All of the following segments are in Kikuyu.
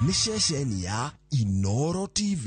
Nĩ ceceni ya Inoro TV.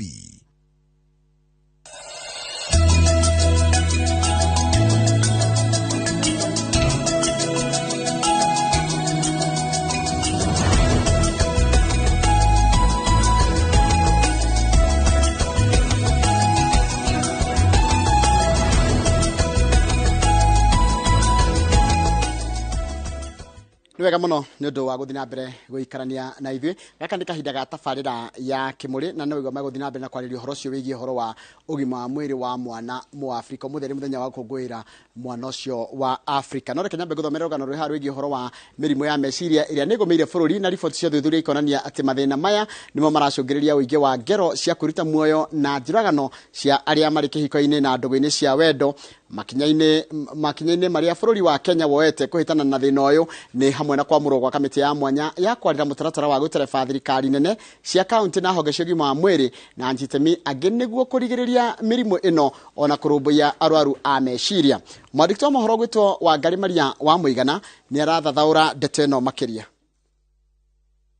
Nĩ wega mũno nĩ ũndũ wa gũthiĩ na mbere gũikarania na ithuĩ. Gaka nĩ kahinda ga tabarĩra ya Kĩmũrĩ, na no igua megũthiĩ na mbere na kwarĩria ũhoro ũcio wĩgiĩ ũhoro wa ũgima wa mwĩrĩ wa mwana Mũafrika. Ũmũthĩ nĩ mũthenya wa gũkũngũĩra mwana ũcio wa Afrika. No reke nyambe ngũthomere rũgano rwĩ haha rwĩgiĩ ũhoro wa mĩrimũ ya meciria ĩrĩa nĩ ĩgũmĩire bũrũri, na riboti cia ũthuthuria ikonania atĩ mathĩna maya nĩmo maracũngĩrĩria ũingĩ wa ngero cia kwĩruta muoyo na njũragano cia arĩa marĩ kĩhiko-inĩ na ndũgũ-inĩ cia wendo. Makinya-inĩ marĩa bũrũri wa Kenya woete kũhĩtana na thĩna ũyũ nĩ hamwe na kwamũrwo gwa kamĩtĩ ya mwanya ya kwarĩra mũtaratara wa gũtereba thirikari nene cia kaunti na honge cia ũgima wa mwĩrĩ na anyititemi angĩ nĩguo kũrigĩrĩria mĩrimũ ĩno ona kũrũmbũiya arwaru a meciria. Mwandĩki wa mohoro gwĩtwo Wangarĩ Maria wa Mũigana nĩ arathathaũra ndeto ĩno makĩria.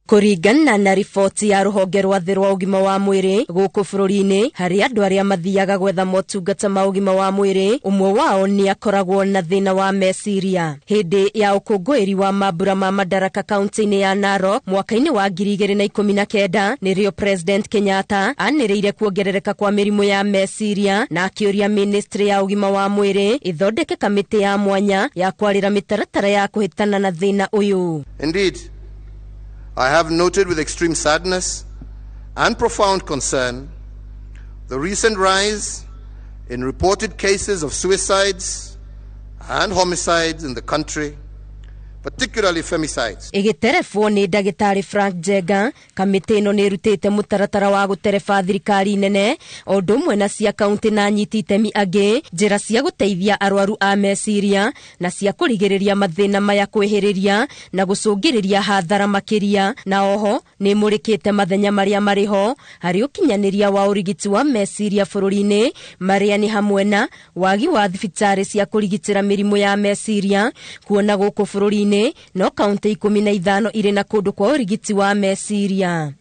Kũringana na riboti ya rũhonge rwa thĩ rwa ũgima wa mwĩrĩ gũkũ bũrũri-inĩ, harĩ andũ arĩa mathiaga gwetha motungata ma ũgima wa mwĩrĩ, ũmwe wao nĩ akoragwo na thĩna wa meciria. Hĩndĩ ya ũkũngũĩri wa mambura ma Madaraka kaunti-inĩ ya Narok mwaka-inĩ wa 2019, nĩrĩo President Kenyatta anĩrĩire kuongerereka kwa mĩrimũ ya meciria na akĩũria ministry ya ũgima wa mwĩrĩ ĩthondeke kamĩtĩ ya mwanya ya kwarĩra mĩtaratara ya kũhĩtana na thĩna ũyũ. Indeed, I have noted with extreme sadness and profound concern the recent rise in reported cases of suicides and homicides in the country, particularly femicides. Ĩgĩterebwo nĩ ndagĩtarĩ Frank Njenga, kamĩtĩ ĩno nĩ ĩrutĩte mũtaratara wa gũtereba thirikari nene o ũndũ ũmwe na cia kaunti na anyiti itemi angĩ njĩra cia gũteithia arwaru a meciria na cia kũrigĩrĩria mathĩna maya kwĩhĩrĩria na gũcũngĩrĩria hathara makĩria, na oho nĩ ĩmũrĩkĩte mathenya marĩa marĩ ho harĩ ũkinyanĩria wa ũrigiti wa meciria bũrũri-inĩ, marĩa nĩ hamwe na wagi wa thibitarĩ cia kũrigitĩra mĩrimũ ya meciria, kuona gũkũ bũrũri-inĩ no kaunti 15 irĩ na kũndũ kwa ũrigiti wa meciria.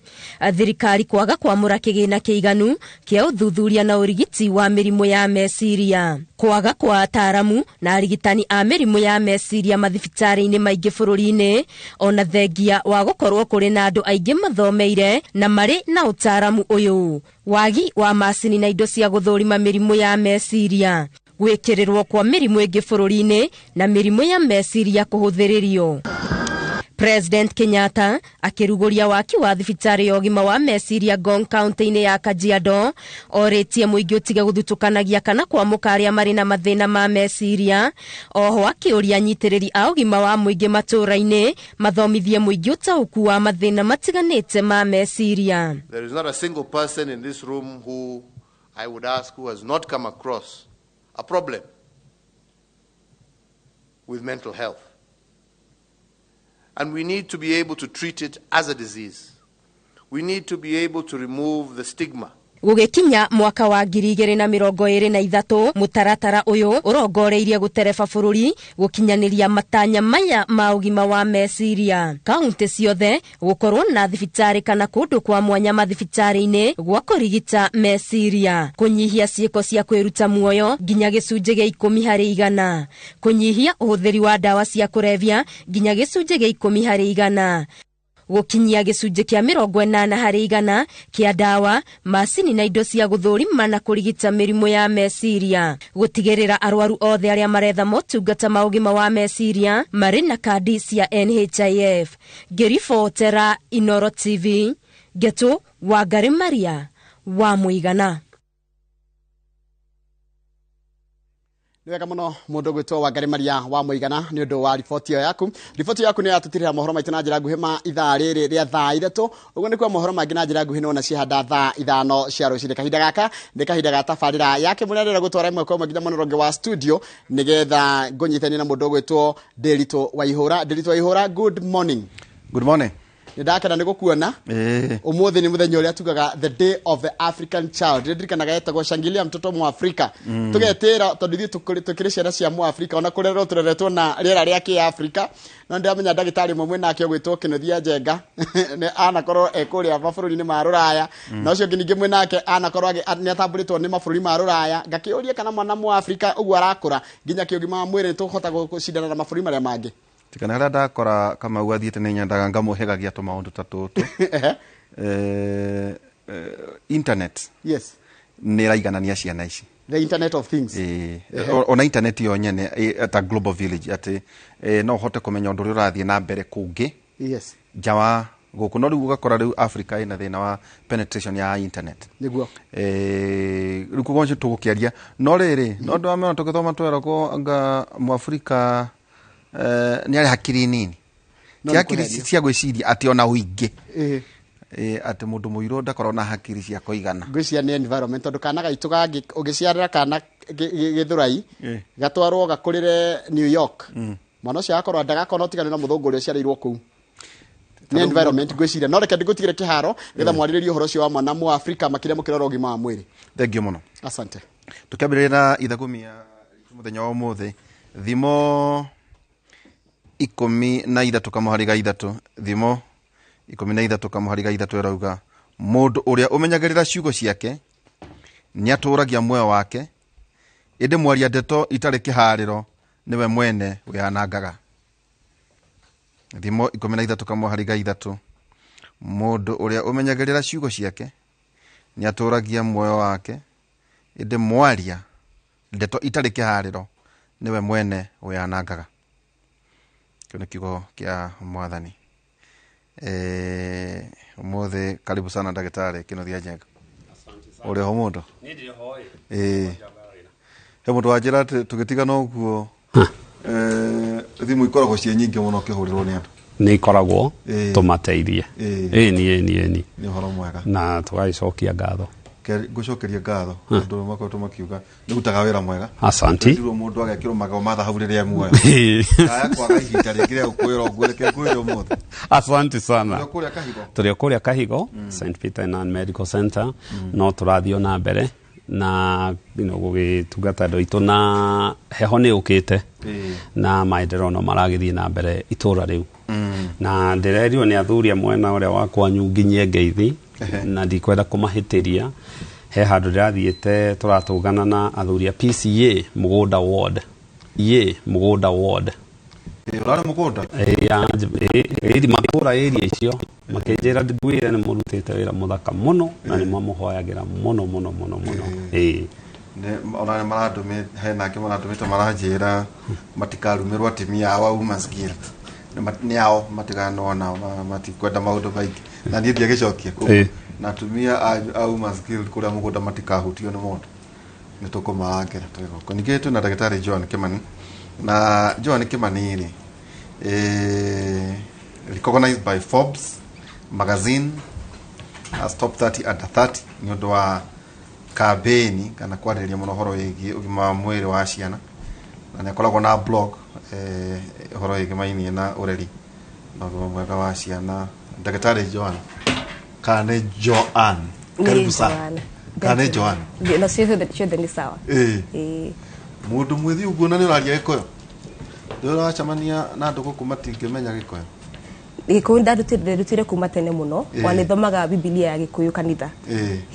Thirikari kwaga kwamũra kĩgĩna kĩiganu kĩa ũthuthuria na ũrigiti wa mĩrimũ ya meciria, kwaga kwa ataaramu na arigitani a mĩrimũ ya meciria mathibitarĩ-inĩ maingĩ bũrũri-inĩ, ona thengia wa gũkorwo kũrĩ na andũ aingĩ mathomeire na marĩ na ũtaaramu ũyũ, wagi wa macini na indo cia gũthũrima mĩrimũ ya meciria, gwĩkĩrĩrwo kwa mĩrimũ ĩngĩ bũrũri-inĩ na mĩrimũ ya meciria kũhũthĩrĩrio. President Kenyatta akĩrugũria waki wa thibitarĩ ya ũgima wa meciria Ngong kaunti-inĩ ya Kajiado, orĩtie mũingĩ ũtige gũthutũkanagia kana kwamũka arĩa marĩ na mathĩna ma meciria. Oho akĩũria anyitĩrĩri a ũgima wa mũingĩ matũũra-inĩ mathomithie mũingĩ ũtaũku wa mathĩna matiganĩte ma meciria. There is not a single person in this room who I would ask who has not come across a problem with mental health. And we need to be able to treat it as a disease. We need to be able to remove the stigma. Gũgĩkinya mwaka wa 2023, mũtaratara ũyũ ũrongoreirie gũtereba bũrũri gũkinyanĩria matanya maya ma ũgima wa meciria. Kaunti ciothe gũkorwo na thibitarĩ kana kũndũ kwa mwanya mathibitarĩ-inĩ gwa kũrigita meciria, kũnyihia ciĩko cia kwĩruta muoyo nginya gĩcunjĩ gĩa 10%, kũnyihia ũhũthĩri wa ndawa cia kũrebia nginya gĩcunjĩ gĩa 10%, gũkinyia gĩcunjĩ kĩa 80% kĩa ndawa, macini na indo cia gũthũrima na kũrigita mĩrimũ ya meciria, gũtigĩrĩra arwaru othe arĩa maretha motungata ma ũgima wa meciria marĩ na kandi cia NHIF. Ngĩribotera Inoro TV, Ngetu Wangarĩ Maria wa Mũigana. Nĩ wega mũno mũndũ gwĩtwo Wangarĩ Maria wa Mũigana nĩ ũndũ wa riboti ĩyo yaku. Riboti yaku nĩ yatũtirĩra mohoro maitũ na njĩra nguhĩ ma ithaa rĩrĩ rĩa thaa 3. Ũguo nĩ kuo mohoro mangĩ na njĩra nguhĩ nĩwona ciahanda thaa 5 cia rũcinĩ. Kahinda gaka nĩ kahinda ga tabarĩra ya Kĩmũrĩ rĩrĩa gũtwara ĩmwe kwa ĩmwe nginya mwena ũrĩa ũngĩ wa studio nĩgetha ngũnyitanie na mũndũ ũgwĩtwo Ndĩritũ Waihũra. Ndĩritũ Waihũra, good morning. Good morning. Nĩ ndakena nĩ gũkuona. Ũmũthĩ nĩ mũthenya ũrĩa tugaga the day of the African child. Ndirikanaga yetagwo shangilia mtoto Mwafrika. Tũgetĩra tondũ ithuĩ tũkĩrĩ ciana cia Mwafrika, ona kũrerwo tũreretwo na rĩera rĩa kĩafrika. No ndĩramenya ndagĩtarĩ ũmwe mwĩnake ũgwĩtwo Kĩnuthia Njenga nĩ anakorwo e kũrĩa mabũrũri-inĩ ma rũraya, na ũcio ũngĩ ningĩ mwĩnake anakorwo nĩ atambũrĩtwo nĩ mabũrũri ma rũraya. Ngakĩũria kana mwana Mwafrika ũguo arakũra nginya kĩũgima wa mwĩrĩ nĩtũkũhota gũcindana na mabũrũri marĩa mangĩ. Tikana harĩa ndakora Kamau athiĩte nĩ nyendaga ngamũhegagia tũmaũndũ ta tũtũ. Internet nĩ ĩraiganania ciana ici. The internet of things. Ona internet yo nyene ta global village atĩ no ũhote kũmenya ũndũ ũrĩa ũrathiĩ na mbere kũngĩ nja wa gũkũ, no rĩu ũgakora rĩu Africa ĩna thĩna wa penetration ya internet. Nĩguo. Rĩu koguo tũgũkĩaria no rĩrĩ no ndwamena tũgĩthoma tweragwo anga Mwafrika nĩ arĩ hakiri nini. No ti hakiri nĩkũherio. cia gwĩciria atĩ ona ũingĩ. Atĩ mũndũ mũirũ ndakorwo na hakiri cia kũigana. Ngwĩciria nĩ environment, tondũ kana gaitũ gangĩ ũngĩciarĩra kana gĩthũrai gatwarwo gakũrĩre New York, mwana ũcio agakorwo ndagakorwo ũtiganu na mũthũngũ ũrĩa ũciarĩirwo kũu. Nĩ environment ngwĩciria. No reke ndĩgũtigĩre kĩharo nĩgetha mwarĩrĩrie ũhoro ũcio wa mwana Mwafrika makĩria mũkĩrora ũgima wa mwĩrĩ. Thengiũ mũno. Asante. Tũkĩambĩrĩria na ithagumia mũthenya wa ũmũthĩ, thimo 13 kamũhari ga 3, thimo 13 kamũhari ga 3 ĩrauga mũndũ ũrĩa ũmenyagĩrĩra ciugo ciake nĩatũragia muoyo wake, ĩndĩ mwaria ndeto itarĩ kĩharĩro nĩwe mwene wĩanangaga. Thimo 13 kamũhari ga 3, mũndũ ũrĩa ũmenyagĩrĩra ciugo ciake nĩatũragia muoyo wake, ĩndĩ mwaria ndeto itarĩ kĩharĩro nĩwe mwene wĩanangaga. Kĩu nĩ kiugo kĩa Mwathani. Ũmũthĩ karibu sana ndagĩtarĩ Kĩnuthia Njenga. Ũrĩ ho mũndũ? He mũndũ wanjĩra atĩ tũgĩtigana ũguo, thimũ ikoragwo ciĩ nyingĩ mũno ũkĩhũrĩrwo nĩ andũ. Nĩ ikoragwo tũmateithie. Ĩni ĩni ĩni. Nĩ ũhoro mwega. Na tũgagĩcokia ngatho. Ngũcokeria ngatho andũ makoretwo makiuga nĩ ũrutaga wĩra mwega. Asanti. Ndirwo mũndũ agekĩrwo magego ma thahabu rĩrĩa muoyo. Kaya kwaga ihinda rĩngĩ rĩa gũkwĩra ũguo, reke ngwĩre ũmũthĩ. Asante sana. Tũrĩ o kũrĩa Kahigo. Tũrĩ o kũrĩa Kahigo, St Peter and Ann Medical Center. No tũrathiĩ na mbere na gũgĩtungata andũ aitũ, na heho nĩ yũkĩte na maendeleo no maragĩthiĩ na mbere itũra rĩu. Na ndĩrerirwo nĩ athuri a mwena ũrĩa wa kwanyu nginyie ngeithi, na ndikwenda kũmahĩtĩria. He handũ ndĩrathiĩte tũratũngana na athuri a PCA Mũgũnda Ward. Ye Mũgũnda Ward. Ũrarĩ mũgũnda? Makũra area icio makĩnjĩra ngwĩre nĩ mũrutĩte wĩra mũthaka mũno na nĩ mamũhoyagĩra mũno mũno mũno mũno. Ona nĩ marandũmĩ, he nake marandũmĩte maranjĩra matikarumĩrwo atumia ao a Women's Guild. Nĩ ao matiganwo nao, matikwenda maũndũ maingĩ. Na niĩ ndiagĩcokia. Na atumia a Women's Guild kũrĩa mũgũnda matikahutio nĩ mũndũ. Nĩ tũkũmarangĩra twĩ gũkũ. Ningĩ twĩna ndagĩtarĩ Joan Kimani. Na Joan Kimani rĩ, recognized by Forbes magazine as top 30 under 30 nĩ ũndũ wa kambĩni kana kwarĩrĩria mũno ũhoro wĩgiĩ ũgima wa mwĩrĩ wa ciana, na nĩ akoragwo na blog ũhoro wĩgĩmainie na ũreri na ũgima mwega wa ciana. Ndagĩtarĩ Joan, kana nĩ Joan? Karibu sana. Kana nĩ Joan? Na ciothe nĩ sawa. Mũndũ mwĩthĩ ũguo na nĩ ũraria Gĩkũyũ? Nĩ ũracemania na andũ gũkũ matingĩmenya Gĩkũyũ? Gĩkũyũ ndarutire kuma tene mũno. Wanĩthomaga Bibilia ya Gĩkũyũ kanitha.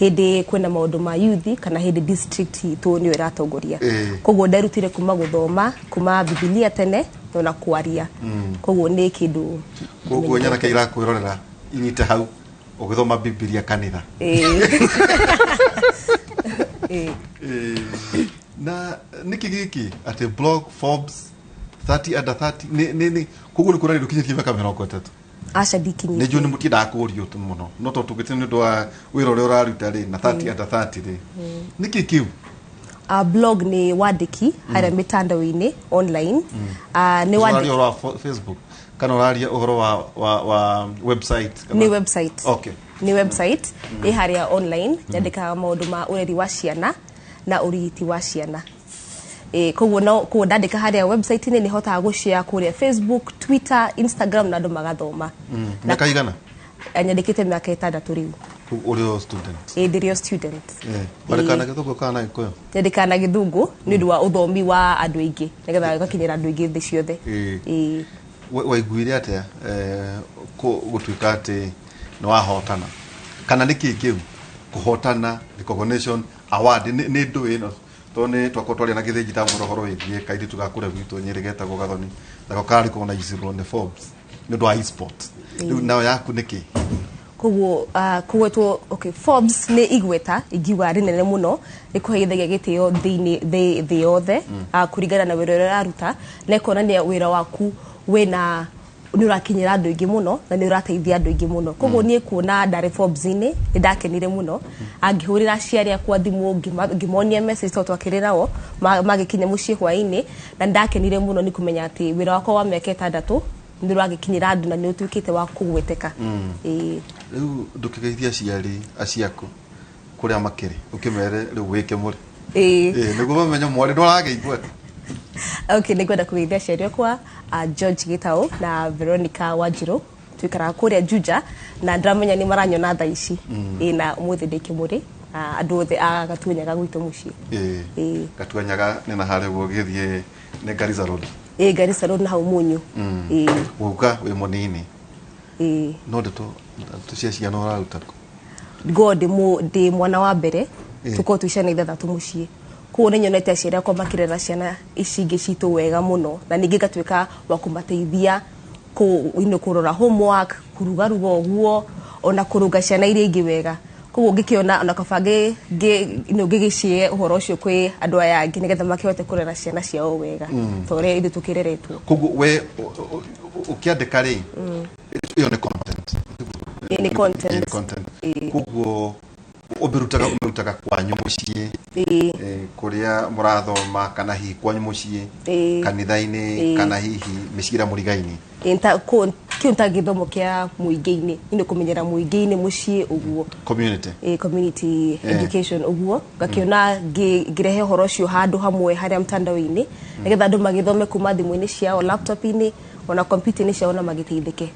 Hĩndĩ kwĩna maũndũ ma youth kana hĩndĩ district itũ nĩyo ĩratongoria. Koguo ndarutire kuma gũthoma kuma Bibilia tene na kwaria. Koguo nĩ kĩndũ. Koguo nyanake irakwĩrorera inyite hau ũgĩthoma Bibilia kanitha. Na nĩkĩ gĩkĩ atĩ blog Forbes 30 under 30 nĩ koguo nĩ kuonania ndũkinyĩtie mĩaka 30? Aca, ndikinyĩtie. Nĩ njũĩ nĩ mũtiendaga kũũrio mũno, no tondũ tũngĩte nĩ ũndũ wa wĩra ũrĩa ũraruta rĩ, na 30 under 30 rĩ, nĩkĩ kĩu? Blog nĩ wandĩki harĩa mĩtandao-inĩ online. Nĩ Ũraria ũhoro wa Facebook kana ũraria ũhoro wa website? Nĩ website. Nĩ website ĩ harĩa online, nyandĩkaga maũndũ ma ũreri wa ciana na ũrigiti wa ciana. Koguo no koguo ndandĩka harĩa website-inĩ nĩ hotaga gũshare kũrĩa Facebook, Twitter, Instagram na andũ magathoma. Mĩaka igana? Nyandĩkĩte mĩaka 6 rĩu. Ũrĩ o student? Ĩĩ, ndĩrĩ o student. Wandĩkaga na Gĩthũngũ kana na Gĩkũyũ? Nyandĩkaga na Gĩthũngũ nĩ ũndũ wa ũthomi wa andũ aingĩ, nĩgetha gũgakinyĩra andũ aingĩ thĩ ciothe. Ĩĩ. Waiguire atĩa gũtuĩka atĩ nĩ wahotana, kana nĩ kĩĩ kĩu kũhotana recognition award nĩ ndũ ĩno? Tondũ nĩ twakorwo twaria na Gĩthĩnji ndamwĩra ũhoro wĩgiĩ kairĩtu ga kũrĩa gwitũ Nyĩrĩ getagwo Gathoni, nako karecognizirwo nĩ Forbes nĩ ũndũ wa e-sport. Rĩu nayo yaku nĩ kĩ? Koguo kũgwetwo, okay, Forbes nĩ igweta ingiuga rĩnene mũno, rĩkũheithagia gĩtĩo thĩinĩ thĩ yothe kũringana na wĩra ũrĩa ũraruta, na ĩkonania wĩra waku wĩna nĩ ũrakinyĩra andũ aingĩ mũno na nĩ ũrateithia andũ aingĩ mũno. Koguo niĩ kuona ndarĩ Forbes-inĩ nĩ ndakenire mũno, angĩhũrĩra aciari akwa thimũ, ngĩmonia message tondũ twakĩrĩ nao magĩkinya mũciĩ hwaĩ-inĩ, na ndakenire mũno nĩ kũmenya atĩ wĩra wakwa wa mĩaka 6 nĩ ũragĩkinyĩra andũ na nĩ ũtuĩkĩte wa kũgweteka. Ĩĩ. Rĩu ndũkĩgeithia aciari aciaku kũrĩa makĩrĩ, ũkĩmere rĩu wĩke mũrĩ. Ĩĩ. Ĩĩ, nĩguo mamenye mwarĩ ndũrageithwo. Okay, nĩngwenda kũgeithia aciari akwa, George Gitau na Veronica Wanjiru, tuikaraga kũrĩa Juja na ndĩramenya nĩ maranyona thaa ici. Ĩĩ, na ũmũthĩ ndĩ Kĩmũrĩ, andũ othe a Gatuanyaga gwitũ mũciĩ. Ĩĩ. Gatuanyaga nĩ na harĩa ũguo ũgĩthiĩ nĩ Garissa Road. Ĩĩ, Garissa Road na hau Mũnyũ. Ĩĩ. Wauga wĩ mũnini. Ĩĩ. No ndeto cia ciana ũraruta kũ? Ngo ndĩ mwana wa mbere, tũkorwo twĩ ciana 6 mũciĩ. Koguo nĩ nyonete aciari akwa makĩrera ciana ici ingĩ citũ wega mũno, na ningĩ ngatuĩka wa kũmateithia kũrora homework, kũrugaruga ũguo, ona kũrũnga ciana iria ingĩ wega. Koguo ngĩkĩona ona kaba ngĩgĩcie ũhoro ũcio kwĩ andũ aya angĩ nĩgetha makĩhote kũrera ciana ciao wega, ta ũrĩa ithuĩ tũkĩreretwo. Koguo we ũkĩandĩka rĩ, ĩyo nĩ content. Ĩĩ, nĩ content. Ĩĩ, nĩ content. Ĩĩ. Koguo ũmĩrutaga kwanyu mũciĩ, Ĩĩ. Kũrĩa mũrathoma, kana hihi kwanyu mũciĩ, Ĩĩ. kanitha-inĩ, Ĩĩ. kana hihi mĩciĩ ĩrĩa mũrigaini. Ĩĩ, kĩu ta gĩthomo kĩa mũingĩ-inĩ, nĩ kũmenyera mũingĩ-inĩ mũciĩ ũguo. Community. Ĩĩ, community education ũguo. Ngakĩona ngĩrehe ũhoro ũcio handũ hamwe harĩa mtandao-inĩ, nĩgetha andũ magĩthome kuma thimũ-inĩ ciao, laptop-inĩ, ona kompiuta-inĩ ciao na magĩteithĩke.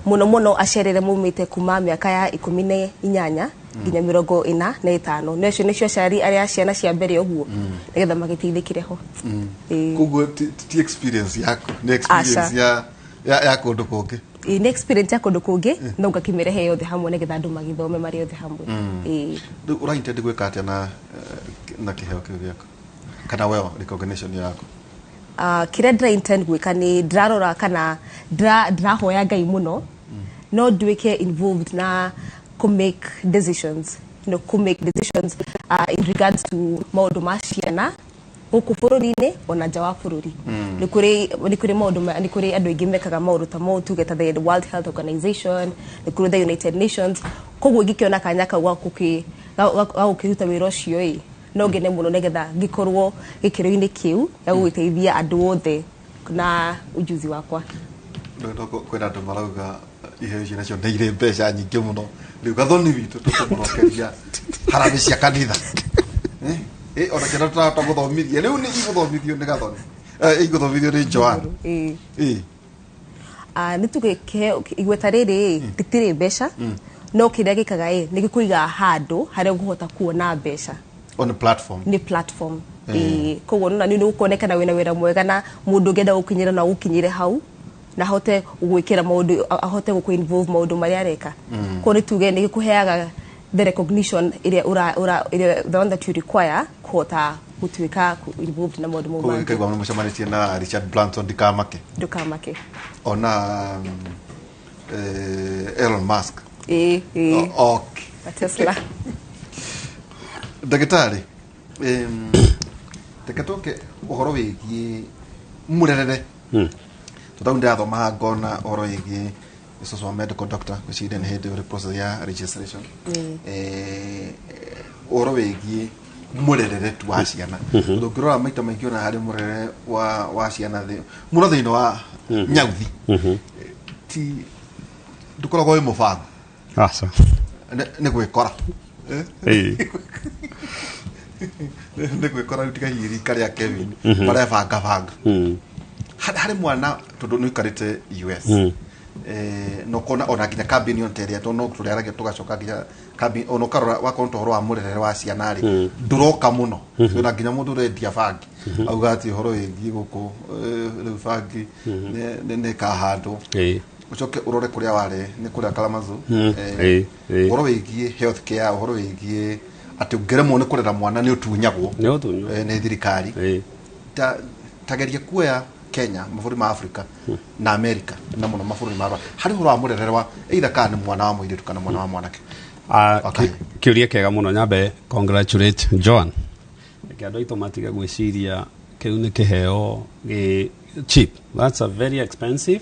Mũno mũno aciari arĩa maumĩte kuma mĩaka ya 18 nginya 45. Nĩ acio nĩcio aciari arĩa ciana cia mbere ũguo, nĩgetha magĩteithĩkĩre ho. Ĩĩ. Koguo ti experience yaku, nĩ experience Aca. ya kũndũ kũngĩ. Ĩĩ, nĩ experience ya kũndũ kũngĩ, no ngakĩmĩrehe yothe hamwe nĩgetha andũ magĩthome marĩ othe hamwe. Ĩĩ. Rĩu ũra intend gwĩka atĩa na kĩheo kĩu gĩaku? Kana well recognition yaku? Kĩrĩa ndĩra intend gwĩka nĩ ndĩrarora kana ndĩrahoya Ngai mũno, no nduĩke involved na kũ make decisions, kũ make decisions in regards to maũndũ ma ciana gũkũ bũrũri-inĩ ona nja wa bũrũri. Nĩ kũrĩ maũndũ ma, nĩ kũrĩ andũ aingĩ mekaga maũndũ ta mau, tuge ta the World Health Organization, nĩ kũrĩ the United Nations. Koguo ingĩkĩona kanya kau ga gũkĩruta wĩra ũcio ĩ, no ngene mũno nĩgetha ngĩkorwo gĩkĩro-inĩ kĩu gĩa gũgĩteithia andũ othe na ujuzi wakwa. Rĩu no kwĩna andũ marauga iheo icio nacio nĩ irĩ mbeca nyingĩ mũno. Rĩu Gathoni witũ tũkũmũrokeria harambĩ cia kanitha. Ona ciana tũrahota gũthomithia. Rĩu nĩ igũthomithio nĩ Gathoni. Igũthomithio nĩ Joan. Ĩĩ. Nĩ tuge kĩheo, igweta rĩrĩ, rĩtirĩ mbeca. No kĩrĩa gĩkaga ĩ, nĩ gĩkũigaga handũ harĩa ũkũhota kuona mbeca. On platform. Nĩ platform. Ĩĩ. Koguo nĩ ũkuonekana wĩna wĩra mwega na mũndũ ũngĩenda gũkinyĩra no agũkinyĩre hau, na ahote gũgwĩkĩra maũndũ, ahote gũkũ involve maũndũ marĩa areka. Koguo nĩ tuge nĩ gĩkũheaga the recognition ĩrĩa ũra, ũra, ĩrĩa, the one that you require kũhota gũtuĩka involved na maũndũ mau Koguo mangĩ. gĩkaigua nĩ mũcemanĩtie na Richard Branson, ndikamake. Ndũkamake. Ona Elon Musk. Ĩĩ, ĩĩ. Okay. Na Tesla. Ndagĩtarĩ, reke tũke ũhoro wĩgiĩ mũrerere. Tondũ ndĩrathoma haha ngona ũhoro wĩgiĩ ũcio wa medical doctor, ngwĩciria nĩ hĩndĩ ũrĩ process ya registration. Ũhoro wĩgiĩ mũrerere tu wa ciana. Tondũ ũngĩrora maita maingĩ ona harĩ mũrerere wa ciana mũno thĩinĩ wa nyauthi. Ti ndũkoragwo wĩ mũbango. Aca. Nĩ gwĩkora. Ĩĩ. Nĩ gwĩkora rĩu tiga hihi rika rĩa Kevin, marebanga banga. Harĩ mwana tondũ nĩ ũikarĩte US. No kona ona nginya kambini on teria to no tũrĩaragia tũgacoka nginya kambini ona ũkarora wakorwo ũhoro wa mũrerere wa ciana rĩ ndũroka mũno ona nginya mũndũ ũrendia bangi auga atĩ ũhoro wĩgiĩ gũkũ rĩu bangi nĩ ĩkahandwo. Ũcoke ũrore kũrĩa warĩ nĩ kũrĩa Kalamazoo. Ũhoro wĩgiĩ health care, ũhoro wĩgiĩ atĩ ũngĩremwo nĩ kũrera mwana nĩ ũtunyagwo Nĩ ũtunywo. Nĩ thirikari. Ta tageria kuoya Kenya, mabũrũri ma Africa na America na mũno mabũrũri ma rũraya harĩ ũhoro wa mũrerere wa either kana nĩ mwana wa mũirĩtu kana mwana wa mwanake. Okay. Kĩũria kĩega mũno. Nyambe congratulate Joan. Reke andũ aitũ matige gwĩciria kĩu nĩ kĩheo gĩ cheap. That's a very expensive,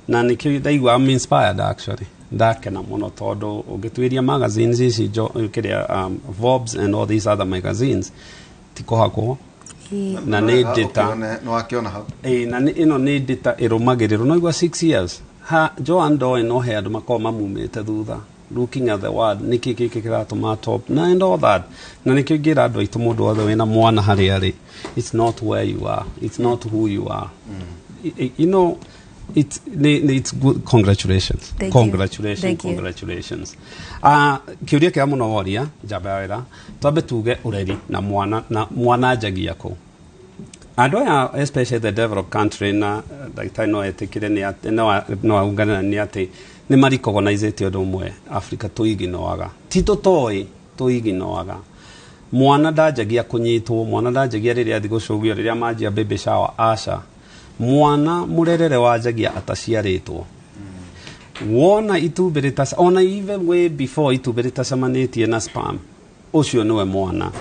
na nĩkĩo ndaigua I'm inspired, actually ndakena mũno tondũ ũngĩtuĩria magazines ici kĩrĩa Forbes and all these other magazines ti kũhakwo na nĩ data. Nĩ wakĩona hau. Ĩĩ, na ĩno nĩ data ĩrũmagĩrĩrwo no igua 6 years ha Joan Doe no he andũ makorwo mamumĩte thutha looking at the world nĩkĩ gĩkĩ kĩratũma top na and all that. Na nĩkĩo ingĩra andũ aitũ, mũndũ wothe wĩna mwana harĩa arĩ, it's not where you are, it's not who you are. It's good. Congratulations. Thank you. Congratulations. Thank you. Congratulations. Kĩũria kĩega mũno woria njamba ya wĩra. Twambe tuge ũreri na mwana na mwana anjagia kũ. Andũ aya, especially the developed country, na ndagĩtarĩ no etĩkĩre nĩ atĩ no aungane na nĩ atĩ nĩ marecognize ũndũ ũmwe Africa tũiginoaga, ti tũtoĩ tũiginoaga. Mwana ndanjagia kũnyitwo, mwana ndanjagia rĩrĩa athiĩ gũcũgio, rĩrĩa manjia baby shower, aca. Mwana mũrerere wanjagia ataciarĩtwo, wona itumbĩ rĩtaca ona even way before itumbĩ rĩtacemanĩtie na sperm, ũcio nĩwe mwana.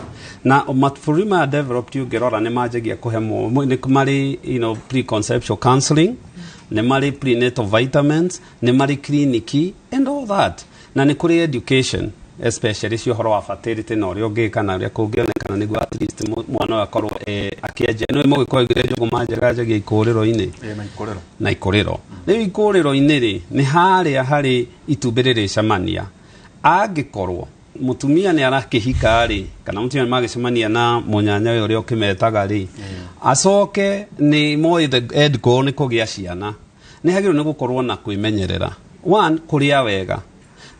Na mabũrũri maya developed ũngĩrora nĩ manjagia kũhe nĩ marĩ preconceptual counseling, nĩ marĩ prenatal vitamins, nĩ marĩ cliniki and all that, na nĩ kũrĩ education, especially cio ũhoro wa fertility na ũrĩa ũngĩka na ũrĩa kũngĩonekana nĩguo at least mwana ũyũ akorwo akĩanjia. Nĩ mũgĩkũyũ augire njũgũma njega anjagia ikũrĩro-inĩ. Ĩ, na ikũrĩro. Na ikũrĩro. Rĩu ikũrĩro-inĩ rĩ, nĩ harĩa harĩ itumbĩ rĩrĩcemania. Angĩkorwo mũtumia nĩ arakĩhika rĩ, kana mũtumia nĩ magĩcemania na mũnyanya ũyũ ũrĩa ũkĩmetaga rĩ, acoke nĩ moĩ the end goal nĩ kũgĩa ciana, nĩ hagĩrĩirwo nĩ gũkorwo na kwĩmenyerera, one, kũrĩa wega,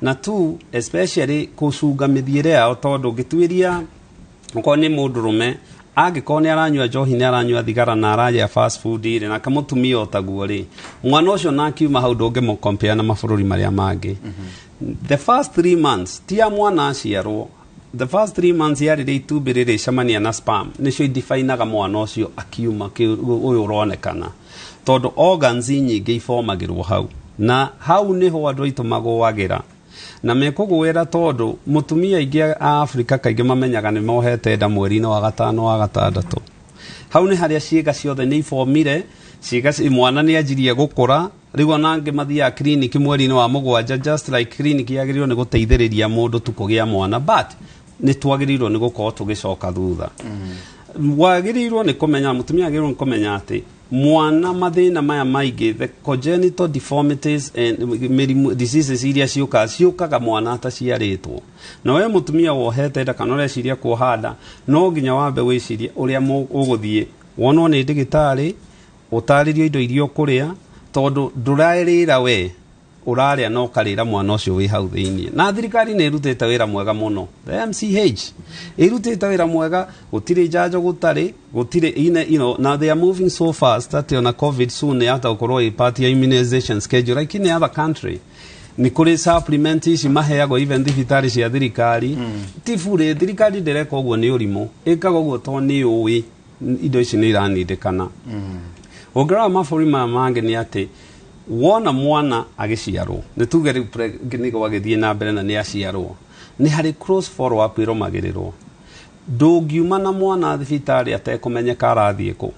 na two, especially kũcunga mĩthiĩre yao, tondũ ũngĩtuĩria okorwo nĩ mũndũrũme, angĩkorwo nĩ aranyua njohi, nĩ aranyua thigara na ararĩa fast food rĩ, nake mũtumia otaguo rĩ, mwana ũcio na akiuma hau ndũngĩmũ na mabũrũri marĩa mangĩ. The first 3 months ti ya mwana aciarwo, the first 3 months ya rĩrĩa itumbĩ rĩrĩcemania na sperm nĩcio idefinaga mwana ũcio akiuma ũyũ ũronekana, tondũ organs nyingĩ ibomagĩrwo hau, na hau nĩho andũ aitũ magũagĩra na mekũgũĩra, tondũ mũtumia aingĩ a Afrika kaingĩ mamenyaga nĩ mohete nda mweri-inĩ wa gatano, wa gatandatũ. Hau nĩ harĩa ciĩga ciothe nĩ ibomire ciĩga mwana nĩ anjirie gũkũra. Rĩu ona angĩ mathiaga clinic mweri-inĩ wa mũgwanja, just like clinic yagĩrĩirwo nĩ gũteithĩrĩria mũndũ tu kũgĩa mwana, but nĩ twagĩrĩirwo nĩ gũkorwo tũgĩcoka thutha. Wagĩrĩirwo nĩ kũmenya, mũtumia agĩrĩirwo nĩ kũmenya atĩ mwana mathĩna maya maingĩ, the congenital deformities and mĩrimũ, diseases iria ciũkaga, ciũkaga mwana ataciarĩtwo. Na we mũtumia wohete nda kana ũreciria kuoha nda, no nginya wambe wĩcirie ũrĩa ũgũthiĩ wonwo nĩ ndĩgĩtarĩ, ũtarĩrio indo iria ũkũrĩa, tondũ ndũrarĩra we ũrarĩa na ũkarĩra mwana ũcio wĩ hau thĩiniĩ. Na thirikari nĩ ĩrutĩte wĩra mwega mũno, the MCH ĩrutĩte wĩra mwega, gũtirĩ njanjo, gũtarĩ gũtirĩ ine, na they are moving so fast that ona COVID soon yahota gũkorwo ĩ part ya immunization schedule like in other country. Nĩ kũrĩ supplement ici maheagwo even thibitarĩ cia thirikari ti burĩ. Thirikari ndĩreka ũguo nĩ ũrimũ, ĩkaga ũguo tondũ nĩ ũĩ indo ici nĩ iranindĩkana. Ũngĩrora mabũrũri maya mangĩ nĩ atĩ wona mwana agĩciarwo, nĩ tuge rĩu nĩguo agĩthiĩ na mbere na nĩ aciarwo, nĩ harĩ close follow up ĩrũmagĩrĩrwo. Ndũngiuma na mwana thibitarĩ atekũmenyeka arathiĩ kũ.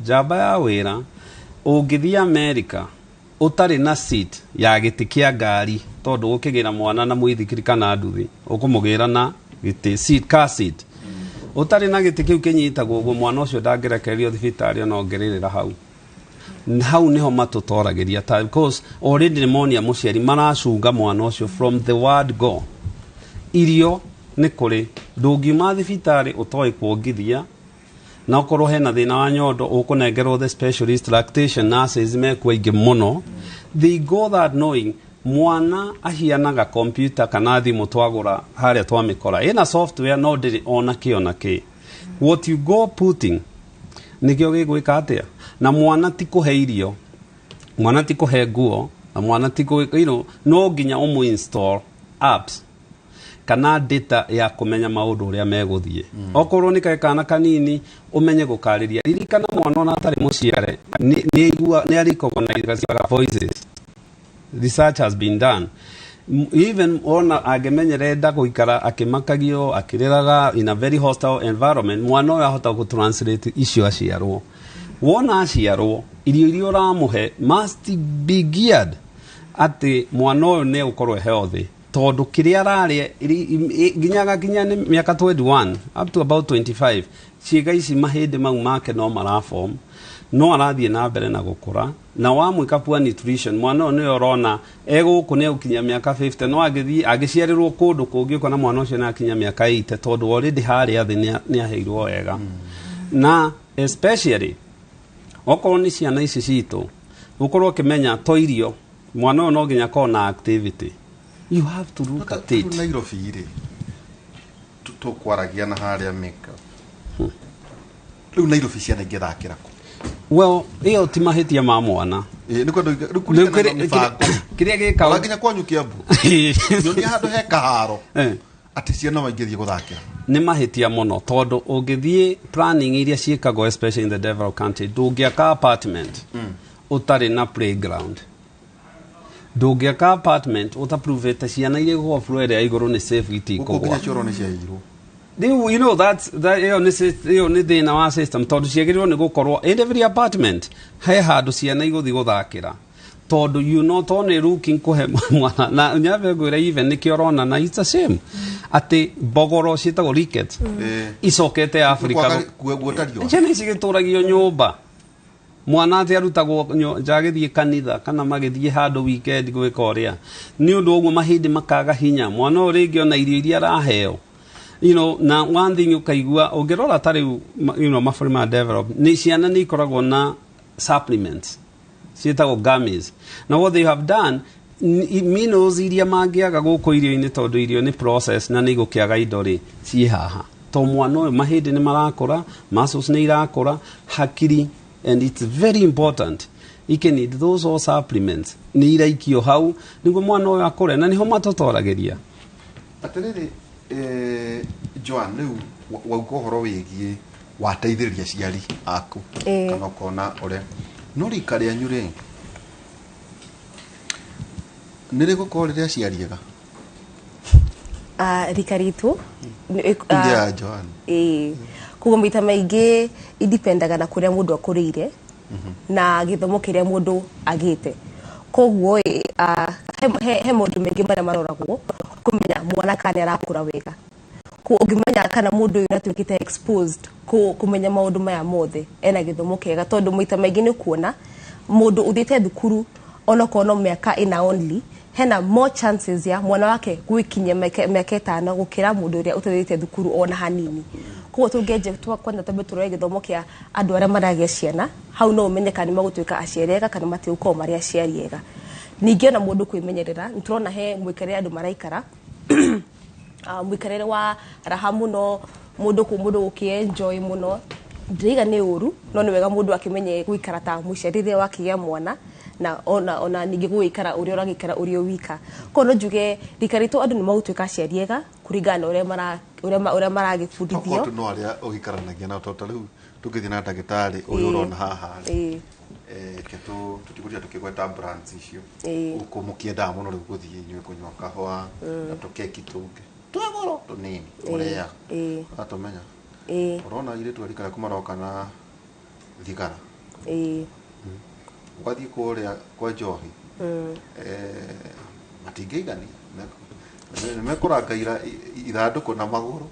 Njamba ya wĩra, ũngĩthiĩ Amerika ũtarĩ na seat ya gĩtĩ kĩa ngari, tondũ ũkĩgĩra mwana na mũithikiri kana nduthi ũkũmũgĩra na gĩtĩ seat, car seat, ũtarĩ na gĩtĩ kĩu kĩnyitagwo ũguo, mwana ũcio ndangĩrekererio thibitarĩ ona ũngĩrĩrĩra hau. Hau niho matũtoragĩria ta because already nĩ monia mũciari maracunga mwana ũcio from the word go. Irio nĩ kũrĩ, ndũngiuma thibitarĩ ũtoĩ kuongithia. Na okorwo hena thĩna wa nyondo, ũkũnengerwo the specialist lactation nurses mekuo aingĩ mũno. They go that knowing mwana ahianaga computer kana thimũ twagũra harĩa twamĩkora ĩna software, no ndĩrĩ ona kĩ ona kĩ. What you go putting nĩkĩo gĩgwĩka atĩa. Na mwana ti kũhe irio, mwana ti kũhe nguo, na mwana ti kũ no nginya ũmũ install apps kana data ya kũmenya maũndũ ũrĩa megũthiĩ. Okorwo nĩ kaĩ kana kanini, ũmenye gũkarĩria. Ririkana, mwana ona atarĩ mũciare nĩ aigua, nĩ arecognize voices. Research has been done. Even ona angĩmenyerenda gũikara akĩmakagio, akĩrĩraga in a very hostile environment, mwana ũyũ ahota gũtranslate icio aciarwo. Wona aciarwo, irio iria ũramũhe must be geared atĩ mwana ũyũ nĩ egũkorwo healthy, tondũ kĩrĩa ararĩa nginya agakinya nĩ mĩaka 21 up to about 25, ciĩga ici, mahĩndĩ mau make no maraform, no arathiĩ na mbere na gũkũra. Na wamwĩka poor nutrition, mwana ũyũ nĩwe ũrona egũkũ nĩ egũkinya mĩaka 50, no angĩthiĩ angĩciarĩrwo kũndũ kũngĩ, ũkona mwana ũcio nĩ akinya mĩaka 80, tondũ already harĩa thĩ nĩ aheirwo wega. Na especially okorwo nĩ ciana ici citũ, ũkorwo ũkĩmenya to irio, mwana ũyũ no nginya akorwo na activity. You have to look at it. Nairobi rĩ, tũkwaragia na harĩa makeup rĩu, Nairobi ciana ingĩthakĩra kũ? Well, ĩyo ti mahĩtia ma mwana. Ĩ, nĩ kwenda rĩu Rĩu kũringana na mĩbango. Kĩrĩa gĩkaga Ona nginya kwanyu Kiambu, nyonia handũ he kaharo atĩ ciana maingĩthiĩ gũthakĩra. Nĩ mahĩtia mũno, tondũ ũngĩthiĩ planning iria ciĩkagwo, especially in the developed country, ndũngĩaka apartment ũtarĩ na playground. Ndũngĩaka apartment ũtaprovĩte ciana iria igũkorwo floor ĩrĩa ya igũrũ nĩ safe, Gũkũ itikũgwa. nginya cioro nĩ ciairwo. Rĩu you know that's that ĩyo nĩ ĩyo nĩ thĩna wa system, tondũ ciagĩrĩirwo nĩ gũkorwo in every apartment he handũ ciana igũthiĩ gũthakĩra, tondũ you not only looking kũhe mwana. Na nyambe ngwĩre, even nĩkĩo ũrona, na it's a shame atĩ mbogoro ciĩtagwo rickets icokete Africa. Kwaga guota riũa. Ciana ici gĩtũragio nyũmba, mwana atĩ arutagwo nja agĩthiĩ kanitha kana magĩthiĩ handũ weekend gwĩka ũrĩa, nĩ ũndũ ũguo mahĩndĩ makaga hinya. Mwana ũyũ rĩngĩ ona irio iria araheo, na one thing ũkaigua ũngĩrora ta rĩu mabũrũri ma develop, nĩ ciana nĩ ikoragwo na supplements ciĩtagwo gummies. Na what they have done, minerals iria mangĩaga gũkũ irio-inĩ, tondũ irio nĩ process na nĩ igũkĩaga indo rĩ, ciĩ haha, to mwana ũyũ mahĩndĩ nĩ marakũra, muscles nĩ irakũra, hakiri, and it's very important. You can need those all supplements nĩ iraikio hau nĩguo mwana ũyũ akũre, na nĩho matũtoragĩria. Atĩrĩrĩ, Joan, rĩu wauga ũhoro wĩgiĩ wateithĩrĩria aciari aku kana ũkona ũrĩa, no rika rĩanyu rĩ, nĩ rĩgũkorwo rĩrĩ aciari ega? Ah, rika ritũ Tuge ya Joan. Ĩĩ, koguo maita maingĩ indipendaga na kũrĩa mũndũ akũrĩire na gĩthomo kĩrĩa mũndũ agĩte. Koguo ĩ, he maũndũ maingĩ marĩa maroragwo kũmenya mwana kana nĩ arakũra wega. Koguo ũngĩmenya kana mũndũ ũyũ nĩatuĩkĩte exposed kũmenya maũndũ maya mothe, ena gĩthomo kĩega, tondũ maita maingĩ nĩ kuona mũndũ ũthiĩte thukuru, onokorwo no mĩaka ĩna only, hena more chances ya mwana wake gwĩkinyia mĩaka 5 gũkĩra mũndũ ũrĩa ũtathiĩte thukuru ona hanini. Koguo tũngĩanjia kwanza twambe tũrore gĩthomo kĩa andũ arĩa maragĩa ciana, hau no ũmenye kana nĩ magũtuĩka aciari ega kana matigũkorwo marĩ aciari ega. Ningĩ ona mũndũ kwĩmenyerera, nĩ tũrona he mũikarĩre andũ maraikara, mũikarĩre wa raha mũno, mũndũ mũndũ gũkĩ-enjoy mũno. Ndĩraiga nĩ ũru, no nĩ wega mũndũ akĩmenye gũikara ta mũciari rĩrĩa wakĩgĩa mwana, na ona ningĩ gũgĩikara ũrĩa ũragĩikara ũrĩ o wika. Koguo no njuge rika ritũ andũ nĩ magũtuĩka aciari ega kũringana na ũrĩa maragĩbundithio. Tokorwo no arĩa ũgĩikaranagia nao, tondũ ta rĩu tũngĩthiĩ na ndagĩtarĩ ũyũ ũrona haha rĩ, reke tũtigũtinda tũkĩgweta brands icio. Gũkũ mũkĩendaga mũno rĩu gũthiĩ inyuĩ kũnyua kahũa na tũkeki tũngĩ twĩ goro tũnini mũrĩaga. Ũratũmenya? Ũrona airĩtu a rika rĩaku maroka na thigara, ũgathiĩ kũrĩa kwa njohi, matingĩigania. Nĩ mekũranga ithandũkũ na magũrũ.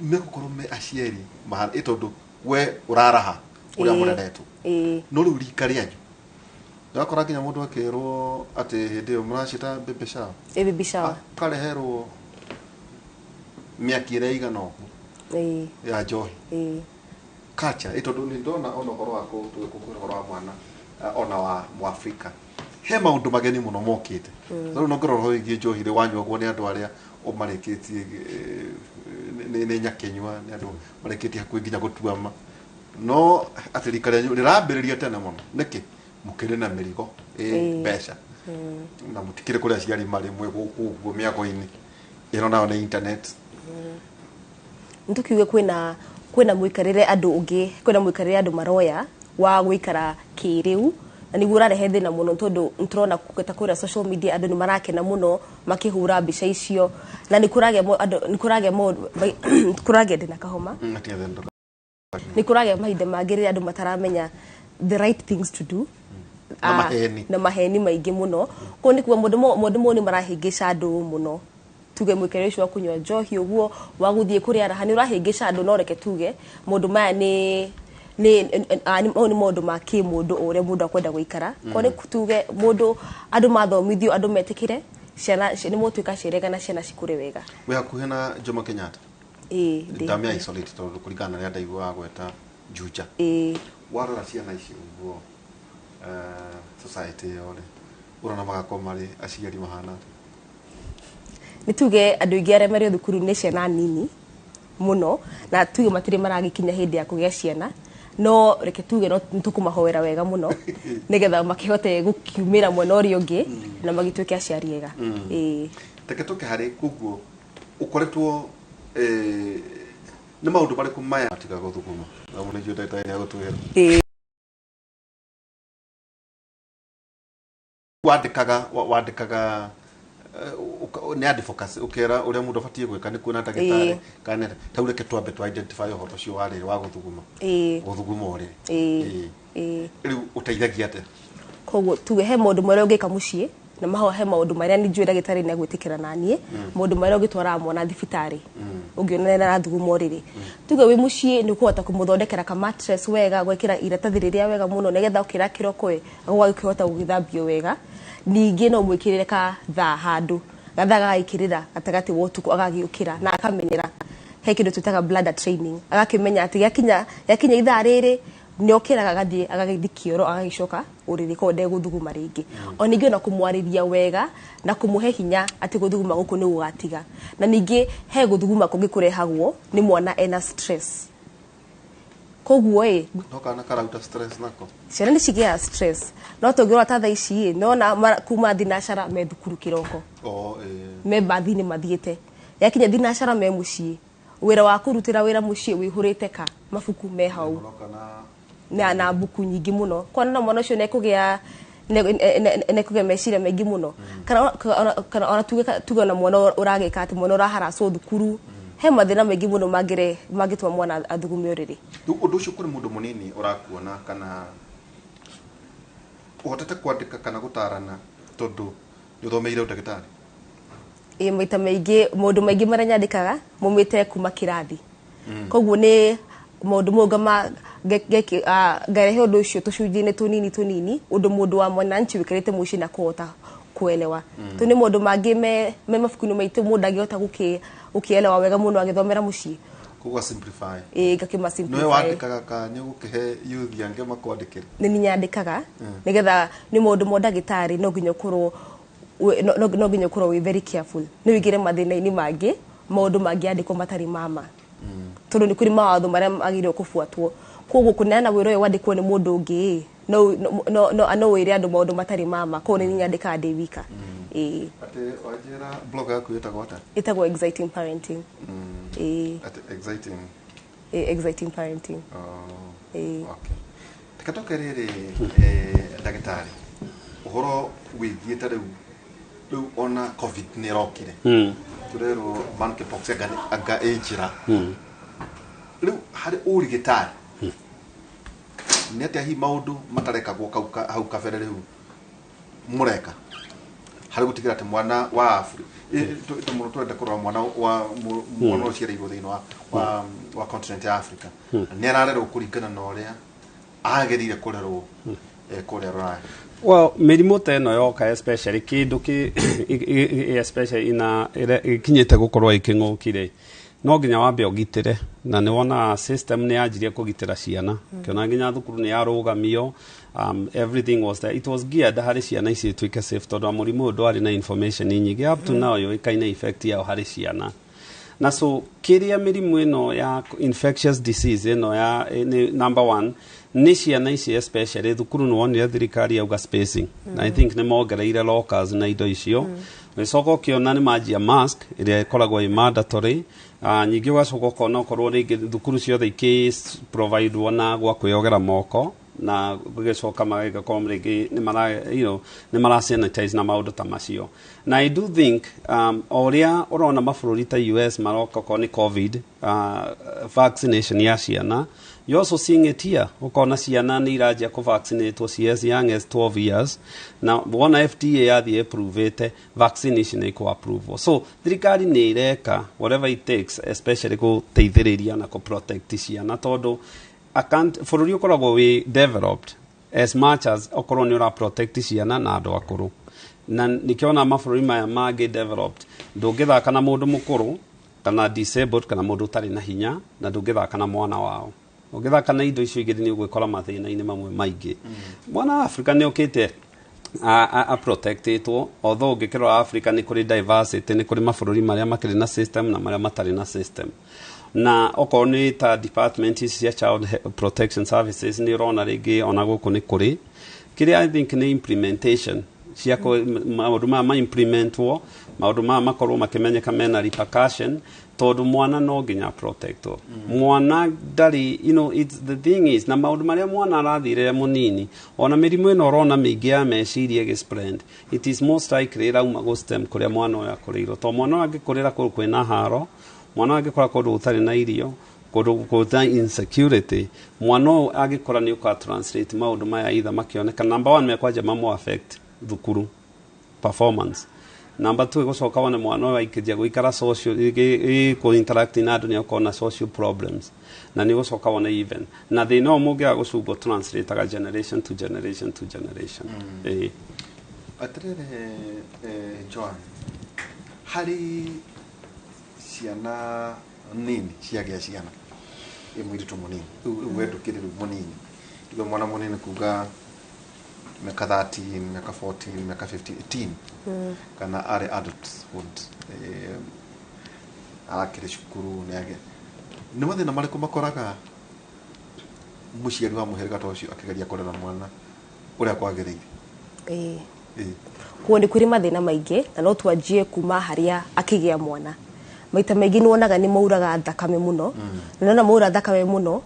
Megũkorwo me aciari ĩ, tondũ we ũraraha ũrĩa mũreretwo. No rĩu rika rĩanyu ndakora nginya mũndũ akĩrwo atĩ hĩndĩ ĩyo mũracĩta baby shower, Ĩ, baby shower. Akareherwo Mĩaki ĩrĩa ĩigana ũguo ya njohi. Culture ĩ, tondũ nĩ ndona ona ũhoro wa tũgĩkũngũĩra ũhoro wa mwana, ona wa Mwafrika, he maũndũ mageni mũno mokĩte. Rĩu no ngĩrora ũhoro wĩgiĩ njohi rĩ, wanyuagwo nĩ andũ arĩa o marĩkĩtie, nĩ nyakĩnyua, nĩ andũ marĩkĩtie hakuhĩ nginya gũtuama, no atĩ rika rĩanyu rĩrambĩrĩria tene mũno. Nĩkĩ mũkĩrĩ na mĩrigo ĩ mbeca na mũtikĩrĩ kũrĩa aciari marĩ, mwĩ gũkũ ũguo mĩago-inĩ ĩno nayo nĩ internet? Nĩtũkiuge kwĩna mũikarĩre andũ ũngĩ, kwĩna mũikarĩre andũ maroya wa gũikara kĩrĩu, na nĩguo ũrarehe thĩna mũno, tondũ nĩtũrona ta kũrĩa social media andũ nĩ marakena mũno makĩhũra mbica icio, na nĩ kũragĩa andũ nĩ kũragĩa maũndũ kũragĩa, ndĩna kahoma. Atiga thĩna. Nĩ kũragĩa mahinda mangĩ rĩrĩa andũ mataramenya the right things to do. Na maheni. Na maheni maingĩ mũno. Koguo nĩ kuga maũndũ mau nĩ marahĩngĩca andũ mũno. Tuge mũikarĩre ũcio wa kũnyua njohi ũguo, wa gũthiĩ kũrĩa raha, nĩ ũrahĩngĩca andũ. No reke tuge maũndũ maya nĩ mau nĩ maũndũ ma kĩmũndũ, o ũrĩa mũndũ akwenda gũikara. Koguo nĩ tuge mũndũ, andũ mathomithio, andũ metĩkĩre ciana nĩ mũtuĩka ciĩrega na ciana cikũre wega. Wĩ hakuhĩ na Jomo Kenyatta? Ĩĩ, Ndamĩa isolate tondũ kũringana na rĩrĩa ndaiguaga gweta Juja. Ĩĩ. Warora ciana ici ũguo, society ĩyo rĩ, ũrona magakorwo marĩ aciari mahana atĩa? Nĩ tuge andũ aingĩ arĩa marĩ thukuru nĩ ciana nini mũno, na tuge matirĩ maragĩkinya hĩndĩ ya kũgĩa ciana, no reke tuge no nĩ tũkũmahoera wega mũno nĩgetha makĩhote gũkiumĩra mwena ũrĩa ũngĩ na magĩtuĩke aciari ega. Ĩĩ. Reke tũke harĩ koguo ũkoretwo, nĩ maũndũ marĩkũ maya tiga gũthuguma na mũno nĩguo ndagĩtarĩ nĩ agũtwĩra? Ĩĩ. Wandĩkaga nĩ advocacy, ũkera ũrĩa mũndũ abatiĩ gwĩka nĩ kuona ndagĩtarĩ kana tau. Reke twambe twa identify ũhoro ũcio wa rĩrĩ wa gũthuguma. Gũthuguma ũrĩrĩ. Ĩĩ. Rĩu ũteithagia atĩa? Koguo tuge he maũndũ marĩa ũngĩka mũciĩ, na maho he maũndũ marĩa nĩ njũĩ ndagĩtarĩ nĩ agwĩtĩkĩra naniĩ, maũndũ marĩa ũngĩtwaraga mwana thibitarĩ ũngĩona nĩ arathuguma ũrĩrĩ. Tuge wĩ mũciĩ nĩ ũkũhota kũmũthondekera ka mattress wega, gwĩkĩra iratathi rĩrĩa wega mũno, nĩgetha ũkĩra kĩroko ĩ gũgakĩhota gũgĩthambio wega. Ningĩ no mwĩkĩrĩre ka thaa handũ, gathaa gagagĩkĩrĩra gatagatĩ wa ũtukũ, agagĩũkĩra na akamenyera. He kĩndũ twĩtaga bladder training, agakĩmenya atĩ gĩakinya ithaa rĩrĩ nĩ okĩraga, agathiĩ agagĩthiĩ kĩoro, agagĩcoka ũrĩrĩ, koguo ndegũthuguma rĩngĩ. O ningĩ ona kũmwarĩria wega na kũmũhe hinya atĩ gũthuguma gũkũ nĩ gũgatiga. Na ningĩ he gũthuguma kũngĩ kũrehagwo nĩ mwana ena stress, koguo ĩ No kana karauta stress nako? Ciana nĩ cigĩaga stress, no tũngĩrora ta thaa ici ĩ nona kuma thinacara me thukuru kĩroko, o ĩĩ me mbathi-inĩ mathiĩte, yakinya thinacara me mũciĩ, wĩra wa kũrutĩra wĩra mũciĩ wĩihũrĩte, ka mabuku me hau. Ũroka na na mbuku nyingĩ mũno, kwana na mwana ũcio nekũgĩa meciria maingĩ mũno, kana ona tuge ona mwana ũragĩka atĩ mwana ũraharacwo thukuru, he mathĩna maingĩ mũno mangĩtũma mwana athugume ũrĩrĩ. Rĩu ũndũ ũcio, kũrĩ mũndũ mũnini ũrakuona kana ũhotete kwandĩka kana gũtarana, tondũ nĩ ũthomeire ũndagĩtarĩ? Ĩ, maita maingĩ maũndũ maingĩ marĩa nyandĩkaga maumĩte kuma kĩrathi, koguo nĩ maũndũ mau ngama ngarehe ũndũ ũcio tũcunjĩ-inĩ tũnini tũnini, ũndũ mũndũ wa mwananchi wĩkarĩte mũciĩ na kũhota kuelewa, tondũ nĩ maũndũ mangĩ me mabuku-inĩ maitũ mũndũ angĩhota gũkĩelewa wega mũno agĩthomera mũciĩ. Koguo simplify. Ĩ, ngakĩma Nĩwe simplify. wandĩkaga kana nĩ ũgũkĩhe youth angĩ makwandĩkĩre? Nĩ niĩ nyandĩkaga, nĩgetha nĩ maũndũ ma ndagĩtarĩ no nginya ũkorwo no nginya ũkorwo wĩ very careful, nĩ wĩingĩre mathĩna-inĩ mangĩ, maũndũ mangĩandĩkwo matarĩ mama, tondũ nĩ kũrĩ mawatho marĩa magĩrĩirwo kũbuatwo. Koguo kũneana wĩra ũyũ wandĩkwo nĩ mũndũ ũngĩ ĩ, no wĩre andũ maũndũ matarĩ mama. Koguo nĩ niĩ nyandĩkaga ndĩ wika, ĩĩ. Atĩ wanjĩra blog yaku ĩtagwo atĩa? Ĩtagwo Exciting Parenting, ĩĩ. Atĩ exciting? Ĩĩ, Exciting Parenting. Oh. Ĩĩ. Okay. Reke tũke rĩrĩ, ndagĩtarĩ, ũhoro wĩgiĩ ta rĩu ona COVID nĩ ĩrokire, tũrerwo monkeypox anga ĩ njĩra. Rĩu harĩ ũrigitari nĩ atĩa hihi maũndũ matarekagwo hau kabere rĩu mũreka harĩ gũtigĩra atĩ mwana wa Afrika, mũno tũrenda kũrora mwana wa mwana ũciarĩirwo thĩinĩ wa continent ya Africa, nĩ ararerwo kũringana na ũrĩa agĩrĩire kũrerwo kũrĩa rũraya? Well, mĩrimũ ta ĩno yoka, especially kĩndũ kĩ especially ina ĩrĩa ĩkinyĩte gũkorwo ĩkĩng'ũki rĩ, No nginya wambe ũgitĩre, na nĩ wona system nĩ yanjirie kũgitĩra ciana, kĩona nginya thukuru nĩ yarũgamio. Everything was there, it was geared harĩ ciana ici ituĩke safe, tondũ wa mũrimũ ũyũ ndwarĩ na information nyingĩ. Up to now yũĩkaine effect yao harĩ ciana. Na so kĩrĩa mĩrimũ ĩno ya infectious disease ĩno ya nĩ, number one nĩ ciana ici, especially thukuru, nĩ wonire thirikari yauga spacing. I think nĩ mongereire lockers na indo icio. Ũgĩcoka ũkĩona nĩ manjia mask ĩrĩa ĩkoragwo ĩ mandatory. Ningĩ ũgacoka ũkona okorwo rĩngĩ thukuru ciothe ikĩ providewo na gwa kwĩyogera moko, na gũgĩcoka magakorwo rĩngĩ nĩ mara nĩ mara sanitize na maũndũ ta macio. Na I do think o ũrĩa ũrona mabũrũri ta US maroka, okorwo nĩ COVID vaccination ya ciana, you also seeing it here, ũkona ciana nĩ iranjia kũ-vaccinatwo ci as young as 12 years. Na wona FDA yathiĩ approve vaccination ĩkũ approve, so thirikari nĩ ĩreka whatever it takes, especially gũteithĩrĩria na kũ-protect ciana, tondũ bũrũri ũkoragwo wĩ developed as much as okorwo nĩ ũra protect ciana na andũ akũrũ. Na nĩkĩona mabũrũri maya mangĩ developed, ndũngĩthaka na mũndũ mũkũrũ kana disabled kana mũndũ ũtarĩ na hinya, na ndũngĩthaka na mwana wao. Ũngĩthaka na indo icio igĩrĩ, nĩ ũgwĩkora mathĩna-inĩ mamwe maingĩ. Mwana wa Africa nĩ okĩte a protectĩtwo, although ũngĩkĩrora Africa nĩ kũrĩ diversity, nĩ kũrĩ mabũrũri marĩa makĩrĩ na system na marĩa matarĩ na system. Na okorwo nĩ ta department ici cia child protection services, nĩ ũrona rĩngĩ ona gũkũ nĩ kũrĩ kĩrĩa I think nĩ implementation cia maũndũ maya ma-implementwo, maũndũ maya makorwo makĩmenyeka mena repercussion, tondũ mwana no nginya protectwo. Mwana ndarĩ, it's the thing is na maũndũ marĩa mwana arathire mũnini, ona mĩrimũ ĩno ũrona mĩingĩ ya meciria ĩgĩ-spread, it is most likely ĩrauma gũ stem kũrĩa mwana ũyũ akũrĩirwo, tondũ mwana ũyũ angĩkũrĩra kũndũ kwĩna haro, mwana ũyũ angĩkũra kũndũ gũtarĩ na irio, kũndũ kwĩna insecurity, mwana ũyũ angĩkũra nĩ ũka translate maũndũ maya either makĩoneka. Number one, mekwanja mamũ affect thukuru performance. Number two, ĩgũcoka wone mwana ũyũ aikĩria gũikara social, kũ interact na andũ, nĩ akorwo na social problems, na nĩ ũgũcoka wone even na thĩna ũyũ mũngĩaga gũcungwo translate generation to generation to generation. Ĩĩ. Atĩrĩrĩ, Joan, harĩ ciana nini ciagĩa ciana, ĩ mũirĩtu mũnini rĩu, we ndũkĩrĩ rĩu mũnini, tuge mwana mũnini kuga mĩaka 13, mĩaka 14, mĩaka 15, 18, kana arĩ adulthood, arakĩrĩ cukuru, nĩ agĩa, nĩ mathĩna marĩkũ makoraga mũciari wa mũhĩrĩga ta ũcio akĩgeria kũrera mwana ũrĩa kwagĩrĩire? Ĩĩ. Ĩĩ. Kuo nĩ kũrĩ mathĩna maingĩ, na no twanjie kuma harĩa akĩgĩa mwana. Maita maingĩ nĩ wonaga nĩ mauraga thakame mũno, na nona maura thakame mũno,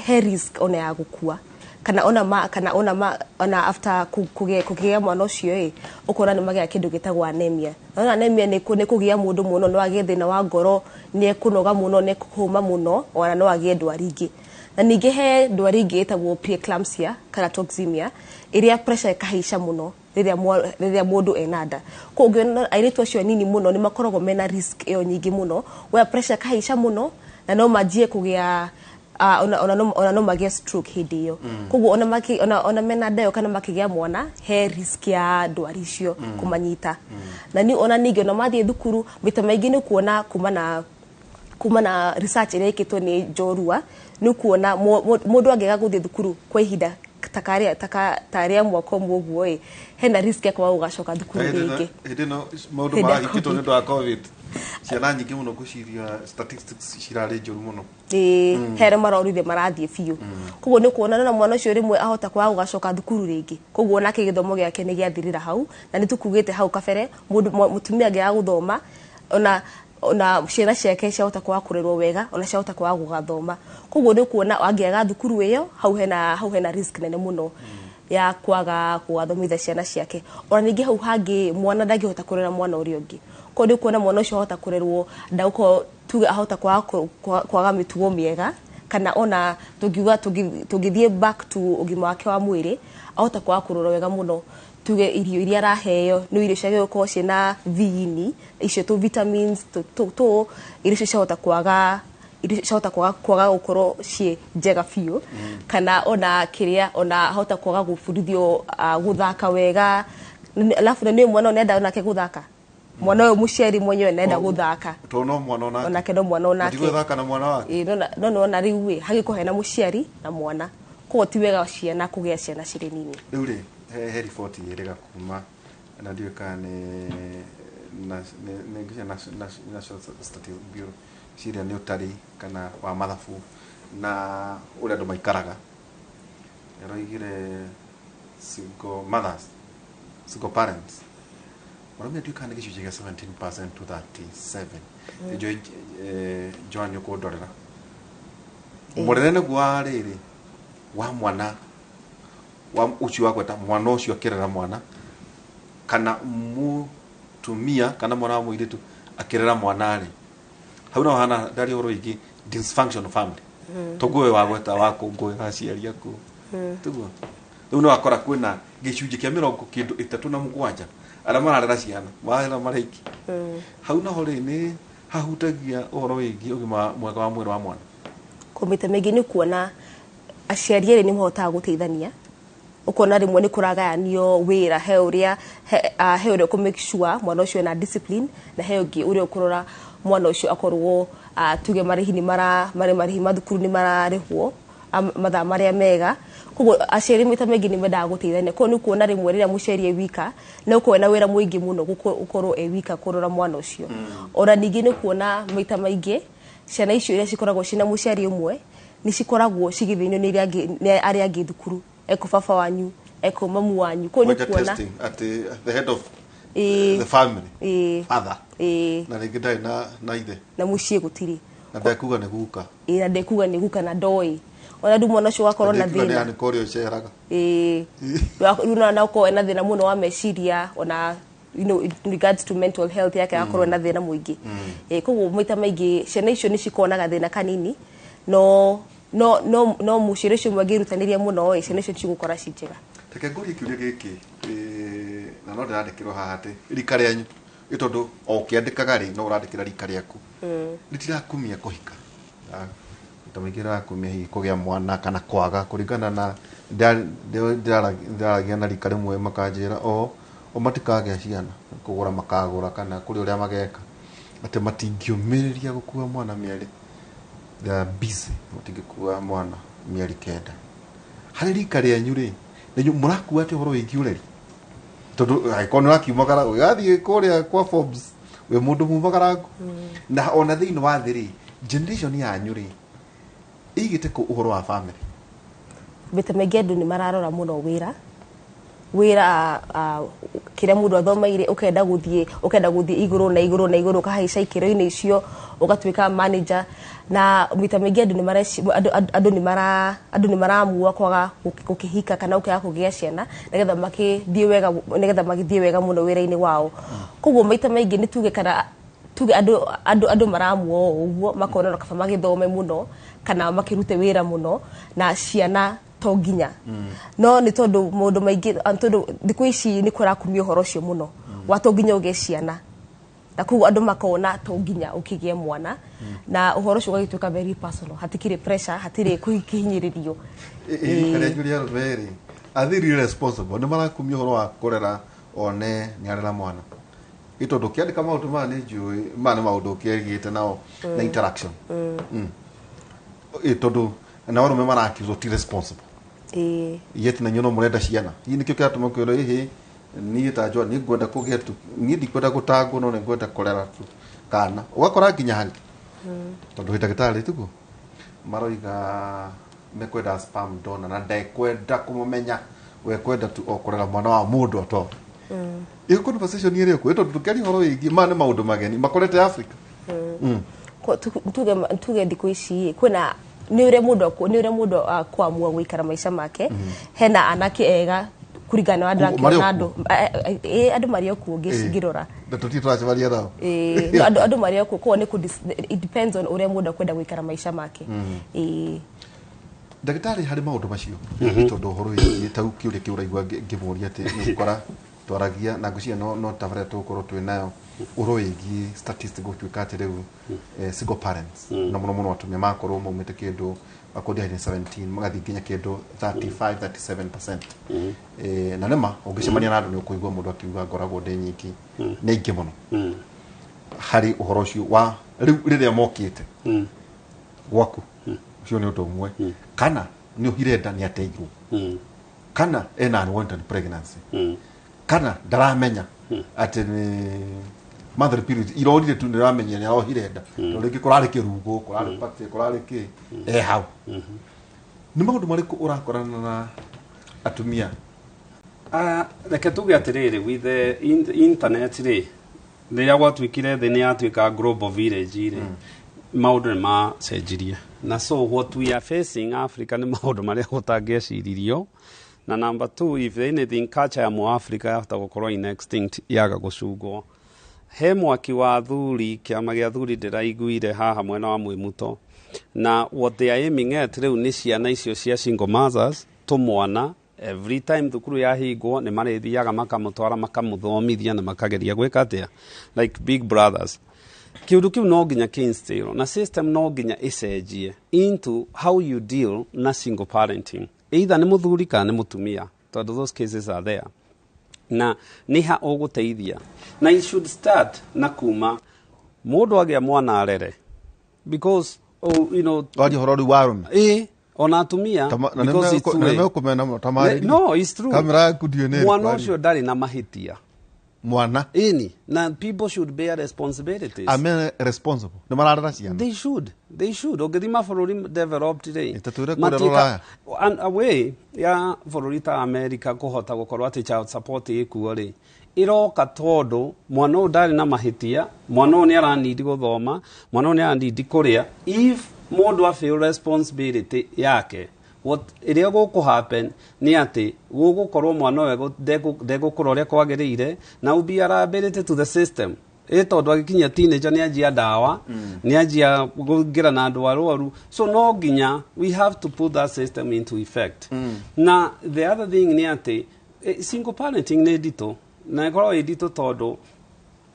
he risk ona ya gũkua, kana ona ma, kana ona ma, ona after kũgĩa mwana ũcio, ĩ ũkona nĩ magĩa kĩndũ gĩtagwo anemia. Na ona anemia nĩ kũgĩa mũndũ mũno, no agĩe thĩna wa ngoro, nĩ ekũnoga mũno, nĩ ekũhũma mũno, ona no agĩe ndwari ingĩ. Na ningĩ he ndwari ingĩ ĩtagwo preeclampsia kana toxemia, ĩrĩa pressure ĩkahaica mũno rĩrĩa mũndũ ena nda. Koguo ũngĩona airĩtu acio anini mũno nĩ makoragwo mena risk ĩyo nyingĩ mũno, where pressure ĩkahaica mũno na no manjie kũgĩa ona no magĩe stroke hĩndĩ ĩyo. Koguo ona mena nda ĩyo kana makĩgĩa mwana, he risk ya ndwari icio kũmanyita. Na ni ona ningĩ ona mathiĩ thukuru, maita maingĩ nĩ kuona kuma na research ĩrĩa ĩkĩtwo nĩ njorua, nĩ kuona mũndũ angĩaga gũthiĩ thukuru kwa ihinda ta rĩa mwaka ũmwe ũguo, ĩ hena risk ya kwaga gũgacoka thukuru rĩngĩ. Hĩndĩ ĩno maũndũ Hĩndĩ ya marahingĩtwo nĩ COVID. ũndũ wa COVID, ciana nyingĩ mũno ngwĩciria statistics cirarĩ njũru mũno. Ĩĩ, he arĩa marorire marathiĩ biũ. Koguo nĩ kuona na mwana ũcio rĩmwe ahota kwaga gũgacoka thukuru rĩngĩ, koguo onake gĩthomo gĩake nĩ gĩathirĩra hau. Na nĩ tũkugĩte hau kabere, mũndũ mũtumia angĩaga gũthoma, ona ciana ciake ciahota kwaga kũrerwo wega, ona ciahota kwaga gũgathoma. Koguo nĩ kuona angĩaga thukuru ĩyo, hau hena risk nene mũno ya kwaga gũgathomithia ciana ciake. Ona ningĩ hau hangĩ, mwana ndangĩhota kũrera mwana ũrĩa ũngĩ. Koguo nĩ kuona mwana ũcio ahota kũrerwo, ndagũkorwo, tuge ahota kwaga mĩtugo mĩega, kana ona tũngiuga tũngĩthiĩ back to ũgima wake wa mwĩrĩ, ahota kwaga kũrorwo wega mũno. Tuge irio iria araheo nĩ irio ciagĩrĩirwo gũkorwo ciĩna viini icio tũ vitamins tũ irio icio ciahota kwaga gũkorwo ciĩ njega biũ, kana ona kĩrĩa ona ahota kwaga gũbundithio gũthaka wega. Alafu na nĩ mwana nĩenda onake gũthaka. Mwana ũyũ mũciari mwenyewe nenda gũthaka. Tondũ no mwana onake. Onake no mwana onake. Matigũthaka na mwana wake. Ĩĩ, no nĩwona rĩu ĩ hagĩkorwo hena mũciari na mwana, koguo ti wega ciana kũgĩa ciana cirĩ nini. Rĩu rĩ he riboti ĩrĩga kuma na ndiũĩ kana nĩ nĩ National Statistics Bureau, ciria nĩ ũtari kana wa mathabu na ũrĩa andũ maikaraga, ĩroigire single mothers, single parents maraumia, ndiũĩ kana nĩ gĩcunjĩ kĩa 17% to 37. Njũĩ Joan nĩ ũkũndorera mũrere nĩguo wa rĩrĩ wa mwana wa ũcio wa gweta mwana ũcio akĩrera mwana kana mũtumia kana mwana wa mũirĩtu akĩrera mwana rĩ, hau no hana ndari ũhoro wĩgiĩ dysfunctional family, toguo we wagweta wa kũngũĩra aciari aku, tiguo? Rĩu nĩ wakora kwĩna gĩcunjĩ kĩa mĩrongo kĩndũ ĩtatũ na mũgwanja arĩa mararera ciana marera marĩ aiki. Hau naho rĩ nĩ hahutagia ũhoro wĩgiĩ ũgima mwega wa mwĩrĩ wa mwana. Kũmĩta mĩingĩ nĩ kuona aciari erĩ nĩ mahotaga gũteithania, ũkona rĩmwe nĩ kũragayanio wĩra, he ũrĩa he ũrĩa ũkũ make sure mwana ũcio ena discipline, na he ũngĩ ũrĩa ũkũrora mwana ũcio akorwo tuge marĩhi nĩ mara marĩ marĩhi ma thukuru nĩ mararĩhwo mathaa marĩa mega. Koguo aciari maita maingĩ nĩ mendaga gũteithania. Koguo nĩ kuona rĩmwe rĩrĩa mũciari e wika nĩ ũkorwo na wĩra mũingĩ mũno gũkorwo e wika kũrora mwana ũcio. Ona ningĩ nĩ kuona maita maingĩ ciana icio iria cikoragwo ciĩna mũciari ũmwe nĩ cikoragwo cigĩthĩnio nĩ iria angĩ, nĩ arĩa angĩ thukuru, eko baba wanyu, eko mamu wanyu. Koguo nĩ Kwaja kuona testing at the head of the family, father, na rĩngĩ ndarĩ na ithe, na mũciĩ gũtirĩ, na ndekuga nĩ guka. Ĩĩ, na ndekuga nĩ guka na ndoĩ ona rĩu mwana ũcio ũgakorwo na ndekuga nĩ thĩna anĩ kũrĩa ũceraga. Ĩĩ, rĩu na ũkorwo ena thĩna mũno wa meciria, ona in regards to mental health yake agakorwo ena thĩna mũingĩ. Ĩĩ, koguo maita maingĩ ciana icio nĩ cikoragwo na gathĩna kanini, no mũciari ũcio ũmwe angĩrutanĩria mũno ĩ, ciana icio cigũkora ci njega. Reke ngũrie kĩũria gĩkĩ, na no ndĩrandĩkĩrwo haha atĩ rika rĩanyu ĩ, tondũ o ũkĩandĩkaga rĩ no ũrandĩkĩra rika rĩaku rĩtirakumia kũhika. Maita maingĩ rĩrakumia hihi kũgĩa mwana kana kwaga, kũringana na ndĩraragia na rika rĩmwe makanjĩra o matikagĩa ciana, kũgũra makagũra kana kũrĩ ũrĩa mageka, atĩ matingĩũmĩrĩria gũkua mwana mĩeri, they are busy, matingĩkua mwana mĩeri 9. Harĩ rika rĩanyu rĩ, nĩ mũrakua atĩ ũhoro wĩgiĩ ũreri, tondũ angĩkorwo nĩ ũrakiumagara ũgathiĩ kũrĩa kwa Forbes wĩ mũndũ mumagarangu, na ona thĩinĩ wa thĩ rĩ, generation yanyu rĩ ĩigĩte kũ ũhoro wa family? Maita maingĩ andũ nĩ mararora mũno wĩra, kĩrĩa mũndũ athomeire, ũkenda gũthiĩ igũrũ na igũrũ na igũrũ, ũkahaica ikĩro-inĩ icio ũgatuĩka manager. Na maita maingĩ andũ nĩ mareci andũ andũ- andũ nĩ mara andũ nĩ maramua kwaga gũkĩhika kana gũkĩaga kũgĩa ciana nĩgetha magĩthiĩ wega mũno wĩra-inĩ wao. Koguo maita maingĩ nĩ tuge kana tuge andũ maramua o ũguo, makona no kaba magĩthome mũno kana makĩrute wĩra mũno na ciana to nginya. No nĩ tondũ maũndũ maingĩ, tondũ thikũ ici nĩ kũrakumio ũhoro ũcio mũno wa to nginya ũgĩe ciana, na koguo andũ makona to nginya ũkĩgĩe mwana, na ũhoro ũcio ũgagĩtuĩka very personal, hatikĩrĩ pressure, hatirĩ kũhinyĩrĩrio. Rika rĩanyu rĩa arũme rĩ, are they really responsible? Nĩ marakumia ũhoro wa kũrera one nĩ arera mwana? Ĩ tondũ ũkĩandĩka maũndũ maya nĩ njũĩ maya nĩ maũndũ ũkĩgĩte nao na interaction. Ĩ tondũ nao arũme marakiuzwo ti responsible, yet na inyuĩ no mũrenda ciana. Hihi nĩkĩo kĩratũma kwĩrwo ĩhĩ niĩ ta njũa niĩ ngwenda kũgĩa tu, niĩ ndikwenda gũtangwo, no nĩ ngwenda kũrera tu kana ũgakora nginya hangĩ tondũ wĩ ndagĩtarĩ tiguo maroiga mekwenda sperm donor na ndekwenda kũmũmenya, we kwenda tu o kũrera mwana wa mũndũ ato. Ĩyo conversation ĩrĩ kuo, tondũ tũkĩaria ũhoro wĩgiĩ maya nĩ maũndũ mageni makorete Africa. Tuge thikũ ici kwĩna nĩ ũrĩa mũndũ akwamua gũikara maica make. Hena anake ega kũringana na andũ Marĩ akĩona o andũ andũ marĩ o kuo ngĩrora. Na tũtirĩ tũracemania nao. Ĩĩ, no andũ marĩ o kuo, koguo it depends on ũrĩa mũndũ akwenda gũikara maica make. Ĩĩ. Ndagĩtarĩ, harĩ maũndũ macio, tondũ ũhoro wĩgiĩ ta kĩũria kĩu ũraigua ngĩmũria atĩ nĩ ũgũkora Twaragia na ngwĩciria no tabarĩra tũgũkorwo twĩ nayo ũhoro wĩgiĩ statistic gũtuĩka atĩ rĩu single parents na mũno mũno atumia makorwo maumĩte kĩndũ akorwo 17 magathiĩ nginya kĩndũ 35 37%. Na nĩma ũngĩcemania na andũ nĩ ũkũigua mũndũ akiuga ngoragwo ndĩ nyiki, nĩ aingĩ mũno harĩ ũhoro ũcio wa rĩu rĩrĩa mokĩte gwaku. Ũcio nĩ ũndũ ũmwe, kana nĩ ohire nda, nĩ ateirwo, kana ena unwanted pregnancy, kana ndaramenya atĩ nĩ monthly period irorire tu, nĩramenya nĩ arohire nda tondũ rĩngĩ kũrarĩ kĩrungo, kũrarĩ party, kũrarĩ kĩ e hau. Nĩ maũndũ marĩkũ ũrakorana na atumia? Reke tuge atĩrĩrĩ, with the internet rĩ, rĩrĩa gwatuĩkire thĩ nĩ yatuĩka global village rĩ, maũndũ nĩ macenjirie, na so what we are facing Africa nĩ maũndũ marĩa gũtangĩeciririo. Na number two, if anything, culture ya mũAfrica yahota gũkorwo in extinct yaga gũcungwo. He mwaki wa thuri, kĩama gĩa thuri ndĩraiguire haha mwena wa Mwĩmuto, na what they are aiming at rĩu nĩ ciana icio cia single mothers, tũmwana, every time thukuru yahingwo nĩ marĩthiaga makamũtwara, makamũthomithia na makageria gwĩka atĩa, like big brothers. Kĩũndũ kĩu no nginya kĩinstill na system, no nginya ĩcenjie into how you deal na single parenting, either nĩ mũthuri kana nĩ mũtumia, tondũ those cases are there, na nĩ ha ũgũteithia. Na it should start na kuma mũndũ agĩa mwana arere, because oh, Waria ũhoro rĩu wa arũme? Ĩ, ona atumia. Because it's Na way. nĩmekũmena mũno tamarĩrie. No, it's true. Kamera yaku ndiũĩ nĩ ĩrĩkũ Mwana aria. ũcio ndarĩ na mahĩtia. Mwana. Ĩni, na people should bear responsibilities. Ame responsible nĩ mararera ciana. They should. Ũngĩthiĩ mabũrũri developed rĩ, Ta twĩre kũrĩa Rũraya. A way ya bũrũri ta America kũhota gũkorwo atĩ child support ĩkuo rĩ, ĩroka tondũ mwana ũyũ ndarĩ na mahĩtia, mwana ũyũ nĩ aranindi gũthoma, mwana ũyũ nĩ aranindi kũrĩa. If mũndũ a feel responsibility yake, what ĩrĩa gũkũ happen nĩ atĩ gũgũkorwo mwana ũyũ ndegũkũra ũrĩa kwagĩrĩire, na will be a liability to the system, ĩ tondũ agĩkinyia teenager nĩ anjia ndawa, nĩ anjia kũingĩra na andũ arwaru. So no nginya we have to put that system into effect. Na the other thing nĩ atĩ single parenting nĩ nditũ, na ĩkoragwo ĩ nditũ tondũ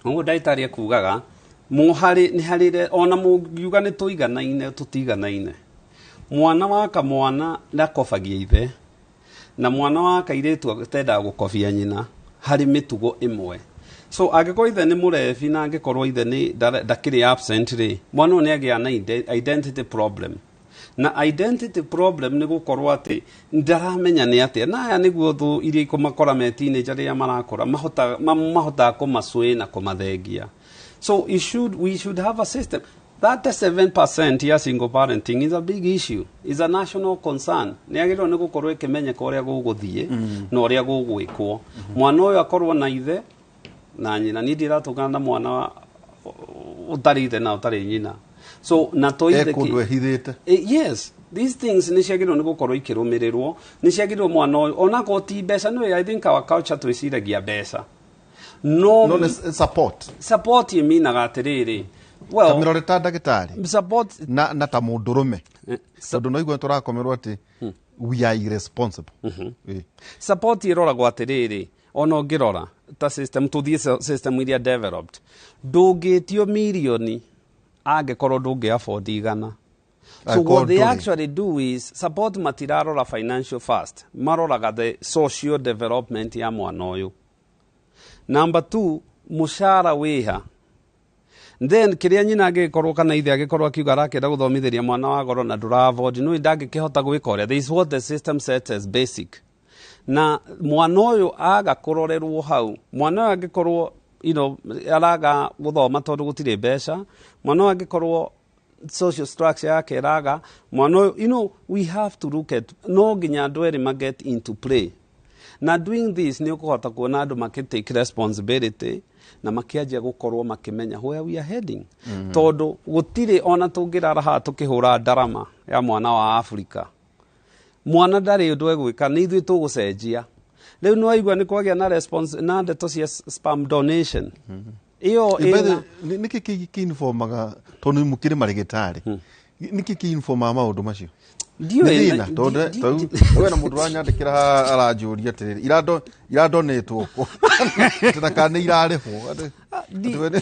ũguo ndagĩtarĩ ekugaga mũharĩ nĩ harĩ ona mũngiuga nĩ tũiganaine, tũtiganaine. Mwana wa kamwana ndakobagia ithe, na mwana wa kairĩtu atendaga gũkobia nyina harĩ mĩtugo ĩmwe. So angĩkorwo ithe nĩ mũrebi na angĩkorwo ithe nĩ ndakĩrĩ absent rĩ, mwana ũyũ nĩ agĩa na identity problem, na identity problem nĩ gũkorwo atĩ ndaramenya nĩ atĩa. Na aya nĩguo thũ iria ikũmakora me teenager rĩrĩa marakũra, mahotaga kũmacũĩ na kũmathengia. So we should have a system. 37% ya single parenting is a big issue, is a national concern. Nĩ agĩrĩirwo nĩ gũkorwo ĩkĩmenyeka ũrĩa gũgũthiĩ na ũrĩa gũgwĩkwo, mwana ũyũ akorwo na ithe na nyina. Niĩ ndiratũngana na mwana ũtarĩ ithe na ũtarĩ nyina, so na to ithe E kũndũ ehithĩte. Yes, these things nĩ ciagĩrĩirwo nĩ gũkorwo ikĩrũmĩrĩrwo, nĩ ciagĩrĩirwo mwana ũyũ onakorwo ti mbeca. Nĩ I think our culture twĩciragia mbeca, no. No nĩ support. Support ĩminaga atĩrĩrĩ, well, Kamĩrore ta ndagĩtarĩ support na ta mũndũrũme, tondũ no igua tũrakomerwo atĩ we are irresponsible. Support ĩroragwo atĩrĩrĩ, ona ũngĩrora ta system, tũthiĩ system iria developed, ndũngĩtio mirioni angĩkorwo ndũngĩ afford 100. So Angĩkorwo what they ndũrĩ. actually do is support, matirarora financial first, maroraga the social development ya mwana ũyũ. Number two, mũcara wĩha, then kĩrĩa nyina angĩgĩkorwo kana ithe angĩkorwo akiuga arakĩenda gũthomithĩria mwana wa goro na ndũra afford, no ndangĩkĩhota gwĩka ũrĩa. There is what the system sets as basic, na mwana ũyũ aga kũrorerwo hau, mwana ũyũ angĩkorwo araga gũthoma tondũ gũtirĩ mbeca, mwana ũyũ angĩkorwo social structure yake ĩraga, mwana ũyũ, we have to look at, no nginya andũ erĩ ma get into play. Na doing this nĩ ũkũhota kuona andũ makĩ take responsibility na makĩanjia gũkorwo makĩmenya where we are heading, tondũ gũtirĩ ona tũngĩrara haha tũkĩhũra ndarama ya mwana wa Afrika, mwana ndarĩ ũndũ egwĩka. Nĩ ithuĩ tũgũcenjia. Rĩu nĩ waigua nĩ kwagĩa na response na ndeto cia sperm donation ĩyo ĩna Nĩkĩ kĩinformaga, tondũ mũkĩrĩ marĩgĩtarĩ, nĩkĩ kĩinformaga maũndũ macio? Ndiũĩ Nĩ thĩna tondũ tau we na mũndũ ũranyandĩkĩra haha aranjũria atĩrĩrĩ iradonĩtwo kũ Atĩ na kana nĩ irarĩhwo Atĩ- atĩ we nĩ-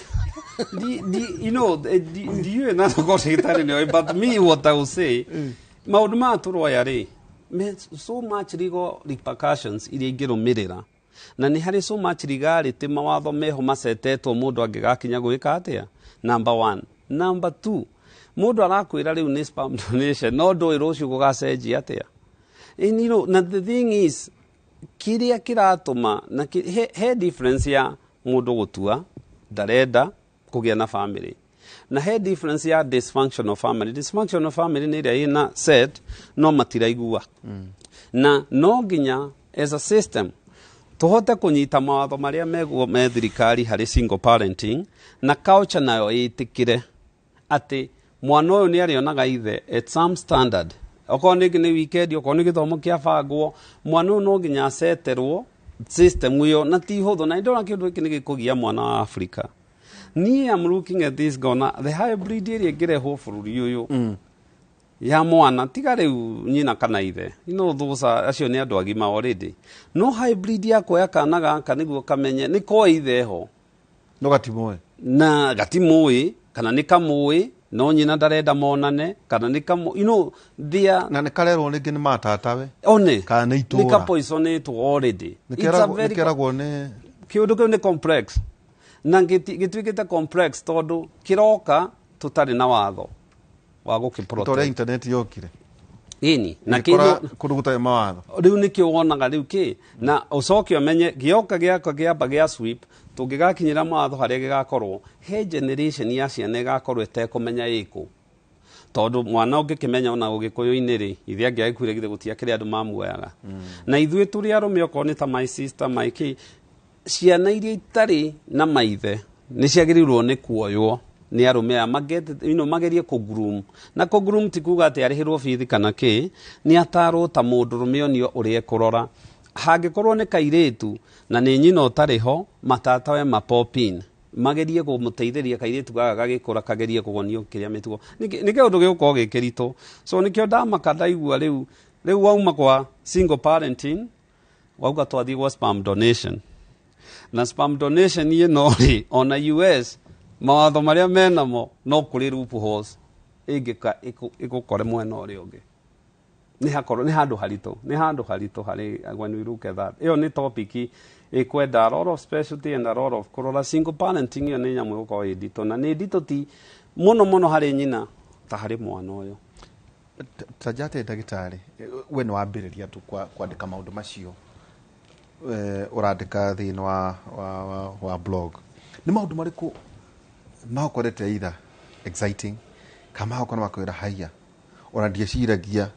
Ndiũĩ na tokorwo ndagĩtarĩ nĩoĩ, but me, what I will say, maũndũ maya tũroya rĩ me so much legal repercussions iria ingĩrũmĩrĩra, na nĩ harĩ so much legality, mawatho meho macetetwo mũndũ angĩgakinya gwĩka atĩa. Number one. Number two, mũndũ arakwĩra rĩu nĩ sperm donation, no ndũĩ rũciũ gũgacenjia atĩa. And na the thing is, kĩrĩa kĩratũma na he difference ya mũndũ gũtua ndarenda kũgĩa na family, na he difference ya dysfunctional family. Dysfunctional family nĩ ĩrĩa ĩna set no matiraigua. Na no nginya as a system tũhote kũnyita mawatho marĩa meguo me thirikari harĩ single parenting, na culture nayo ĩtĩkĩre atĩ mwana ũyũ nĩ arĩonaga ithe at some standard, okorwo nĩ weekend, okorwo nĩ gĩthomo kĩabangwo, mwana ũyũ no nginya aceterwo system ĩyo, na ti hũthũ. Na ndona kĩndũ gĩkĩ nĩ gĩkũgia mwana wa Africa. Niĩ am looking at this, ngona the hybrid ĩrĩa ĩngĩrehwo bũrũri ũyũ ya mwana, tiga rĩu nyina kana ithe, those are, acio nĩ andũ agima already, no hybrid ya kuoya kana gaka nĩguo kamenye nĩ koĩ ithe ho. No gatimũĩ. Na gatimũĩ, kana nĩ kamũĩ no nyina ndarenda monane, kana nĩ kamũ they are Na nĩ karerwo rĩngĩ nĩ matatawe one kana nĩ itũra. Nĩ kapoisonĩtwo already. Nĩ It's a very nĩ keragwo nĩ kĩũndũ kĩu nĩ complex, na gĩtuĩkĩte complex tondũ kĩroka tũtarĩ na watho wa ta ũrĩa gũkĩ internet yokire ĩni na ĩgĩkora kĩndũ kũndũ gũtarĩ mawatho. Rĩu nĩkĩo wonaga rĩu kĩ na ũcoke ũmenye gĩoka gĩaka kĩamba gĩa sweep, tũngĩgakinyĩra mawatho harĩa gĩgakorwo he generation ya ciana ĩgakorwo ĩtekũmenya ĩkũ, tondũ mwana ũngĩkĩmenya ona ũgĩkũyũ-inĩ rĩ, ithe angĩagĩkuire githĩ gũtiakĩrĩ andũ mamuoyaga? Na ithuĩ tũrĩ arũme, okorwo nĩ ta my sister, my kĩ, ciana iria itarĩ na maithe nĩ ciagĩrĩirwo nĩ kuoywo nĩ arũme aya magete, magerie kũ-groom. Na kũ-groom ti kuga atĩ arĩhĩrwo bithi kana kĩ, nĩ atarwo ta mũndũrũme, onio ũrĩa ekũrora. Hangĩkorwo nĩ kairĩtu na nĩ nyina ũtarĩ ho, matatawe mapopin magerie kũmũteithĩria kairĩtu gaka gagĩkũra, kagerie kũgonio kĩrĩa mĩtugo. Nĩ kĩũndũ gĩgũkorwo gĩ kĩritũ, so nĩkĩo ndamaka ndaigua rĩu wauma kwa single parenting, wauga twathiĩ gwa sperm donation. Na sperm donation ĩno rĩ, ona US mawatho marĩa menamo, no kũrĩ loopholes ĩngĩka ĩgũkore mwena ũrĩa ũngĩ. Nĩ hakorwo nĩ handũ haritũ, nĩ handũ haritũ harĩ when we look at that. Ĩyo nĩ topic ĩkwenda a lot of specialty and a lot of kũrora. Single parenting ĩyo nĩ nyamũ ĩgũkorwo ĩ nditũ, na nĩ nditũ ti mũno mũno harĩ nyina ta harĩ mwana ũyũ. Ta njate ndagĩtarĩ, we nĩ wambĩrĩria tu kwandĩka maũndũ macio, ũrandĩka thĩinĩ wa blog, nĩ maũndũ marĩkũ magũkorete either exciting kana magũkora makwĩra haiya, ona ndieciragia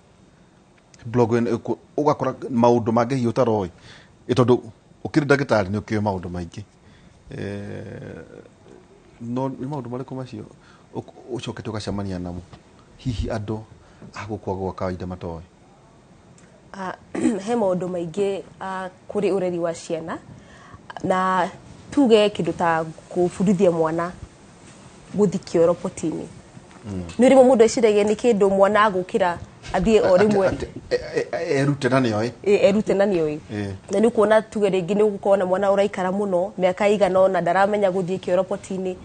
blog ĩno ũgakora maũndũ mangĩ hihi ũtaroĩ? Ĩ tondũ ũkĩrĩ ndagĩtarĩ nĩ ũkĩũĩ maũndũ maingĩ. No nĩ maũndũ marĩkũ macio ũcokete ũgacemania namo hihi andũ a gũkũ gwa kawaida matoĩ? He maũndũ maingĩ kũrĩ ũreri wa ciana, na tuge kĩndũ ta kũbundithia mwana gũthi kĩoro poti-inĩ. Nĩ rĩmwe mũndũ eciragia nĩ kĩndũ mwana agũkĩra athiĩ o rĩmwe. Erute na nĩoĩ. Ĩ, erute na nĩoĩ. Na nĩ ũkuona tuge rĩngĩ nĩ ũgũkorwo na mwana ũraikara mũno mĩaka ĩigana ũna ndaramenya gũthiĩ kĩoro poti-inĩ,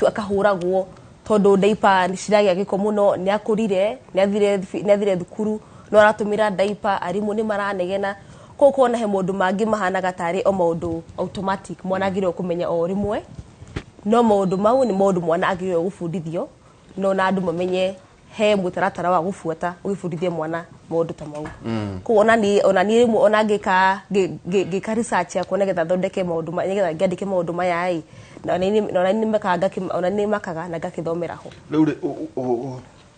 akahũragwo tondũ diaper nĩ ciragĩa gĩko mũno. Nĩ akũrire, nĩ athire thukuru no aratũmĩra diaper, arimũ nĩ maranegena. Koguo kuona he maũndũ mangĩ mahanaga tarĩ o maũndũ automatic mwana agĩrĩirwo kũmenya o rĩmwe, no maũndũ mau nĩ maũndũ mwana agĩrĩirwo gũbundithio, no na andũ mamenye he mũtaratara wa gũbuata ũgĩbundithia mwana maũndũ ta mau. Koguo ona niĩ rĩmwe ona ngĩka research yakwa nĩgetha thondeke maũndũ nĩgetha ngĩandĩke maũndũ maya ĩ, na ona niĩ ona nĩ makaga na ngakĩthomera ho. Rĩu rĩ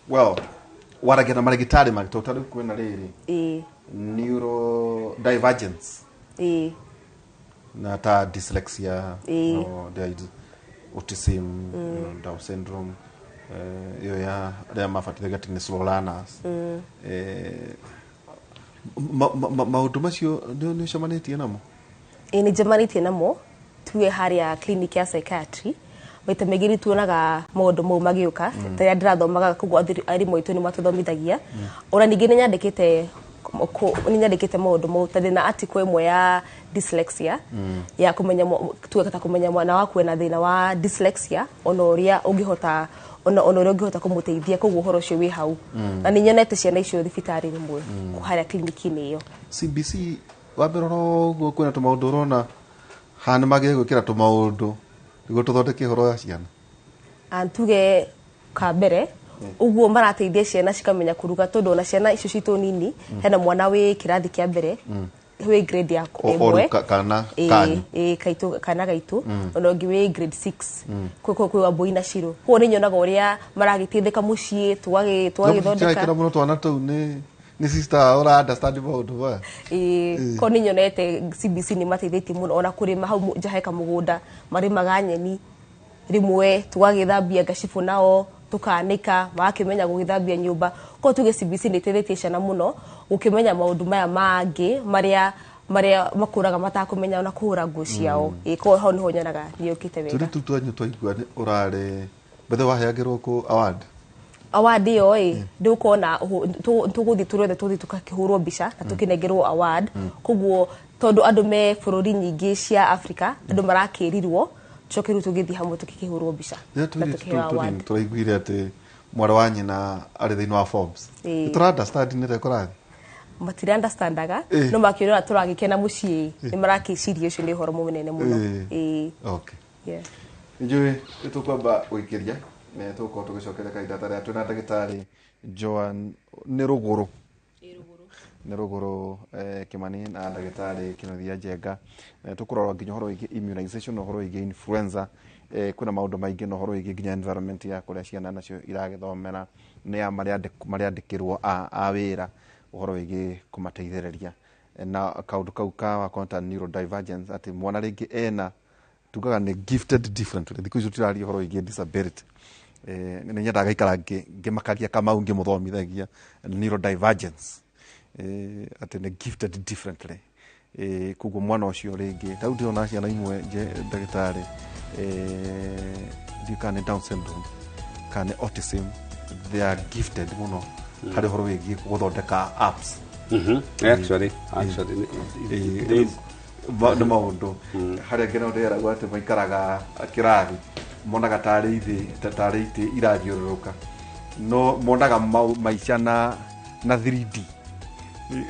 well, waragia na marĩgĩtarĩ mangĩ, tondũ ta rĩu kwĩna rĩrĩ neurodivergence na ta dyslexia, no, there is autism, Down syndrome, ĩyo ya arĩa mabatithagia atĩ nĩ slow learners. Maũndũ macio nĩ ũcemanĩtie namo? Ĩ, nĩ njemanĩtie namo. Tuge harĩa clinic ya psychiatry, Maita maingĩ nĩ tuonaga maũndũ mau magĩũka rĩrĩa ndĩrathomaga, koguo arimũ aitũ nĩ matũthomithagia. Ona ningĩ nĩ nyandĩkĩte maũndũ mau, ta ndĩna article ĩmwe ya dyslexia, ya kũmenya tuge ta kũmenya mwana waku ena thĩna wa dyslexia, ona ũrĩa ũngĩhota ona ũrĩa ũngĩhota kũmũteithia. Koguo ũhoro ũcio wĩ hau, na nĩ nyonete ciana icio thibitarĩ rĩmwe harĩa kiriniki-inĩ ĩyo. CBC wambere ũguo kwĩna tũmaũndũ ũrona haha nĩ magĩrĩire gwĩkĩra tũmaũndũ nĩguo tũthondeke ũhoro wa ciana? Tuge ka mbere ũguo marateithia ciana cikamenya kũruga, tondũ ona ciana icio citũ nini, hena mwana wĩ kĩrathi kĩa mbere, wĩ grade ya ĩmwe. Kana kanyu? Ĩ, kaitũ, kana gaitũ. Ona ũngĩ wĩ grade 6, kwĩ Wambui na Shiro. Koguo nĩ nyonaga ũrĩa maragĩteithĩka mũciĩ, tũgagĩthondeka. Mũno twana tũu nĩ sister ũra understand maũndũ maya. Ĩĩ, ko nĩ nyonete CBC nĩ mateithĩtie mũno, ona kũrĩma hau nja he kamũgũnda marĩmaga nyeni rĩmwe, tũgagĩthambia ngacibũ nao, tũkanĩka, magakĩmenya gũgĩthambia nyũmba. Koguo tuge CBC nĩ ĩteithĩtie ciana mũno gũkĩmenya maũndũ maya mangĩ marĩa makũraga matakũmenya, ona kũhũra nguo ciao. Ĩĩ, koguo hau nĩho nyonaga nĩ yũkĩte wega. Tũrĩ tu twanyu twaigua nĩ ũrarĩ bethe waheagĩrwo kũ award? Award ĩyo ĩ ndũkona tũgũthiĩ tũrĩ othe, tũthiĩ tũkakĩhũrwo mbica na tũkĩnengerwo award. Koguo tondũ andũ me bũrũri nyingĩ cia Africa, andũ marakĩrirwo tũcoke rĩu tũgĩthiĩ hamwe tũkĩhũrwo mbica na tũkĩheo award. Tũraiguire atĩ mwarĩ wa nyina arĩ thĩinĩ wa Forbes. Tũra understand nĩ kũrathiĩ? Matira understandaga, no makĩrora tũragĩkena mũciĩ nĩ marakĩciria ũcio nĩ ũhoro mũnene mũno. Ĩĩ. Okay. Njũĩ nĩ tũkwamba gũikĩria nĩ tũgũkorwo tũgĩcokeria kahinda tarĩa twĩna ndagĩtarĩ Joan nĩ Rũgũrũ Kĩmani na ndagĩtarĩ Kĩnuthia Njenga. Tũkũrora nginya ũhoro wĩgiĩ immunization, ũhoro wĩgiĩ influenza, kwĩna maũndũ maingĩ na ũhoro wĩgiĩ nginya environment ya kũrĩa ciana nacio iragĩthomera, nĩ ya marĩandĩkĩrwo a wĩra ũhoro wĩgiĩ kũmateithĩrĩria na kaũndũ kau ka wakonta neurodivergence, atĩ mwana rĩngĩ ena tugaga nĩ gifted differently. Thikũ icio tũraria ũhoro wĩgiĩ disability. Nĩ nyendaga gaikara ngĩmakagia Kamau ngĩmũthomithagia neurodivergence, atĩ nĩ gifted differently. Koguo mwana ũcio rĩngĩ ta rĩu ndĩrona ciana imwe ndagĩtarĩ, ndiũĩ kana nĩ Down syndrome kana nĩ autism, they are gifted mũno harĩ ũhoro wĩgiĩ gũthondeka apps. Actually, nĩ maũndũ harĩa ngeno ndĩragwo atĩ maikaraga kĩrathi monaga tarĩ ithĩ tarĩ itĩ irathiũrũrũka, no monaga maica na 3D.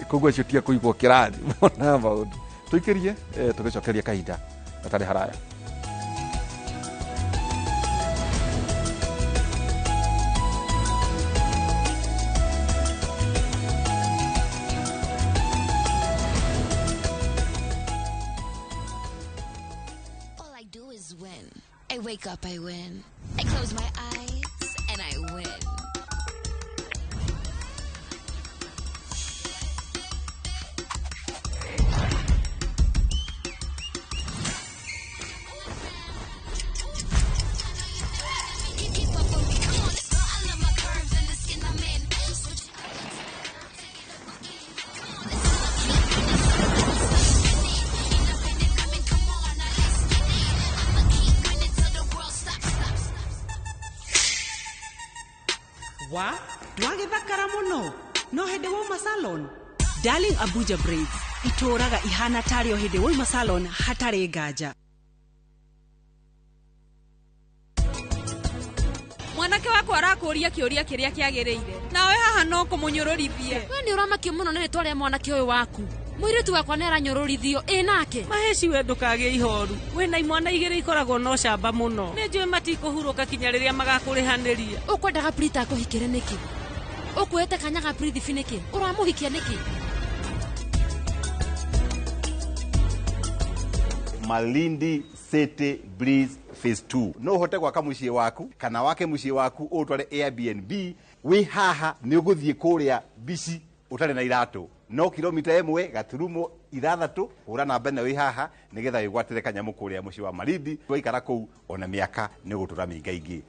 Koguo acio tia kũigwo kĩrathi monaga maũndũ. Tũikĩrie tũgĩcokeria kahinda gatarĩ haraya. All I do is win. I wake up, I win. I close my eyes and I win. Keep up with me, come on, let's go. I love my curves and the skin I'm in. Switch it up, take it up, okay. Come on, let's go. Independent, coming, come on, now let's get it. I'ma keep winning till the world stops, stops, stops. Wa ndwagĩthakara mũno no hĩndĩ wauma salon. Darling Abuja Braids itũraga ihana tarĩ o hĩndĩ wauma salon hatarĩ nganja. Mwanake wakwa arakũria kĩũria kĩrĩa kĩagĩrĩire, nawe haha no kũmũnyũrũrithie. We nĩ ũramakio mũno nĩ rĩtwa rĩa mwanake ũyũ waku. Mũirĩtu wakwa nĩ aranyũrũrithio ĩ nake. Mahĩci we ndũkagĩe ihoru, wĩna imwana igĩrĩ ikoragwo na ũcamba mũno. Nĩ njũĩ matikũhurũka kinya rĩrĩa magakũrĩhanĩria. Ũkwendaga Prita akũhikĩre nĩkĩ? Ũkuoete kanya ga Prithibi nĩkĩ? Ũramũhikia nĩkĩ? Malindi City Breeze Phase 2. No uhote gwaka muciĩ waku kana wake muciĩ waku ũtware Airbnb wĩ haha nĩ ũgũthiĩ kũrĩa bici ũtarĩ na iratũ no kilomita 1.6 hũra namba ĩno wĩ haha nĩgetha wĩgwatĩre kanyamũ kũrĩa mũciĩ wa Malindi. Waikara kũu ona mĩaka nĩ ũgũtũra mĩingaingĩ.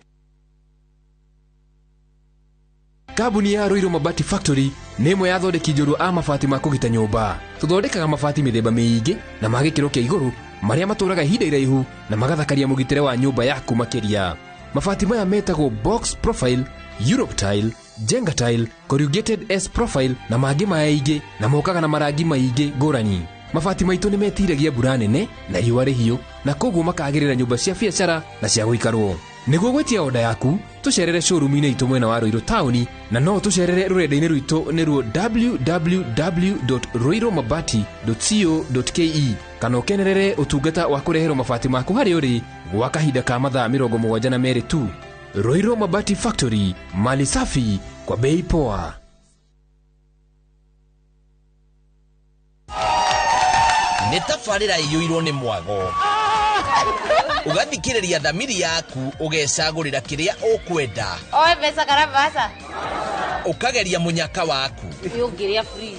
Kambuni ya Ruiru Mabati Factory nĩ ĩmwe ya athondeki njorua a mabati ma kũgita nyũmba. Tũthondekaga mabati mĩthemba mĩingĩ na ma gĩkĩro kĩa igũrũ Marĩa matũraga ihinda iraihu na magathakaria mũgitĩre wa nyũmba yaku makĩria. Mabati maya metagwo box profile, Europe tile, Jenga tile, corrugated S profile na mangĩ maingĩ, na mokaga na marangi maingĩ ngũrani. Mabati maitũ nĩ metiragia mbura nene na riũa rĩhiũ, na koguo makagĩrĩra nyũmba cia biacara na cia gũikarwo. Nĩguo gwĩtia oda yaku, tũcerere showroom-inĩ itũ mwena wa Ruiru taũni, na no tũcerere rũrenda-inĩ rwitũ nĩruo www.ruirumabati.co.ke, kana ũkenerere ũtungata wa kũreherwo mabati maku harĩa ũrĩ gwa kahinda ka mathaa 72 tu. Ruiru Mabati Factory, mali safi kwa bei poa. Nĩ tabarĩra ĩiyũirwo nĩ mwago, ũgathikĩrĩria thamiri yaku, ũgecagũrĩra kĩrĩa ũkwenda. Oe mbeca kana mbaca. Ũkageria mũnyaka waku. Ũngĩrĩa fridge.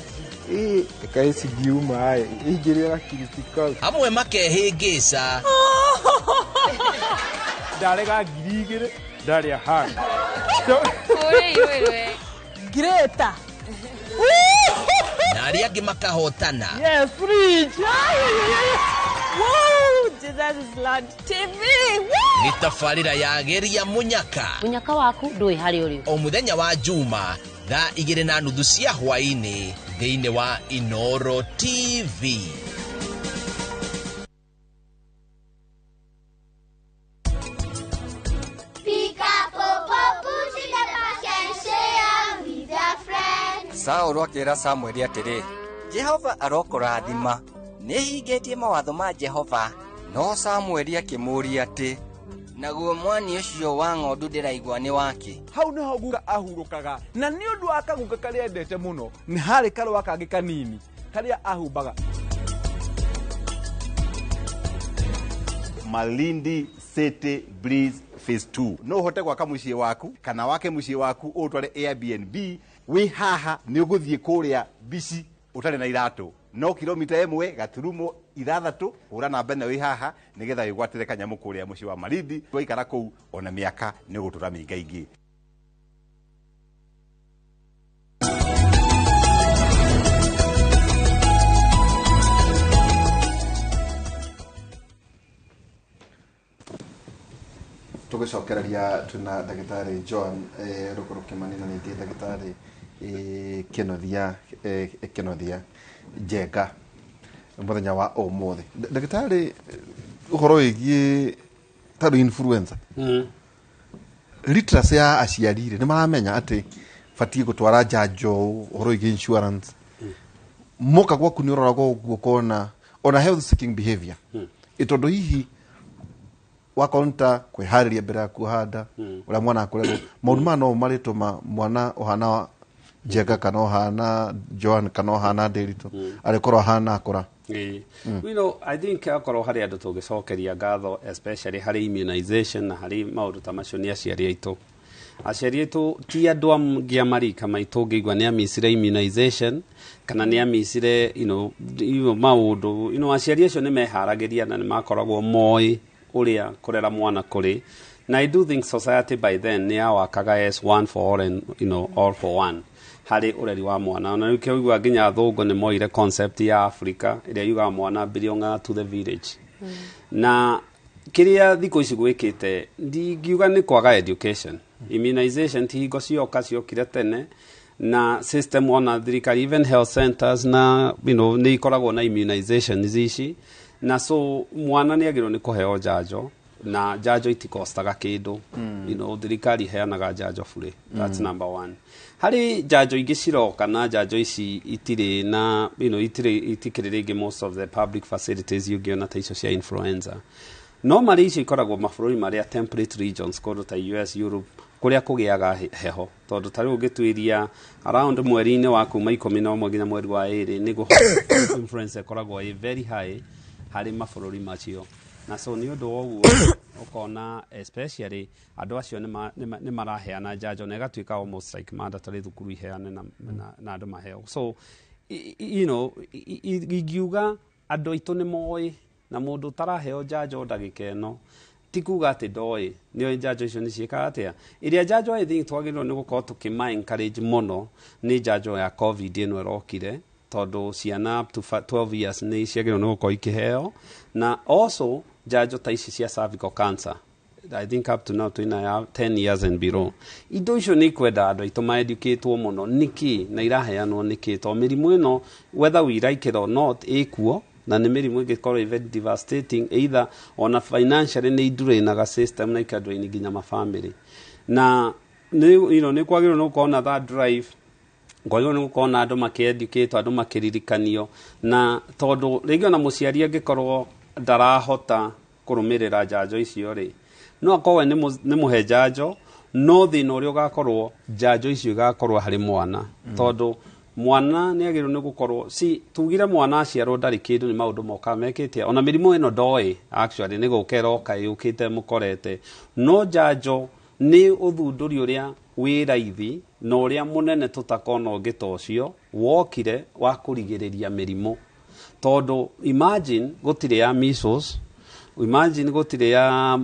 Ĩkaĩ cingiuma ingĩrĩa gakiriti. Amwe makehĩngĩca. Ndarega 2000 ndarĩa hanga. Greta. Na arĩa angĩ makahotana. Yes, fridge. Woo, Jesus is Lord TV. Nĩ tabarĩra ya geria mũnyaka. Mũnyaka waku ndũĩ harĩa ũrĩ. O mũthenya wa Juma thaa 2:30 cia hwaĩ-inĩ thĩinĩ wa Inoro TV. Saũlũ akĩra Samueli atĩrĩ, Jehova arokũrathima, nĩhingĩtie mawatho ma Jehova. No Samueli akĩmũũria atĩ, naguo mwani ũcio wa ng'ondu ndĩraigua nĩ wake? Hau nĩho guka ahurũkaga, na nĩ ũndũ wa kaguka karĩa endete mũno, nĩ harĩ karũa kangĩ kanini karĩa ahumbaga. Malindi City Breeze Phase 2. No ũhote gwaka mũciĩ waku kana wake mũciĩ waku ũtware Airbnb. Wĩ haha nĩ ũgũthiĩ kũrĩa bici ũtarĩ na iratũ, no kilomita 1.6 hũra namba ĩno wĩ haha nĩgetha wĩgwatĩre kanyamũ kũrĩa mũciĩ wa Malindi. Waikara kũu ona mĩaka nĩ ũgũtũra mĩingaingĩ. Tũgĩcokereria twĩna ndagĩtarĩ John Rũkũrũ Kĩmani na ningĩ ndagĩtarĩ Kĩnothia Njenga mũthenya wa ũmũthĩ. Ndagĩtarĩ, ũhoro wĩgiĩ tarĩu influenza, literacy ya aciari rĩ, nĩ maramenya atĩ batiĩ gũtwara njanjo, ũhoro wĩgiĩ insurance, moka gwaku nĩ ũroraga ũguo ũkona ona health seeking behavior, tondũ hihi wakonta kwĩharĩria mbere ya kuhanda ũrĩa mwana akũrerwo, maũndũ maya no marĩtũma mwana ũhana Njenga kana ũhana Joan kana ũhana Ndĩritũ arĩkorwo ahana akũra. I think akorwo harĩ andũ tũngĩcokeria ngatho especially harĩ immunization na harĩ maũndũ ta macio nĩ aciari aitũ. Aciari aitũ ti andũ angĩ a marika maitũ ũngĩigua nĩ amicire immunization kana nĩ amicire maũndũ, aciari acio nĩ meharagĩria na nĩ makoragwo moĩ ũrĩa kũrera mwana kũrĩ. Na I do think society by then nĩ yawakaga as one for all and all for one harĩ ũreri wa mwana. Na rĩu kĩoigua nginya athũngũ nĩ moire concept ya Africa ĩrĩa yugaga mwana belongaga to the village. Na kĩrĩa thikũ ici gwĩkĩte ndingiuga nĩ kwaga education. Immunization ti hingo cioka ciokire tene na system ona thirikari even health centers na nĩ ikoragwo na immunization ici, na so mwana nĩ agĩrĩirwo nĩ kũheo njanjo, na njanjo itikostaga kĩndũ. Thirikari iheanaga njanjo bure. That's number one. Harĩ njanjo ingĩ ciroka na njanjo ici itirĩ na itirĩ itikĩrĩ rĩngĩ most of the public facilities ũngĩona ta icio cia influenza. No marĩ icio ikoragwo mabũrũri marĩa temperate regions kũndũ ta US, Europe, kũrĩa kũgĩaga heho, tondũ ta rĩu ũngĩtuĩria around mweri-inĩ wa kuma 11 nginya mweri wa 2 nĩguo influenza ĩkoragwo ĩ very high harĩ mabũrũri macio. Na so nĩ ũndũ wa ũguo ũkona especially andũ acio nĩ maraheana njanjo na ĩgatuĩka almost like mandatory thukuru iheane na andũ maheo. So ingiuga andũ aitũ nĩ moĩ, na mũndũ ũtaraheo njanjo ndagĩka ĩno ti kuga atĩ ndoĩ, nĩoĩ njanjo icio nĩ ciĩkaga atĩa. Ĩrĩa njanjo I think twagĩrĩirwo nĩ gũkorwo tũkĩma encourage mũno nĩ njanjo ya COVID ĩno ĩrokire, Tondũ ciana up to 12 years nĩ ciagĩrĩirwo nĩ gũkorwo ikĩheo, na also njanjo ta ici cia cervical cancer, I think up to now twĩna ya 10 years and below. Indo icio nĩ ikwenda andũ aitũ maeducatwo mũno nĩkĩ na iraheanwo nĩkĩ, tondũ mĩrimũ ĩno, whether we like it or not, ĩkuo, na nĩ mĩrimũ ĩngĩkorwo even devastating, either ona financially nĩ idrainaga system na ikadrain nginya mabamĩrĩ. Na nĩ nĩ kwagĩrĩirwo nĩ gũkorwo na that drive, kwagĩrĩirwo nĩ gũkorwo na andũ makĩeducate, andũ makĩririkanio, na tondũ rĩngĩ ona mũciari angĩkorwo ndarahota kũrũmĩrĩra njanjo icio rĩ, no akorwo we nĩ mũhe njanjo, no thĩna ũrĩa ũgakorwo njanjo icio igakorwo harĩ mwana, tondũ mwana nĩ agĩrĩirwo nĩ gũkorwo si tugire mwana aciarwo ndarĩ kĩndũ, nĩ maũndũ mokaga mekĩte, ona mĩrimũ ĩno ndoĩ actually nĩ gũka ĩroka yũkĩte mũkorete. No njanjo nĩ ũthundũri ũrĩa wĩ raithi na ũrĩa mũnene tũtakona ũngĩ ta ũcio wokire wa kũrigĩrĩria mĩrimũ, tondũ imagine gũtirĩ ya measles, imagine gũtirĩ ya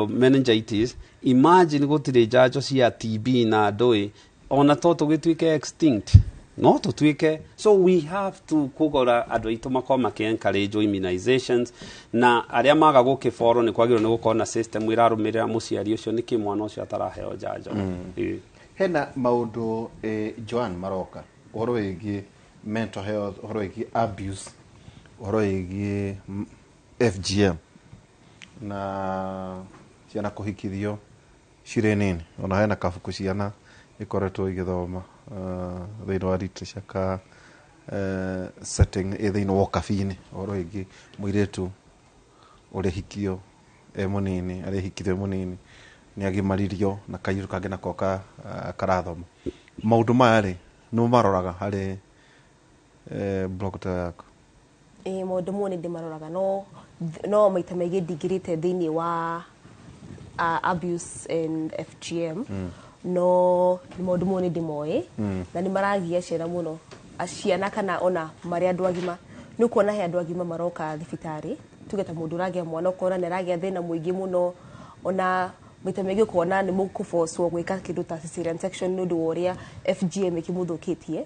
meningitis, imagine gũtirĩ njanjo cia TB na ndũĩ, ona to tũgĩtuĩke extinct, no tũtuĩke. So we have to kũgora andũ aitũ makorwo makĩ encourage immunizations, na arĩa maga gũkĩboro nĩ kwagĩrĩirwo nĩ gũkorwo na system ĩrarũmĩrĩra mũciari ũcio nĩkĩ mwana ũcio ataraheo njanjo. Hena maũndũ, Joan, maroka ũhoro wĩgiĩ mental health, ũhoro wĩgiĩ abuse, ũhoro wĩgiĩ FGM na ciana kũhikithio cirĩ nini. Ona hena kabuku ciana ikoretwo igĩthoma thĩinĩ wa literature ka setting ĩ thĩinĩ wa ũkabi-inĩ, ũhoro wĩgiĩ mũirĩtu ũrĩa hikio e mũnini, arĩa hikire mũnini, nĩ agimaririo na kairũ kangĩ nako ka karathoma. Maũndũ maya rĩ, nĩ maroraga harĩ blog ta yaku? Ĩĩ, maũndũ mau nĩ ndĩmaroraga, no maita maingĩ ndingĩrĩte thĩinĩ wa abuse and FGM. No nĩ maũndũ mau nĩ ndĩmoĩ na nĩ maragia ciana mũno, ciana kana ona marĩ andũ agima. Nĩ ũkuona he andũ agima maroka thibitarĩ, tuge ta mũndũ ũragĩa mwana, ũkona nĩ aragĩa thĩna mũingĩ mũno, ona maita maingĩ ũkona nĩ mũkũbocwo gwĩka kĩndũ ta cesarean section nĩ ũndũ wa ũrĩa FGM ĩkĩmũthũkĩtie.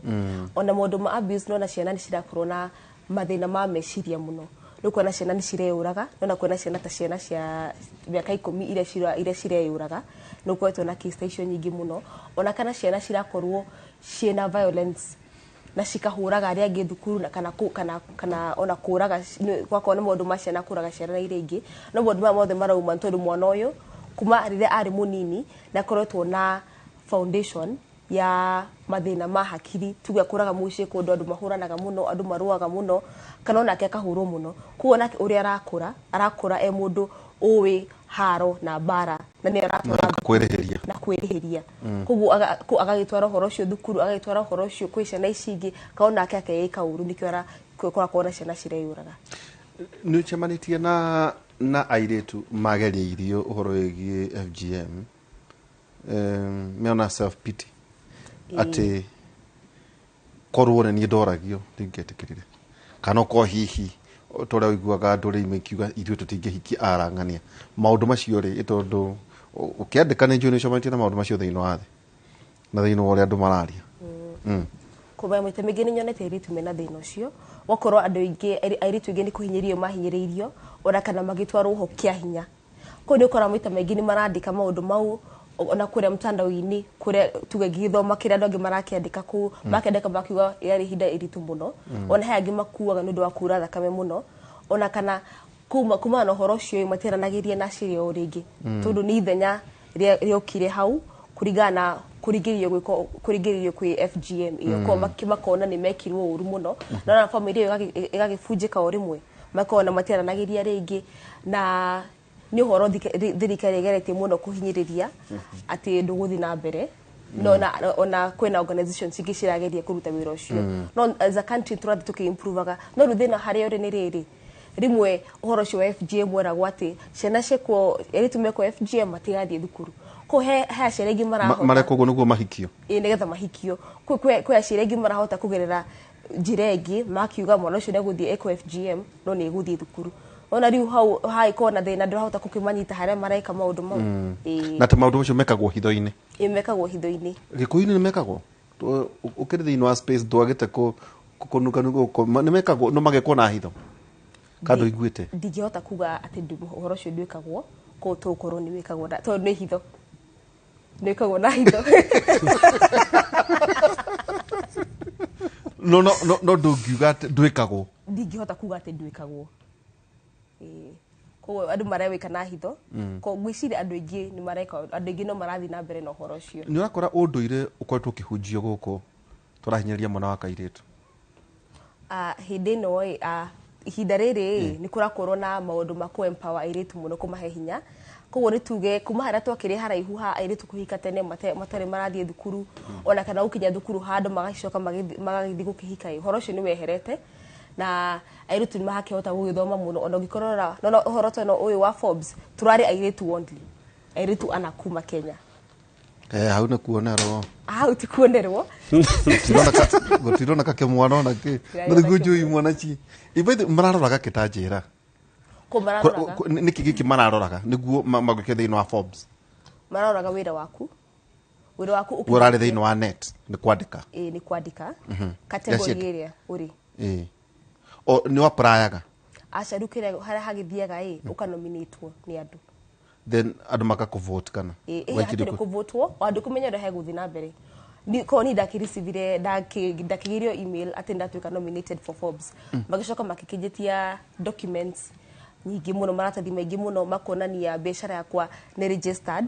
Ona maũndũ ma abuse, nona ciana nĩ cirakorwo na mathĩna ma meciria mũno. Nĩ ũkuona ciana nĩ cireyũraga, nona kuona ciana ta ciana cia mĩaka 10 iria cireyũraga, nĩ ũkoretwo na case ta icio nyingĩ mũno. Ona kana ciana cirakorwo ciĩna violence na cikahũraga arĩa angĩ thukuru na kana ona kũraga, gwakorwo nĩ maũndũ ma ciana kũraga ciana iria ingĩ. No maũndũ maya mothe marauma nĩ tondũ mwana ũyũ kuma rĩrĩa arĩ mũnini nĩ akoretwo na foundation ya mathĩna ma hakiri. Tuge akũraga mũciĩ kũndũ andũ mahũranaga mũno, andũ marũaga mũno, kana onake akahũrwo mũno. Koguo onake ũrĩa arakũra e mũndũ ũĩ haro na mbara, na nĩ aratwara kwĩrĩhĩria. Na kwĩrĩhĩria. Koguo agagĩtwara ũhoro ũcio thukuru, agagĩtwara ũhoro ũcio kwĩ ciana ici ingĩ, kana onake akeĩka ũru, nĩkĩo kũrakorwo na ciana cireyũraga. Nĩ ũcemanĩtie na airĩtu magereirio ũhoro wĩgiĩ FGM, meona self pity, atĩ korwo nĩ niĩ ndoragio ndingĩetĩkĩrire, kana okorwo hihi ta ũrĩa ũiguaga andũ rĩu makiuga ithuĩ tũtingĩhikia arang'ania, maũndũ macio rĩ, tondũ ũkĩandĩka nĩ njũĩ nĩ ũcemanĩtie na maũndũ macio thĩinĩ wa thĩ na thĩinĩ wa ũrĩa andũ mararia. Kũmaya maita maingĩ nĩ nyonete airĩtu mena thĩna ũcio, wakorwo andũ aingĩ, airĩtu aingĩ nĩ kũhinyĩrĩrio mahinyĩrĩirio, ona kana magĩtwarwo ho kĩa hinya. Koguo nĩ ũkoraga maita maingĩ nĩ marandĩka maũndũ mau ona kũrĩa mtandao-inĩ, kũrĩa tuge ngĩthoma kĩrĩa andũ angĩ marakĩandĩka kũu, makĩandĩka makiuga yarĩ ihinda iritũ mũno. Ona he angĩ makuaga nĩ ũndũ wa kura thakame mũno, ona kana kumana na ũhoro ũcio matiaranagĩria na aciari ao rĩngĩ, tondũ nĩ ithenya rĩokire hau kũringana na kũringĩrĩrio gwĩko, kũringĩrĩrio kwĩ FGM ĩyo. Koguo makona nĩ mekirwo ũru mũno, na ona famĩlĩ ĩyo ĩgagĩbunjĩka o rĩmwe, makona matiaranagĩria rĩngĩ. Na nĩ ũhoro thirikari ĩgeretie mũno kũhinyĩrĩria atĩ ndũgũthiĩ na mbere, no na ona kwĩna organizations ingĩ cirageria kũruta wĩra ũcio. No as a country tũrathiĩ tũkĩ-improvaga, no rĩu thĩna harĩa ũrĩ nĩ rĩrĩ, rĩmwe ũhoro ũcio wa FGM weragwo atĩ ciana ciekwo, airĩtu mekwo FGM matigathiĩ thukuru. Koguo he aciari aingĩ marahota marekwo ũguo nĩguo mahikio. Ĩĩ, nĩgetha mahikio. Kwĩ aciari aingĩ marahota kũgerera njĩra ĩngĩ, makiuga mwana ũcio nĩegũthiĩ ekwo FGM no nĩ egũthiĩ thukuru. Ona rĩu hau hagĩkorwo na thĩna, ndũrahota gũkĩmanyita harĩa mareka maũndũ mau. Na ta maũndũ macio mekagwo hitho-inĩ? Ĩĩ, mekagwo hitho-inĩ. Gĩkũyũ-inĩ nĩ mekagwo? Ũkĩrĩ thĩinĩ wa space ndwagĩte Kũnuka nĩ mekagwo no magekwo na hitho kando iguĩte. Ndingĩhota kuga atĩ ũhoro ũcio ndwĩkagwo, koguo tũgũkorwo nĩ wĩkagwo tondũ nĩ hitho, nĩ wĩkagwo na hitho. No no no no ndũngiuga atĩ ndwĩkagwo. Ndingĩhota kuga atĩ ndwĩkagwo. Ĩĩ. Koguo andũ marewĩka na hitho. Koguo ngwĩciria andũ aingĩ nĩ mareka, andũ aingĩ no marathiĩ na mbere na ũhoro ũcio. Nĩ ũrakora ũndũire ũkoretwo ũkĩhunjio gũkũ tũrahinyĩrĩria mwana wa kairĩtu. Hĩndĩ ĩno ĩ, ihinda rĩrĩ nĩ kũrakorwo na maũndũ ma kũ empower airĩtu mũno, kũmahe hinya. Koguo nĩ tuge kuma harĩa twakĩrĩ haraihu ha airĩtu kũhika tene matarĩ marathiĩ thukuru, ona kana gũkinya thukuru handũ magacoka magagĩthiĩ gũkĩhika ĩ, ũhoro ũcio nĩ weherete na airĩtu nĩ marakĩhota gũgĩthoma mũno. Ona ũngĩkorora no ũhoro ta ĩno ũyũ wa Forbes, tũrarĩ airĩtu only, airĩtu ana kuma Kenya. Hau nĩ kuonerwo. Hau ti kuonerwo. Gũtirona kake mwana ona kĩ. No nĩguo njũĩ mwana ci ibaithe mararoraga kĩ ta njĩra. Kũ mararoraga? Nĩkĩ gĩkĩ mararoraga nĩguo magwĩke thĩinĩ wa Forbes? Mararoraga wĩra waku, wĩra waku. Ũrarĩ thĩinĩ wa net nĩ kwandĩka. Ĩĩ, nĩ kwandĩka. Category ĩrĩa ũrĩ. Ĩĩ, o nĩ apply-aga? Aca, rĩu kĩrĩa harĩa hagĩthiaga ĩ, ũkanominatwo nĩ andũ. Then andũ makakũvote kana? Ĩĩ, hatirĩ kũvotwo, o andũ kũmenya ũrĩa hegũthiĩ na mbere. Korwo niĩ ndakĩrecivire, ndakĩgĩrio email atĩ ndatuĩka nominated for Forbes. Magĩcoka makĩkĩnjĩtia documents nyingĩ mũno, maratathi maingĩ mũno makuonania biacara yakwa nĩ registered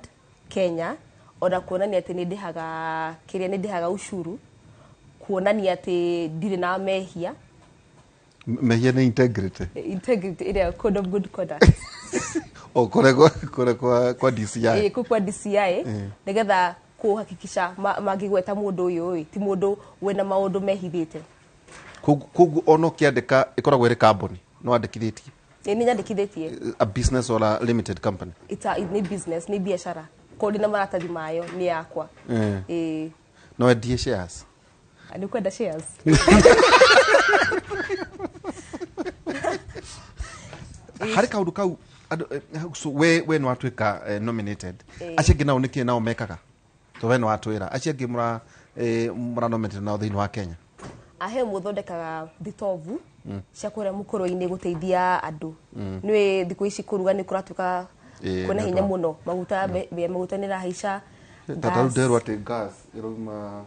Kenya, ona kuonania atĩ nĩ ndĩhaga kĩrĩa, nĩ ndĩhaga ushuru, kuonania atĩ ndirĩ na mehia. Mehia nĩ integrity. Integrity ĩrĩa code of good conduct. O kũrĩa kwa DCI. Ĩĩ, kũu kwa DCI, nĩgetha kũhakikisha mangĩgweta mũndũ ũyũ ĩ, ti mũndũ wĩna maũndũ mehithĩte. Koguo ona ũkĩandĩka ĩkoragwo ĩrĩ kambuni no wandĩkithĩtie? Ĩĩ, nĩ nyandĩkithĩtie. A business or a limited company? It's a, nĩ business, nĩ biacara, koguo ndĩna maratathi mayo, nĩ yakwa. Ĩĩ. No wendie shares? Nĩ kwenda shares. Harĩ kaũndũ kau andũ, so we nĩ watuĩka nominated. Acio angĩ nao nĩkĩ nao mekaga? To we nĩ watwĩra acio angĩ mũra nominated nao thĩinĩ wa Kenya. Ahe mũthondekaga thitovu cia kũrĩa mũkũrũ-inĩ gũteithia andũ. Nĩũĩ thikũ ici kũruga nĩ kũratuĩka kwĩna nĩ hinya ũndũ wa- mũno, maguta bei ya maguta nĩ ĩrahaica. Ta tarĩu nderwo atĩ gas ĩrauma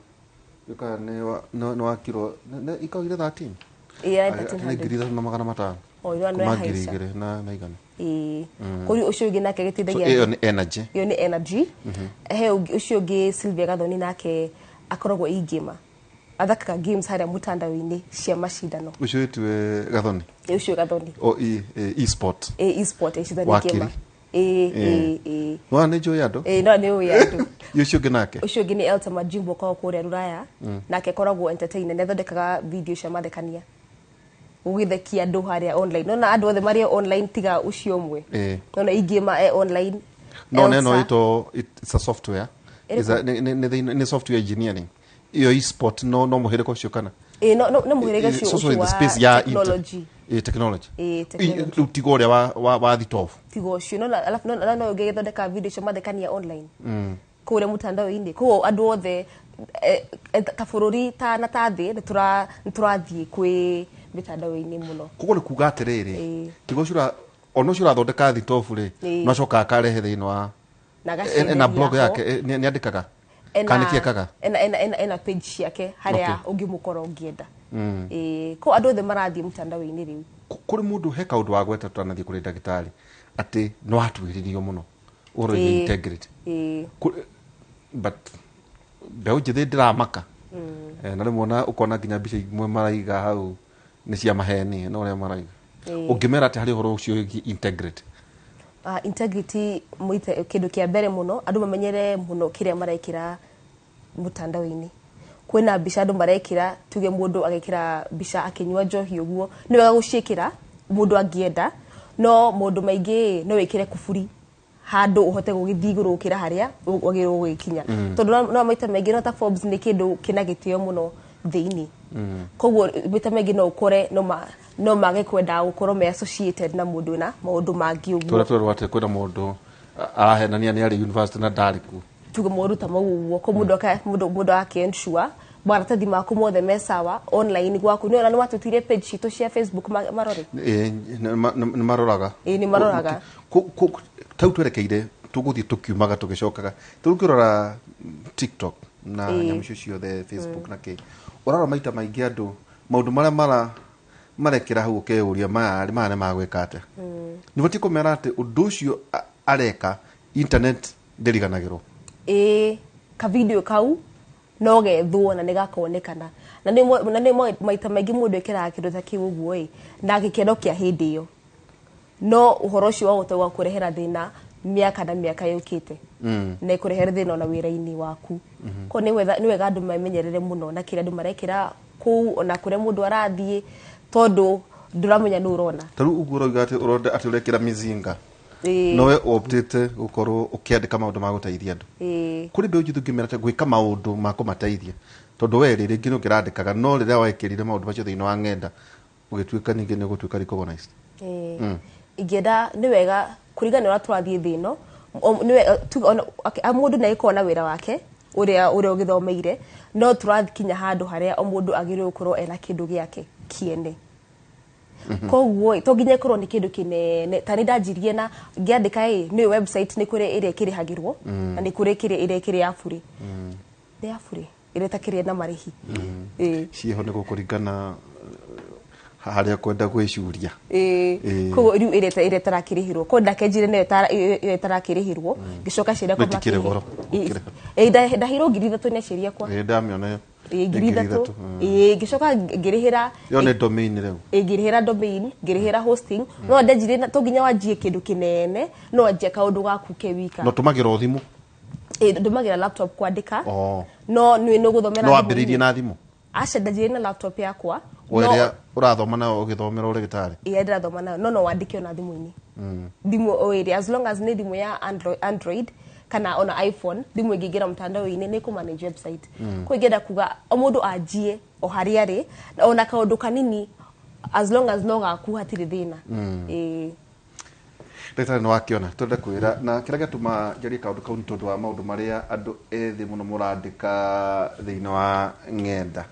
ĩkaga nĩ wa kiro ikaugire 13. Ĩĩ, Atĩ nĩ 1300. 3500. O, ĩyo no Kuma ngiri yahaica. igĩrĩ na igana. Ĩĩ, kũrĩ ũcio ũngĩ nake So gĩteithagia. ĩyo nĩ energy. Ĩyo nĩ energy. He ũcio ũngĩ Sylvia Gathoni, nake akoragwo e-gamer, athakaga games harĩa mũtandao-inĩ cia macindano. Ũcio wĩtiwe Gathoni? Ĩ, ũcio Gathoni. O e-sport. Ĩ, e-sport ĩcithani. Wakiri. Gamer, ĩ ĩ ĩ. Nĩwona nĩ njũĩ andũ. Ĩ, no nĩ ũĩ andũ. Ũcio ũngĩ nake? Ũcio ũngĩ nĩ Elton Majimbo, akoragwo kũrĩa Rũraya. Nake akoragwo entertainer, nĩ athondekaga video cia mathekania, gũgĩthekia andũ harĩa online. Nona andũ othe marĩ online tiga ũcio ũmwe. Nona ingĩma e online. No neno Elsa. ĩtwo it's a software. Ĩrĩkũ? Is a, nĩ software engineering iyo e-sport, no mũhĩrĩga ũcio kana? Ĩ, no mũhĩrĩga It's ũcio also in ũcio the space wa ya technology. Technology. Ĩ, technology. Rĩu tiga ũrĩa wa thitobu. Tiga ũcio, nona alafu no ũngĩ gĩthondeka video cia mathekania online kũrĩa mũtandao-inĩ. Koguo andũ othe ta bũrũri ta na ta thĩ nĩ tũrathiĩ kwĩ mĩtandao-inĩ mũno. Koguo nĩ kuga atĩrĩrĩ, tiga ũcio ona ũcio ũrathondeka thitobu rĩ, no acoka akarehe thĩinĩ wa Na ena blog agacenderia ho. yake, nĩ andĩkaga kana nĩkĩ ekaga? Ena page ciake harĩa ũngĩmũkora ũngĩenda. Ĩĩ, koguo andũ othe marathiĩ mũtandao-inĩ rĩu. Kũrĩ mũndũ he kaũndũ wagweta tũtanathiĩ kũrĩ ndagĩtarĩ atĩ nĩ watuĩririo mũno ũhoro wĩgiĩ integrity. But mbeũ njĩthĩ ndĩramaka. Na rĩmwe ona ũkona nginya mbica imwe maraiga hau nĩ cia maheni na ũrĩa maraiga. Ũngĩmera atĩ harĩ ũhoro ũcio wĩgiĩ integrity? Integrity mũite kĩndũ kĩa mbere mũno andũ mamenyere mũno kĩrĩa marekĩra mũtandao-inĩ. Kwĩna mbica andũ marekĩra, tuge mũndũ agekĩra mbica akĩnyua njohi ũguo, nĩ wega gũciĩkĩra mũndũ angĩenda, no maũndũ maingĩ no wĩkĩre kuburi handũ ũhote gũgĩthiĩ igũrũ gũkĩra harĩa wagĩrĩirwo gũgĩkinya. Tondũ no maita maingĩ no ta Forbes nĩ kĩndũ kĩna gĩtĩo mũno thĩinĩ, koguo maita maingĩ no ũkore no mage kwenda gũkorwo me associated na mũndũ na maũndũ mangĩ ũguo. Tũrĩa twerwo atĩ kwĩna mũndũ arahenania nĩ arĩ university na ndarĩ kuo. Tuge maũndũ ta mau ũguo, ko mũndũ mũndũ ake ensure Maratathi maku mothe me sawa online gwaku nĩ ona nĩ watũtire page citũ cia Facebook marore. Ĩĩ, nĩ maroraga. Ĩĩ, nĩ maroraga. Tau twerekeire tũgũthiĩ tũkiumaga tũgĩcokaga tũrĩu ũkĩrora TikTok na nyamũ icio ciothe, Facebook na kĩ, ũrarora maita maingĩ andũ maũndũ marĩa marekĩra hau, ũkeyũria maya maya nĩ magwĩka atĩa. Nĩ batiĩ kũmera atĩ ũndũ ũcio areka internet ndĩriganagĩrwo. Ĩĩ, ka video kau no gethwo na nĩ gakonekana na nĩ maita maingĩ mũndũ ekĩraga kĩndũ ta kĩu ũguo ĩ na gĩkeno kĩa hĩndĩ ĩyo, no ũhoro ũcio wahota gũkũrehera thĩna mĩaka na mĩaka yũkĩte na ĩkũrehere thĩna ona wĩra-inĩ waku. Koguo nĩ wega andũ memenyerere mũno na kĩrĩa andũ marekĩra kũu ona kũrĩa mũndũ arathiĩ, tondũ ndũramenya nũ ũrona. Ta rĩu ũguo ũrauga atĩ ũronda atĩ ũrekĩra mĩzinga, nowe optĩte gũkorwo ũkĩandĩka maũndũ ma gũteithia andũ. Kũrĩ mbeũ njĩthĩ ũngĩmera atĩa gwĩka maũndũ ma kũmateithia, tondũ we rĩ rĩngĩ nĩ ũkĩrandĩkaga, no rĩrĩa wekĩrire maũndũ macio thĩinĩ wa ng'enda ũgĩtuĩka ningĩ nĩ ũgũtuĩka recognized? Ingĩenda nĩ wega kũringana na ũrĩa tũrathiĩ thĩ ĩno, nĩ wega tuge okay, mũndũ nĩ agĩkorwo na wĩra wake ũrĩa ũgĩthomeire, no tũrakinya handũ harĩa o mũndũ agĩrĩirwo gũkorwo ena kĩndũ gĩake kĩene. Koguo ĩ, to nginya ĩkorwo nĩ kĩndũ kĩnene. Ta nĩ ndanjirie na ngĩandĩka ĩ nĩ website, nĩ kũrĩ ĩrĩa ĩkĩrĩhagĩrwo na nĩ kũrĩ ĩrĩa ĩkĩrĩ ya burĩ. Nĩ ya burĩ ĩrĩa ĩtakĩrĩ na marĩhi. Ĩĩ. Ciĩho nĩ gũkũringana harĩa kwenda gwĩcuria. Ĩĩ. Koguo rĩu ĩrĩa ĩtarakĩrĩhĩrwo, koguo ndakenjire nayo ĩrĩa ĩtarakĩrĩhĩrwo, ngĩcoka ciĩra No itikĩrĩ goro. Ĩĩ, ndaheirwo 3,000 nĩ aciari akwa. Ĩĩ, ndamĩona ĩyo. Ĩĩ, Nĩ 3,000. 3,000. Ĩĩ, ngĩcoka ngĩrĩhĩra. Ĩyo nĩ domain rĩu. Ĩĩ, ngĩrĩhĩra domain, ngĩrĩhĩra hosting. No ndanjirie to nginya wanjie kĩndũ kĩnene, no wanjie kaũndũ gaku ke wika. No tũmagĩra o thimũ? Ĩĩ, ndũmagĩra laptop kwandĩka. Oh. No nĩ ũgũthomera No wambĩrĩirie na thimũ? Aca, ndanjirie na laptop yakwa. O ĩrĩa ũrathoma nayo ũgĩthomera ũrĩgĩtarĩ? Ĩrĩa ndĩrathoma nayo, no wandĩke ona thimũ-inĩ. Thimũ o ĩrĩa, as long as nĩ thimũ ya Android kana ona iPhone, thimũ ĩngĩingĩra mtandao-inĩ nĩ kũ manage website. Kwa ingĩenda kuga o mũndũ anjie o harĩa arĩ na ona kaũndũ kanini, as long as no gaku, hatirĩ thĩna. Ĩĩ. Ndagĩtarĩ, nĩ wakĩona twende kwĩra na kĩrĩa gĩatũma njarie kaũndũ kau nĩ tondũ wa maũndũ marĩa andũ ethĩ mũno mũrandĩka thĩinĩ wa ng'enda.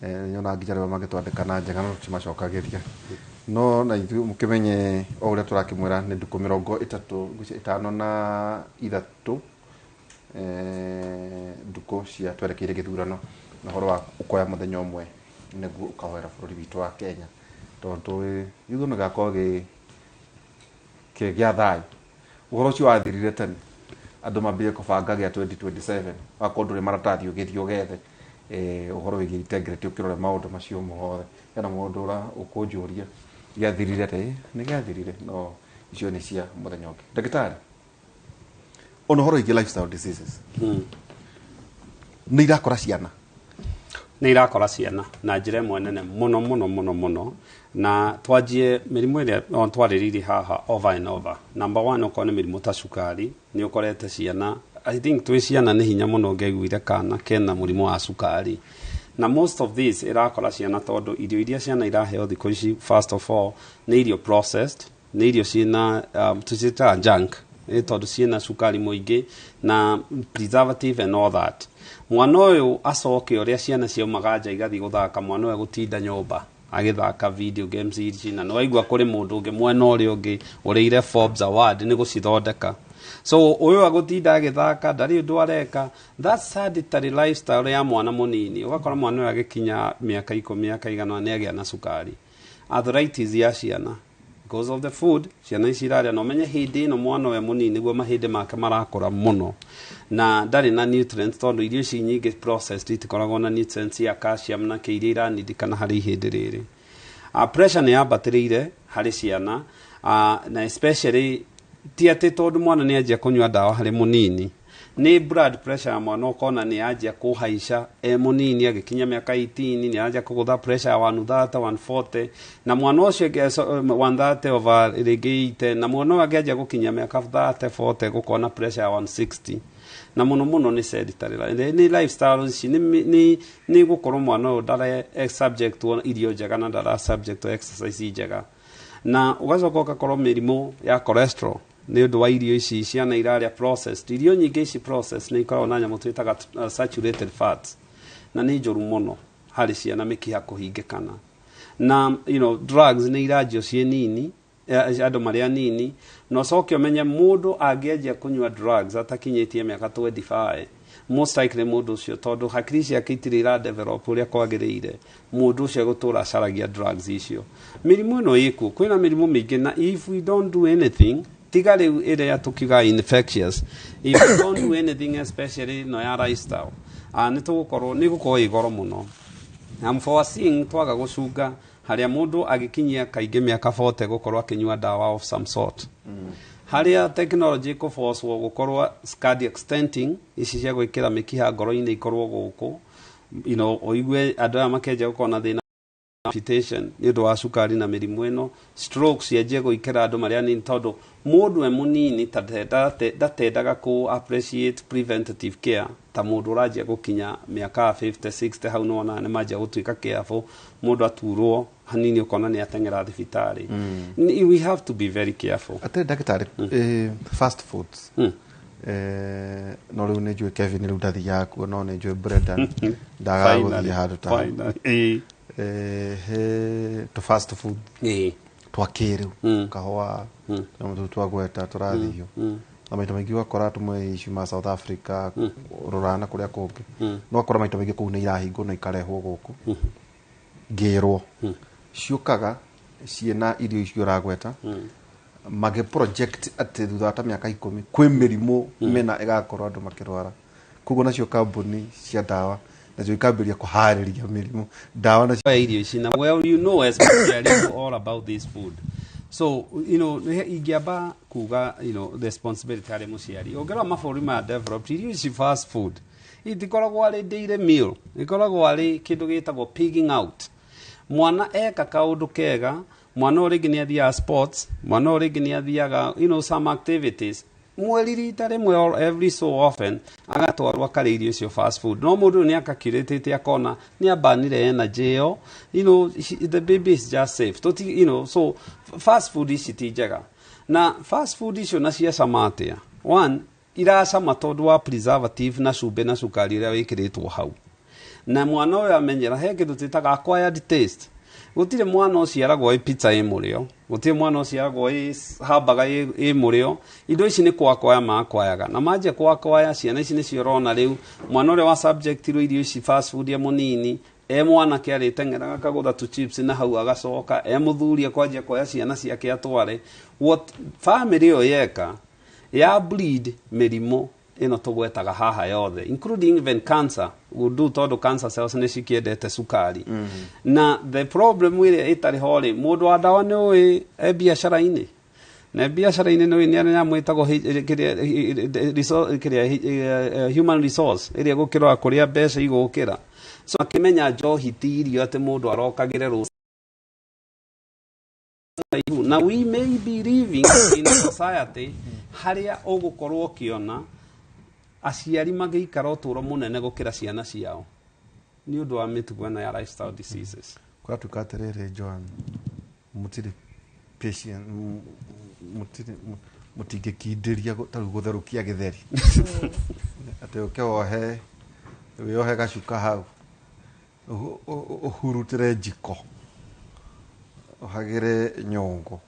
Nyonaga nginya rĩmwe magĩtwandĩka na njega, no tũtimacokagĩria, no na ithuĩ mũkĩmenye o ũrĩa tũrakĩmwĩra nĩ ndukũ 33, ngwĩciria 53, ndukũ cia twerekeire gĩthurano, na ũhoro wa ũkoya mũthenya ũmwe nĩguo ũkahoera bũrũri witũ wa Kenya, tondũ gĩthurano gĩgakorwo gĩ gĩa thayũ. Ũhoro ũcio wathirire tene, andũ mambire kũbanga gĩa 2027. Wakorwo ndũrĩ maratathi, ũgĩthiĩ ũgethe ũhoro wĩgiĩ integrity, ũkĩrore maũndũ macio mothe. Hena mũndũ ũra ũkũnjũria gĩathirire atĩa? Ĩ, nĩ gĩathirire, no icio nĩ cia mũthenya ũngĩ. Ndagĩtarĩ, ona ũhoro wĩgiĩ lifestyle diseases nĩ irakora ciana? Nĩ irakora ciana na njĩra ĩmwe nene mũno mũno mũno mũno, na twanjie mĩrimũ ĩrĩa o twarĩrĩirie haha over and over. Number one, okorwo nĩ mĩrimũ ta cukari, nĩ ũkorete ciana. I think twĩ ciana nĩ hinya mũno ũngĩaiguire kana kena mũrimũ wa cukari, na most of this ĩrakora ciana tondũ irio iria ciana iraheo thikũ ici, first of all, nĩ irio processed, nĩ irio ciĩna tũciĩtaga junk, tondũ ciĩna cukari mũingĩ na preservative and all that. Mwana ũyũ acoke ũrĩa ciana ciaumaga nja igathiĩ gũthaka, mwana ũyũ agũtinda nyũmba agĩthaka video games ici, na nĩwaigua kũrĩ mũndũ ũngĩ mwena ũrĩa ũngĩ ũrĩire Forbes Award nĩ gũcithondeka. So ũyũ agũtinda agĩthaka, ndarĩ ũndũ areka. That sedentary lifestyle ya mwana mũnini, ũgakora mwana ũyũ agĩkinya mĩaka 10, mĩaka igana, nĩ agĩa na cukari. Arthritis ya ciana because of the food ciana ici irarĩa. Na ũmenye hĩndĩ ĩno mwana ũyũ mũnini nĩguo mahĩndĩ make marakũra mũno, na ndarĩ na nutrients, tondũ irio ici nyingĩ processed itikoragwo na nutrients ya calcium na kĩ iria iranindikana harĩ ihĩndĩ rĩrĩ. Pressure nĩ yambatĩrĩire harĩ ciana, na especially ti atĩ tondũ mwana nĩ anjia kũnyua ndawa harĩ mũnini, nĩ blood pressure ya mwana ũkona nĩ yanjia kũhaica e mũnini. Agĩkinya mĩaka 18 nĩ yanjia kũgũtha pressure ya 130 140, na mwana ũcio 130 over rĩngĩ 80, na mwana ũyũ angĩanjia gũkinya mĩaka 30 40 gũkona pressure ya 160. Na mũno mũno nĩ sedentary, nĩ lifestyle ici, nĩ gũkorwo mwana ũyũ ndara subject irio njega na ndara subject exercise njega. Na ũgacoka ũgakorwo mĩrimũ ya cholesterol nĩ ũndũ wa irio ici ciana irarĩa processed. Irio nyingĩ ici processed nĩ ikoragwo na nyamũ twĩtaga saturated fats. Na nĩ njũru mũno harĩ ciana mĩkiha kũhingĩkana. Na drugs nĩ iranjio ciĩ nini, andũ marĩ anini, na ũcoke ũmenye mũndũ angĩanjia kũnyua drugs atakinyĩtie mĩaka 25, most likely mũndũ ũcio, tondũ hakiri ciake itirĩ ira develop ũrĩa kwagĩrĩire, mũndũ ũcio egũtũra acaragia drugs icio. Mĩrimũ ĩno ĩkuo, kwĩna mĩrimũ mĩingĩ, na if we don't do anything, tiga rĩu ĩrĩa tũkiuga infectious, if we don't do anything, especially ĩno ya lifestyle, nĩ tũgũkorwo, nĩ gũkorwo ĩ goro mũno. I'm foreseeing twaga gũcunga harĩa mũndũ agĩkinyia kaingĩ mĩaka 40 gũkorwo akĩnyua ndawa of some sort, harĩa technology ĩkũbocwo gũkorwo cardiac stenting ici cia gwĩkĩra mĩkiha ngoro-inĩ ikorwo gũkũ, ũigue andũ aya makĩanjia gũkorwo na thĩna palpitation nĩ ũndũ wa cukari na mĩrimũ ĩno, stroke cianjie gwĩkĩra andũ marĩa anini, tondũ mũndũ e mũnini ta ndatendaga kũ appreciate preventative care ta mũndũ ũranjia gũkinya mĩaka ya 50 60. Hau nĩwona nĩ manjia gũtuĩka careful, mũndũ aturwo hanini ũkona nĩ ateng'era thibitarĩ. We have to be very careful. Atĩrĩ ndagĩtarĩ, fast foods, no rĩu nĩ njũĩ Kevin rĩu ndathiaga kuo, no nĩ njũĩ Brendan ndagaga gũthiĩ handũ ta hau. Finally. He tũ fast food twa kĩrĩu, kahũa tũu twagweta tũrathio, na maita maingĩ ũgakora tũmwe ciuma South Africa, rũraya na kũrĩa kũngĩ, no ũgakora maita maingĩ kũu nĩ irahingwo na ikarehwo gũkũ, ngĩrwo ciũkaga ciĩna irio icio ũragweta, magĩ project atĩ thutha wa ta mĩaka 10 kwĩ mĩrimũ mĩna ĩgakorwo andũ makĩrwara. Koguo nacio kambuni cia ndawa nacio ikambĩrĩria kũharĩria mĩrimũ ndawa nacio. Irio ici na, well, as mũciari all about this food, so ingĩamba kuga responsibility harĩ mũciari. Ũngĩrora mabũrũri maya developed, irio ici fast food itikoragwo arĩ daily meal, ikoragwo arĩ kĩndũ gĩtagwo pigging out. Mwana eka kaũndũ kega, mwana ũyũ rĩngĩ nĩ athiaga sports, mwana ũyũ rĩngĩ nĩ athiaga some activities, mweri rita rĩmwe or every so often agatwarwo akarĩa irio icio fast food. No mũndũ ũyũ nĩ akakirĩtĩte akona nĩ ambanire energy ĩyo, the baby is just safe. Tũti, so fast food ici ti njega. Na fast food icio na ciacama atĩa? One, iracama tondũ wa preservative na cumbĩ na cukari ũrĩa wĩkĩrĩtwo hau, na mwana ũyũ amenyera he kĩndũ twĩtaga acquired taste. Gũtirĩ mwana ũciaragwo ĩ pizza ĩ mũrĩo, gũtirĩ mwana ũciaragwo ĩ hamburger ĩ mũrĩo. Indo ici nĩ kwakwaya makwayaga, na manjia kwakwaya, ciana ici nĩcio ũrona rĩu mwana ũrĩa wa subjectirwo irio ici fast food e mũnini, e mwanake arĩteng'eraga akagũtha tu chips na hau, agacoka e mũthuri akwanjia kuoya ciana ciake atware. What family ĩyo yeka ya breed mĩrimũ ĩno tũgwetaga haha yothe, including even cancer ũndũ, tondũ cancer cells nĩ cikĩendete cukari. Na the problem ĩrĩa ĩtarĩ ho rĩ, mũndũ wa ndawa nĩ ũĩ e biacara-inĩ, na biacara-inĩ nĩ ũĩ nĩ arĩ nyamũ ĩtagwo kĩrĩa human resource ĩrĩa gũkĩrora kũrĩa mbeca igũkĩra. So akĩmenya njohi ti irio atĩ mũndũ arokagĩre rũciũ, na we may be living in a society harĩa ũgũkorwo ũkĩona aciari magĩikara ũtũũro mũnene gũkĩra ciana ciao nĩ ũndũ wa mĩtugo ĩno ya lifestyle diseases. Kũratuĩka atĩrĩrĩ, Joan, mũtirĩ patient, mũtirĩ mũtingĩkindĩria ta rĩu gũtherũkia gĩtheri, atĩ ũke wohe wĩohe gacuka hau, ũhurutĩre njiko, ũhagĩre nyũngũ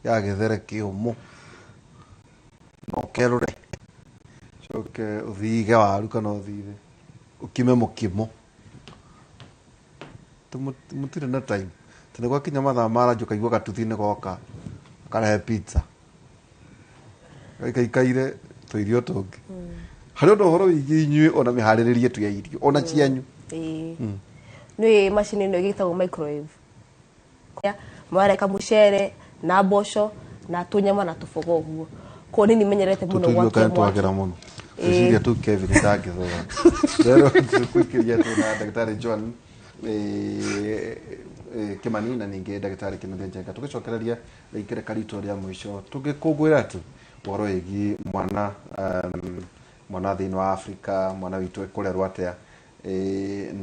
ya gĩthere kĩũmũ na ũkerũre, coke ũthige waru kana ũthithe ũkime mũkimo. Mũtirĩ na time tondũ gwakinya mathaa ma ranji ũkaigua gatuthi nĩ goka akarehe pizza gaikaikaire tũirio tũngĩ. Harĩ ũndũ ũhoro wĩgiĩ inyuĩ ona mĩharĩrĩrie tu ya irio ona cianyu. Ĩĩ. Nĩ macini ĩno ĩgĩtagwo microwave. Mareka mũcere na mboco na tũnyama na tũboga ũguo. Koguo nĩ nimenyerete mũno tũtũirio gwakia kana mwaki. Twagĩra mũno. Gwĩciria tu Kevin ndangĩthũra rero tũkũikĩria tu na ndagĩtarĩ John Kimani na ningĩ ndagĩtarĩ Kĩnuthia Njenga, tũgĩcokereria rĩingĩre karito rĩa mũico tũgĩkũngũĩra tu ũhoro wĩgiĩ mwana, mwana thĩinĩ wa Afrika, mwana witũ ekũrerwo atĩa,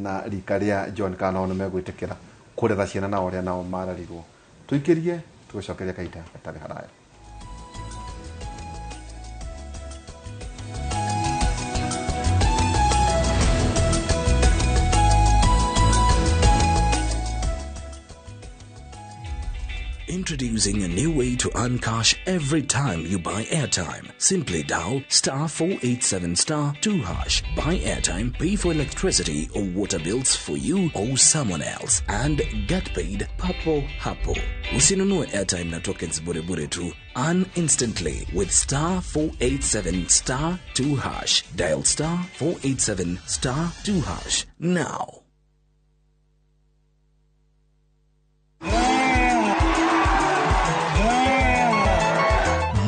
na rika rĩa John kana nao nĩ megwĩtĩkĩra kũrera ciana nao ũrĩa nao mararirwo. Tũikĩrie tũgĩcokeria kahinda gatarĩ haraya. Introducing a new way to earn cash every time you buy airtime. Simply dial star 487 star 2 hash. Buy airtime, pay for electricity or water bills for you or someone else, and get paid papo hapo. Usinunue airtime na tokens bure bure tu. Earn instantly with star 487 star 2 hash. Dial star 487 star 2 hash now.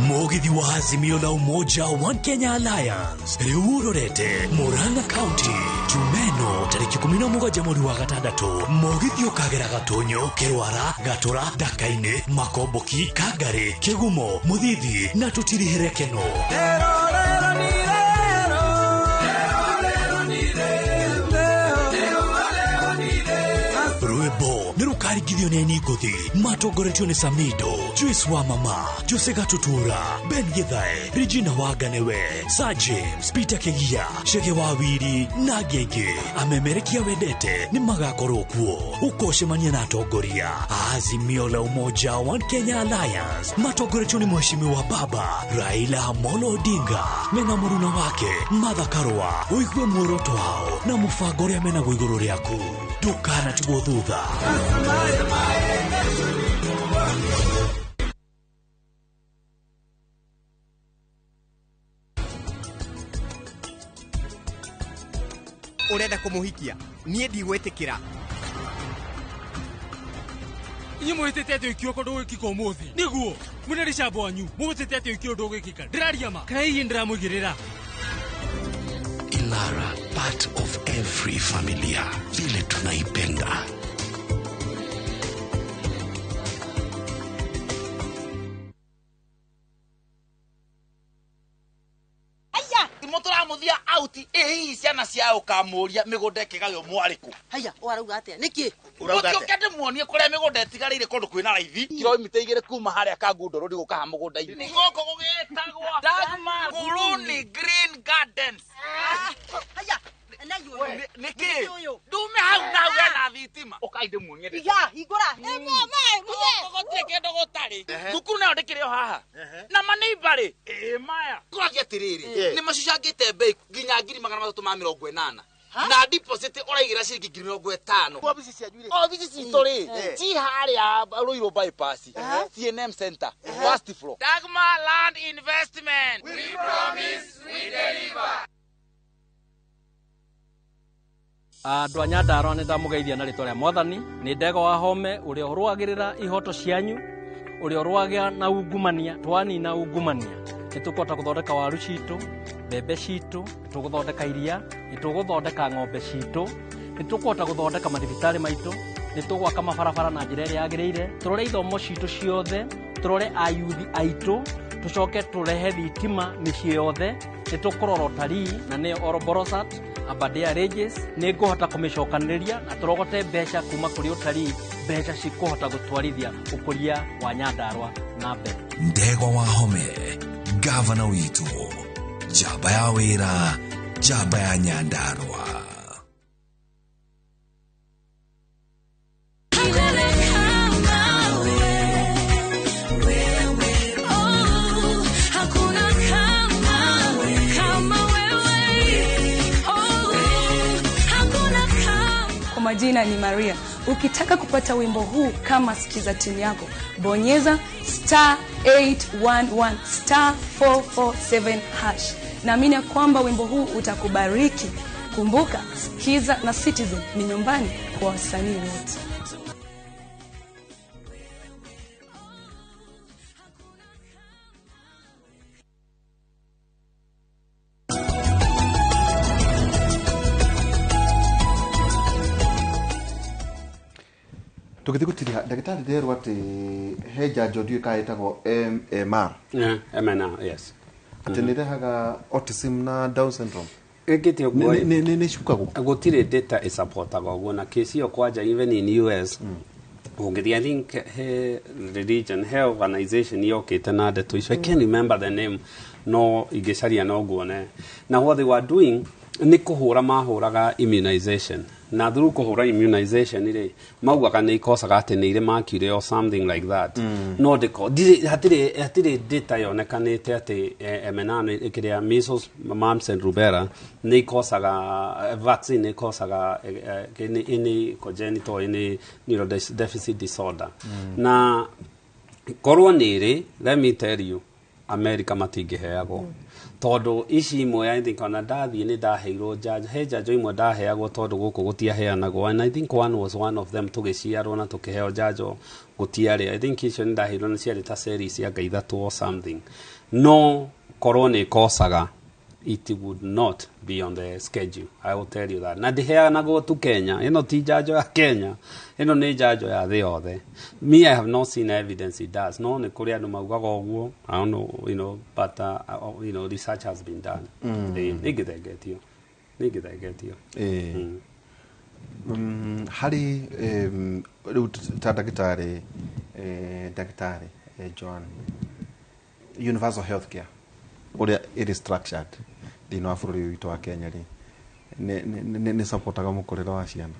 Mugithi wa Azimio la Umoja One Kenya Alliance riu urorete Murang'a County Jumeno tariki 17 mweri wa gatandatũ. Mugithi ũkagera Gatunyu, Kĩrwara, Gatura, Ndakainĩ, Makomboki, Kangari, Kĩgumo, Mũthithi na tũtirihere keno. Rwĩmbo nĩ rũkarigithio nĩ aini ngũthi matongoretio nĩ Samido, Joyce wa Mama, Jose Gatutura, Ben Githae, Regina Wanganewe, Sir James, Peter Kigia, Chege wa Wiri na angĩ aingĩ. Amemerekia wendete nĩ magakorwo kuo. Ũkocemania na atongoria Azimio la Umoja One Kenya Alliance matongoretio nĩ Mheshimiwa Baba Raila Amolo Odinga mena mũruna wake Martha Karua. Ũigue muoroto wao na mũbango ũrĩa menaguo igũrũ rĩaku. Ndũkanatigwo thutha. Urenda kumuhikia nie ndigwitikira. Inyuĩ mwĩtĩte atĩ ũhiki wakwa ndũgwĩkĩka ũmũthĩ nĩguo mwĩna rĩcambo wanyu mũgũtĩte atĩ ũhiki ũyũ ndũgwĩkĩka. Ndĩraria ma kana hihi ndĩramũigĩrĩra. Ilara, part of every familia, vile tunaipenda. Mũtũramuthia out ĩ hihi ciana cia ũkamũria mĩgũnda ĩkĩgaywo mwarĩkũ. Haya, ũrauga atĩa? Nĩkĩ? Ũkĩũke ndĩmuonie kũrĩa mĩgũnda ĩtigarĩire kũndũ kwĩna raithi kilomita 2 kuma harĩa Kangundo Road gũka ha mũgũnda-inĩ. Nĩ gũkũ gũgĩtagwo Dagmar Nguruni Green Gardens. Haya, nĩkĩ? Ndume hau na hau hena thitima. Ũkai ndĩmuonie. Iga, hingũra. Gũkũ gũtirĩ kĩndũ gũtarĩ. Thukuru nayo ndĩkĩrĩ o haha. Na maneiba rĩ, ĩ maya. Kũragia atĩrĩrĩ, nĩ macucangĩte mbei nginya 380,000. Na deposit ũraigĩra ciringi 50,000. Obici cianyu rĩ? Obici citũ rĩ, ci harĩa Ruiru bypass, CNM Center, first floor. Dagmar Land Investment. We promise, we deliver. Andũ a Nyandarua nĩ ndamũgeithia na rĩtwa rĩa Mwathani. Nĩ Ndegwa wa Home ũrĩa ũrũagĩrĩra ihoto cianyu, ũrĩa ũrũagĩra na ungumania. Twanina ungumania nĩ tũkũhota gũthondeka waru citũ, mbembe citũ, nĩ tũgũthondeka iria, nĩ tũgũthondeka ng'ombe citũ, nĩ tũkũhota gũthondeka mathibitarĩ maitũ, nĩ tũgwaka mabarabara na njĩra ĩrĩa yagĩrĩire, tũrore ithomo citũ ciothe, tũrore ayuthi aitũ, tũcoke tũrehe thitima mĩciĩ yothe, nĩ tũkũrora ũtarii na nĩyo Oroborosat, Aberdare Ranges, nĩ ngũhota kũmĩcokanĩrĩria na tũrogote mbeca kuma kũrĩ ũtarii, mbeca cikũhota gũtwarithia ũkũria wa Nyandarua na mbere. Ndegwa wa Home, gavana witũ, njamba ya wĩra, njamba ya Nyandarua. Majina ni Maria. Ukitaka kupata wimbo huu kama sikiza timu yako, bonyeza star 811 star 447 hash. Naamini ya kwamba wimbo huu utakubariki. Kumbuka, Sikiza na Citizen ni nyumbani kwa wasanii wote. Tũgĩthiĩ gũtiriha ndagĩtarĩ nderwo atĩ he njanjo ndiũĩ kana ĩtagwo MMR. MNR, yes. Atĩ nĩ ĩrehaga autism na Down syndrome. Ĩkĩte ũguo nĩ cukagwo. Gũtirĩ data ĩsupportaga ũguo na kesi ĩyo kwanja even in US ũngĩthiĩ I think he religion he organization yokĩte na ndeto icio. I can't remember the name no ingĩcaria no nguone. Na what they were doing nĩ kũhũra mahũraga immunization. Na through kũhũra immunization rĩ, maugaga nĩ ikocaga atĩ nĩ irĩ mercury or something like that. No ndĩko hatirĩ data yonekanĩte atĩ MNR kĩrĩa measles, mumps and rubella nĩ ikocaga, vaccine nĩ ikocaga any congenital, any neurodeficit disorder. Na korwo nĩ ĩrĩ, let me tell you, America matingĩheagwo, tondũ ici imwe, I think ona ndathiĩ nĩ ndaheirwo njanjo, he njanjo imwe ndaheagwo tondũ gũkũ gũtiaheanagwo, and I think one was one of them. Tũgĩciarwo na tũkĩheo njanjo gũtiarĩ. I think icio nĩ ndaheirwo nĩ ciarĩ ta ceri cia nga ithatũ or something. No korwo nĩ ĩkocaga, it would not be on the schedule, I will tell you that. Na ndĩheanagwo tu Kenya. Ĩno ti njanjo ya Kenya, ĩno nĩ njanjo ya thĩ yothe. Me, I have not seen evidence it does. No nĩ kũrĩ andũ maugaga ũguo, I don't know, but research has been done. Nĩ ngĩthengetio, nĩ ngĩthengetio. Harĩ rĩu ta ndagĩtarĩ, ndagĩtarĩ Joan, universal health care ũrĩa ĩrĩ structured thĩinĩ wa bũrũri ũyũ witũ wa Kenya rĩ, nĩ supportaga mũkũrĩre wa ciana?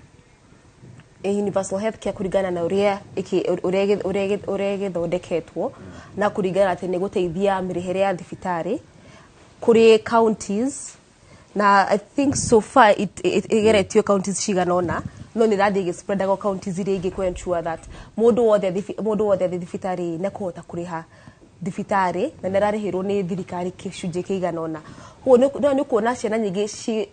Universal health care, kũringana na ũrĩa ũrĩa ĩgĩthondeketwo na kũringana atĩ nĩ gũteithia mĩrĩhĩre ya thibitarĩ kũrĩ counties, na I think so far ĩgeretio counties cigana ũna, no nĩ ĩrathiĩ ĩgĩspreadagwo counties iria ingĩ kũ ensure that mũndũ wothe athiĩ thibitarĩ nĩ akũhota kũrĩha thibitarĩ na nĩ ararĩhĩrwo nĩ thirikari gĩcunjĩ kĩigana ũna. Koguo no nĩ ũkuona ciana nyingĩ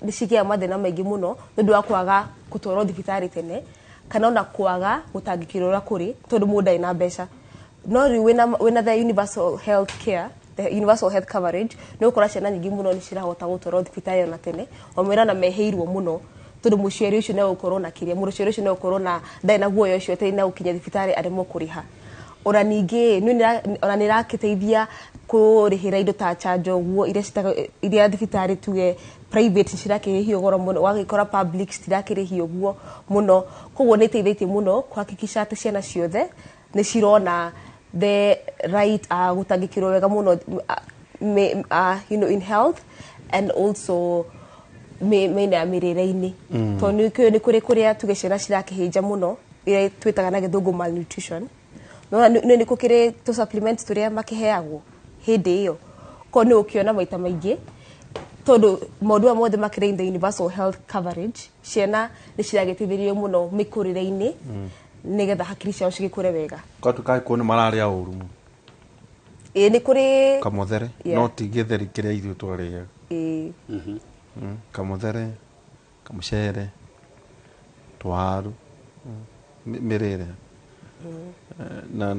nĩ cigĩaga mathĩna maingĩ mũno nĩ ũndũ wa kwaga gũtwarwo thibitarĩ tene, kana ona kwaga gũtangĩkĩrwo ũrĩa kũrĩ tondũ mũndũ ndarĩ na mbeca. No rĩu wĩna the universal health care, the universal health coverage, nĩ ũgũkora ciana nyingĩ mũno nĩ cirahota gũtwarwo thibitarĩ ona tene, o mwĩra na mehĩirwo mũno, tondũ mũciari ũcio nĩ egũkorwo na kĩrĩa, mũciari ũcio nĩ egũkorwo na ndarĩ na guoya ũcio atĩ nĩ egũkinya thibitarĩ aremwo kũrĩha. Ona ningĩ ona nĩ ĩrakĩteithia kũrĩhĩra indo ta chanjo ũguo, iria iria thibitarĩ tuge private cirakĩrĩhio goro mũno, ũgagĩkora public citirakĩrĩhio ũguo mũno. Koguo nĩ ĩteithĩtie mũno kũhakikisha atĩ ciana ciothe nĩ cirona the right gũtangĩkĩrwo wega mũno in health and also mĩena ya mĩrĩre-inĩ. Tondũ nĩ kũrĩ kũrĩa tuge ciana cirakĩhĩnja mũno, ĩrĩa twĩtaga na gĩthũngũ malnutrition. Nona nĩ gũkĩrĩ tũ supplement tũrĩa makĩheagwo hĩndĩ ĩyo. Koguo nĩ ũkĩona maita maingĩ, tondũ maũndũ maya mothe makĩrĩ in the universal health coverage, ciana nĩ ciragĩteithĩrĩrio mũno mĩkũrĩre-inĩ nĩgetha hakiri ciao cigĩkũre wega. Kwatuĩka Gĩkũyũ nĩ mararĩa ũru mũno. Ĩĩ, nĩ kũrĩ. Kamũthere. No ti gĩtheri kĩrĩa ithuĩ twarĩaga. Kamũthere, kamũcere, twaru, mĩrĩre. Na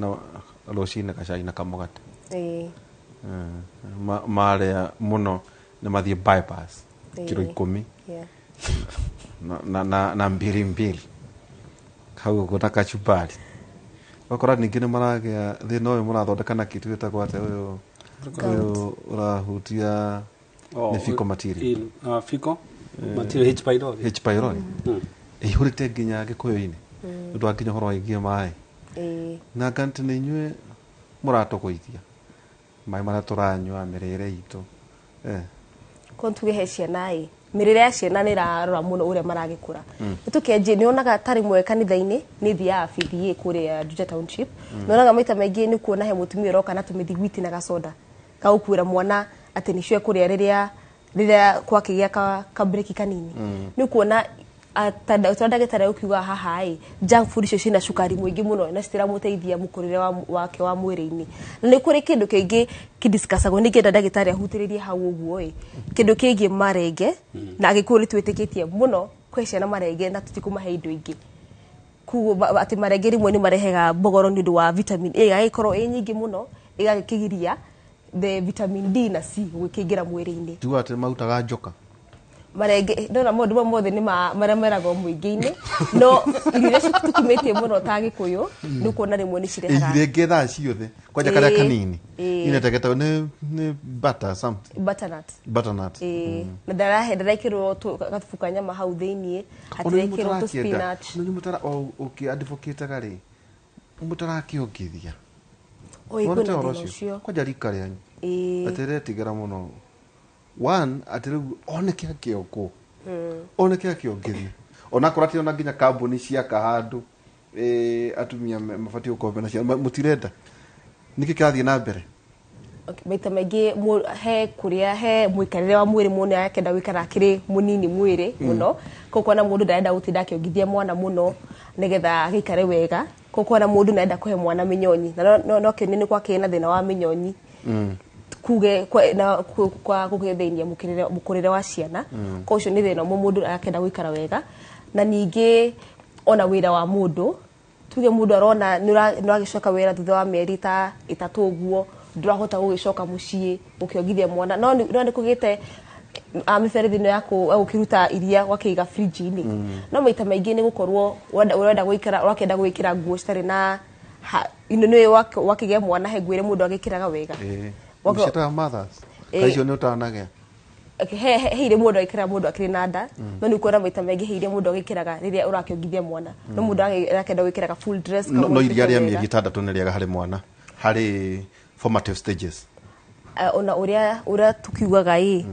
rũcinĩ gacai na kamũgate. Marĩa mũno nĩ mathiĩ bypass kiro 10 na mbili mbili hau ũguo na kachumbari. Ũgakora ningĩ nĩ maragĩa thĩna ũyũ mũrathondeka na kĩtu gĩtagwo atĩa, ũyũ ũrahutia Oh, nĩ fecal material. Fecal material, H pylori. H pylori ĩihũrĩte nginya Gĩkũyũ-inĩ nĩ ũndũ wa nginya ũhoro wĩgiĩ maĩ. Na ngantĩ nĩ inyuĩ mũratũgũithia maĩ marĩa tũranyua, mĩrĩre itũ. Ko tuge he ciana ĩ, mĩrĩre ya ciana nĩ ĩrarora mũno ũrĩa maragĩkũra. Nĩ tũkĩanjie nĩ onaga ta rĩmwe kanitha-inĩ nĩ thiaga BBA kũrĩa Juja Township. Nĩ onaga maita maingĩ nĩ kuona he mũtumia ũroka na tũmĩthiguiti na gacoda gagũkuĩra mwana atĩ nĩcio ekũrĩa rĩrĩa kwakĩgĩa ka break kanini. Nĩ ũkuona ta ndagĩtarĩ ũkiuga haha ĩ, junk food icio ciĩna cukari mũingĩ mũno na citiramũteithia mũkũrĩre wake wa mwĩrĩ-inĩ. Na nĩ kũrĩ kĩndũ kĩngĩ kĩdiscussagwo, nĩngĩenda ndagĩtarĩ ahutĩrĩrie hau ũguo ĩ, kĩndũ kĩgiĩ marenge. Na Agĩkũyũ nĩ twĩtĩkĩtie mũno kũhe ciana marenge na tũtikũmahe indo ingĩ. Koguo atĩ marenge rĩmwe nĩ marehaga mbogoro nĩ ũndũ wa vitamin A ĩgagĩkorwo ĩ nyingĩ mũno, ĩgagĩkĩgiria the vitamin D na C gũkĩingĩra mwĩrĩ-inĩ. Tiga atĩ marutaga njoka. Marenge, ndona maũndũ mau mothe nĩ marĩa meragwo mũingĩ-inĩ, no irio iria tũkumĩtie mũno ta Gĩkũyũ nĩ ũkuona rĩmwe nĩ cirehaga Ĩrengĩ thaa ciothe kwanja karĩa kanini inetegetwo nĩ butter something. Butternut. Butternut. Ĩĩ, na ndarekĩrwo gathubu ka nyama hau thĩiniĩ, hatirekĩrwo tũ spinach. Ona mũtara ũkĩ advocate rĩ, mũtarakĩongithia. Oi, Wonete kwĩna ũhoro thĩna ũcio? ũcio. Kwanja rika rĩanyu atĩ retigĩra mũno one atĩ rĩu oneke akĩongwo, oneke akĩongithia. Onakorwo atĩ ona nginya kambuni ciaka handũ atumia mabatiĩ gũkorwo mena ciana mũtirenda. Nĩkĩ kĩrathiĩ na mbere? Maita maingĩ he kũrĩa he mũikarĩre wa mwĩrĩ mũndũ arakĩenda gũikara akĩrĩ mũnini mwĩrĩ mũno, koguo na mũndũ ndarenda gũtinda akĩongithia mwana mũno nĩgetha agĩikare wega, koguo na mũndũ ndarenda kũhe mwana mĩnyonyi na no kĩo nĩ gwakĩrĩ na thĩna wa mĩnyonyi kuge na kwa gũgĩthĩnia mũkũrĩre wa ciana. Koguo ũcio nĩ thĩna ũmwe mũndũ arakĩenda gũikara wega. Na ningĩ ona wĩra wa mũndũ, tuge mũndũ arona nĩ ũragĩcoka wĩra thutha wa mĩeri ta 3 ũguo, ndũrahota gũgĩcoka mũciĩ ũkĩongithia mwana, no nĩ kũgĩte mĩberethi ĩno ya gũkĩruta iria ũgakĩiga fridge-inĩ. No maita maingĩ nĩ gũkorwo ũrenda gũikara ũrakĩenda gwĩkĩra nguo citarĩ na nĩ wakĩgĩa mwana he nguo iria mũndũ agĩkĩraga wega. Ciĩtaga mothers ka icio nĩ ũtanagĩa? He iria mũndũ agĩkĩraga mũndũ akĩrĩ na nda, no nĩ ũkuona maita maingĩ he iria mũndũ agĩkĩraga rĩrĩa ũrakĩongithia mwana, no mũndũ arakĩenda gwĩkĩraga full dress. No iria rĩa mĩeri 6 nĩ rĩega harĩ mwana harĩ formative stages. Ona ũrĩa tukiugaga ĩ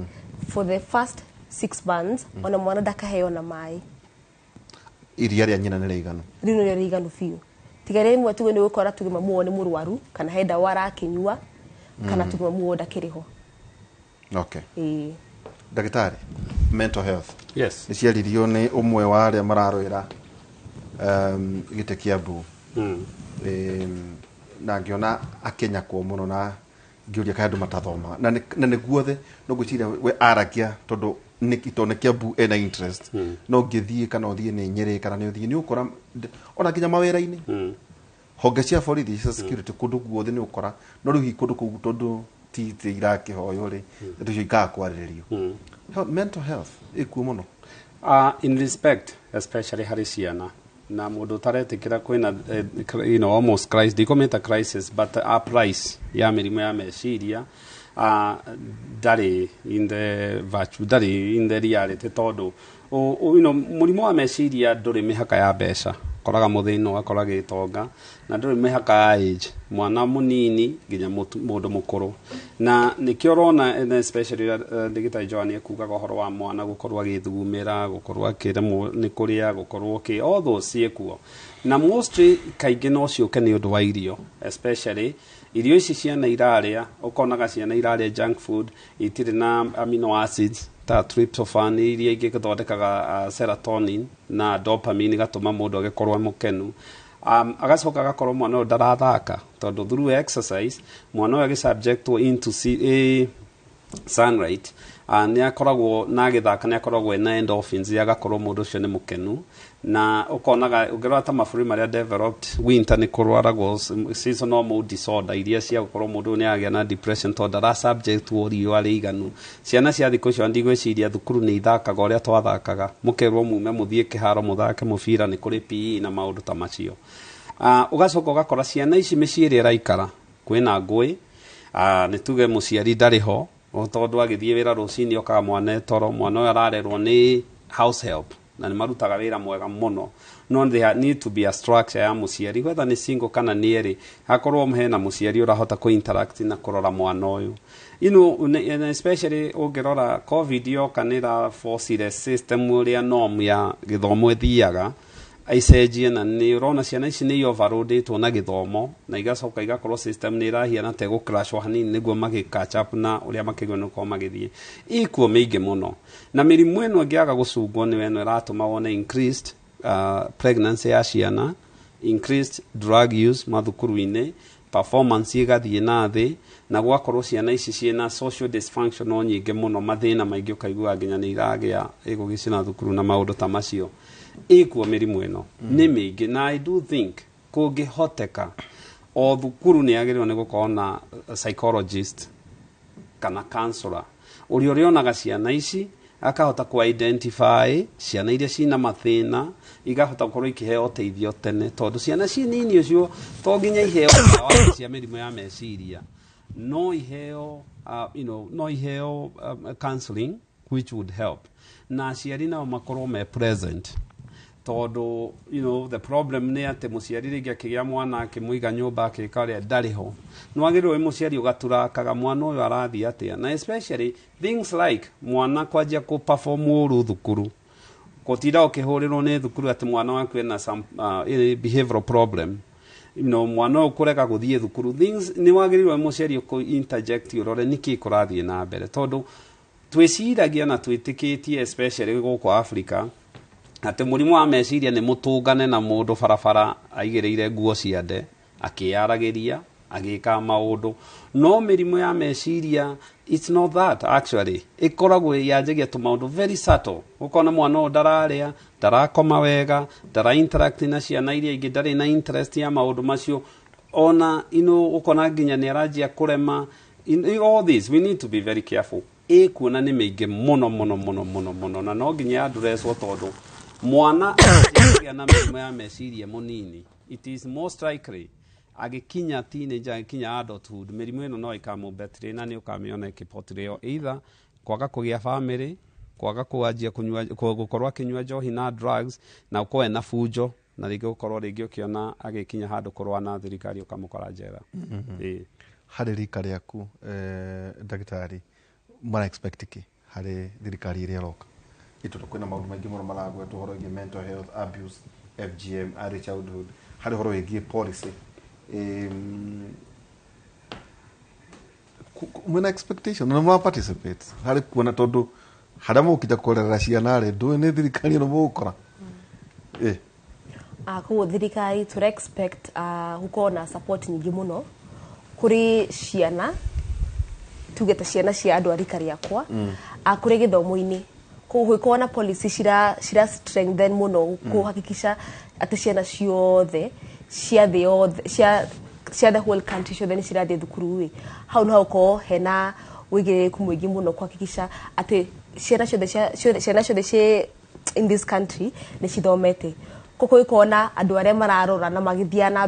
for the first 6 months ona mwana ndakaheo na maĩ, iria rĩa nyina nĩ rĩiganu, rĩu nĩrĩo rĩiganu biũ. Tiga rĩmwe tuge nĩ gũkora tuge mamu wao nĩ mũrwaru kana he ndawa arakĩnyua kana tuge mamu wao ndakĩrĩ ho. Okay. Ndagĩtarĩ, mental health. Yes. Nĩ ciaririo nĩ ũmwe wa arĩa mararũĩra gĩtĩ kĩa Embu. Na ngĩona akĩnyakwo mũno na ngĩũria kaĩ andũ matathomaga na nĩ guothe no ngwĩciria we aragia tondũ nĩ Kiambu ena interest, no ngĩthiĩ kana ũthiĩ nĩ Nyĩrĩ kana nĩ ũthiĩ nĩ ũkora ona nginya mawĩra-inĩ honge cia borithi cia security kũndũ guothe nĩ ũkora, no rĩu hihi kũndũ kũu tondũ ti irakĩhoywo rĩ ndeto icio ikaga kwarĩrĩrio. Mental health ĩkuo mũno in respect especially harĩ ciana na mũndũ ũtaretĩkĩra kwĩna you know, almost crisis, ndikomĩta crisis but a price ya mĩrimũ ya meciria ndarĩ in the virtue, ndarĩ in the reality tondũ you know, mũrimũ wa meciria ndũrĩ mĩhaka ya mbeca, koraga mũthĩni ũgakora gĩtonga, na ndũrĩ mĩhaka ya age, mwana mũnini nginya mũndũ mũkũrũ. Na nĩkĩo ũrona especially ndagĩtarĩ Joan ekugaga ũhoro wa mwana gũkorwo agĩthugumĩra, gũkorwo akĩremwo nĩ kũrĩa, gũkorwo kĩ all those ciĩkuo, na mostly kaingĩ no ciũke nĩ ũndũ wa irio, especially irio ici ciana irarĩa, ũkonaga ciana irarĩa junk food itirĩ na amino acids ta tryptophan iria ingĩ ithondekaga serotonin na dopamine igatũma mũndũ agĩkorwo mũkenu. Agacoka agakorwo mwana ũyũ ndarathaka tondũ through exercise mwana ũyũ agĩsubjectwo into sunlight nĩ akoragwo na agĩthaka, nĩ akoragwo ena endorphins, agakorwo mũndũ ũcio nĩ mũkenu. Na ũkonaga ũngĩrora ta mabũrũri marĩa developed winter nĩ kũrwaragwo seasonal mood disorder iria cia gũkorwo mũndũ nĩ agĩa na depression tondũ ndara subject riũa rĩiganu. Ciana cia thikũ icio ndigwĩciria thukuru nĩ ithakaga ũrĩa twathakaga, mũkerwo mume mũthiĩ kĩharo mũthake mũbira, nĩ kũrĩ PE na maũndũ ta macio. Ũgacoka ũgakora ciana ici mĩciĩ ĩrĩa ĩraikara kwĩna ngũĩ, nĩ tuge mũciari ndarĩ ho tondũ agĩthiĩ wĩra rũcinĩ okaga mwana toro, mwana ũyũ ararerwo nĩ house help na nĩ marutaga wĩra mwega mũno, no there need to be a structure ya mũciari whether nĩ single kana nĩ erĩ, hakorwo hena mũciari ũrahota kũ interact na kũrora mwana ũyũ. You know, especially ũngĩrora COVID yoka nĩ ĩraforcire system ũrĩa norm ya gĩthomo ĩthiaga icenjie, na nĩ ũrona ciana ici nĩ overloadĩtwo na gĩthomo na igacoka igakorwo system nĩ ĩrahiana ta ĩgũ-crash hanini nĩguo magĩ catch up na ũrĩa makĩgwo nĩ gũkorwo magĩthiĩ. Ĩkuo mĩingĩ mũno na mĩrimũ ĩno ĩngĩaga gũcungwo nĩyo ĩno ĩratũma wone increased pregnancy ya ciana, increased drug use mathukuru-inĩ, performance ĩgathiĩ na thĩ, na gwakorwo ciana ici ciĩna social dysfunction nyingĩ mũno, mathĩna maingĩ ũkaigua nginya nĩ iragĩa ĩgũgĩcina thukuru na maũndũ ta macio. Ĩkuo mĩrimũ ĩno nĩ mĩingĩ, na I do think kũngĩhoteka o thukuru nĩ yagĩrĩirwo nĩ gũkorwo na psychologist kana counselor ũrĩa ũrĩonaga ciana ici akahota ku identify ciana iria cina mathĩna, igahota gũkorwo ikĩheo ũteithio tene, tondũ ciana ci nini ũcio to nginya iheo ndawa cia mĩrimũ ya meciria, no iheo you know, no iheo counseling which would help, na aciari nao makorwo me present tondũ you know, the problem nĩ atĩ mũciari rĩngĩ akĩgĩa mwana akĩmũiga nyũmba akĩka ũrĩa ndarĩ ho, nĩ wagĩrĩirwo wĩ mũciari ũgaturakaga mwana ũyũ arathiĩ atĩa, na especially things like mwana kwanjia kũ perform ũru thukuru, Gũtinda ũkĩhũrĩrwo nĩ thukuru atĩ mwana waku ena some behavioral problem, mwana ũyũ kũrega gũthiĩ thukuru, things nĩ wagĩrĩirwo mũciari kũ interject ũrore nĩkĩ kũrathiĩ na mbere, tondũ twĩciragia na twĩtĩkĩtie, especially gũkũ Africa, atĩ mũrimũ wa meciria nĩ mũtũngane na mũndũ barabara aigĩrĩire nguo cia nde akĩyaragĩria agĩka maũndũ. No mĩrimũ ya meciria, it's not that actually, ĩkoragwo yanjagia tũmaũndũ very subtle. Ũkona mwana ũyũ ndararĩa, ndarakoma wega, ndara interact na ciana iria ingĩ, ndarĩ na interest ya maũndũ macio, ona ũkona nginya nĩ aranjia kũrema. In all this we need to be very careful. Ĩkuona nĩ mĩingĩ mũno mũno mũno mũno mũno, na no nginya addresswo, tondũ mwana angĩgĩa na mĩrimũ ya meciria mũnini, it is most likely agĩkinya teenager, agĩkinya adulthood, mĩrimũ ĩno no ĩkamũbetray na nĩ ũkamĩona ĩkĩportraywo either kwaga kũgĩa family, kwaga kwanjia kũnyua, gũkorwo akĩnyua njohi na drugs, na ũkorwo ena bunjo, na rĩngĩ ũkorwo rĩngĩ ũkĩona agĩkinya handũ kũrũa na thirikari ũkamũkora njera. Ĩĩ. Harĩ rika rĩaku, ndagĩtarĩ, mara expect kĩ harĩ thirikari ĩrĩa ĩroka? Ĩtondũ kwĩna maũndũ maingĩ mũno maragwetwo ũhoro wĩgiĩ mental health, abuse, FGM, early childhood, harĩ ũhoro wĩgiĩ policy, mwĩna expectation na mwa participate harĩ kuona, tondũ harĩa mũgũkinya kũrerera ciana rĩ, ndũĩ nĩ thirikari ĩno mũgũkora. Koguo thirikari tũra expect gũkorwo na support nyingĩ mũno kũrĩ ciana, tuge ta ciana cia andũ a rika rĩakwa, kũrĩ gĩthomo-inĩ. Koguo gũkorwo na policy cira strengthen mũno kũhakikisha atĩ ciana ciothe cia thĩ yothe, cia the whole country ciothe nĩ cirathiĩ thukuru ĩ. Hau no hakorwo hena wĩigĩrĩrĩku mũingĩ mũno kũhakikisha atĩ ciana ciothe ciana ciothe ciĩ in this country nĩ cithomete. Koguo gũkorwo na andũ arĩa mararora na magĩthiĩ na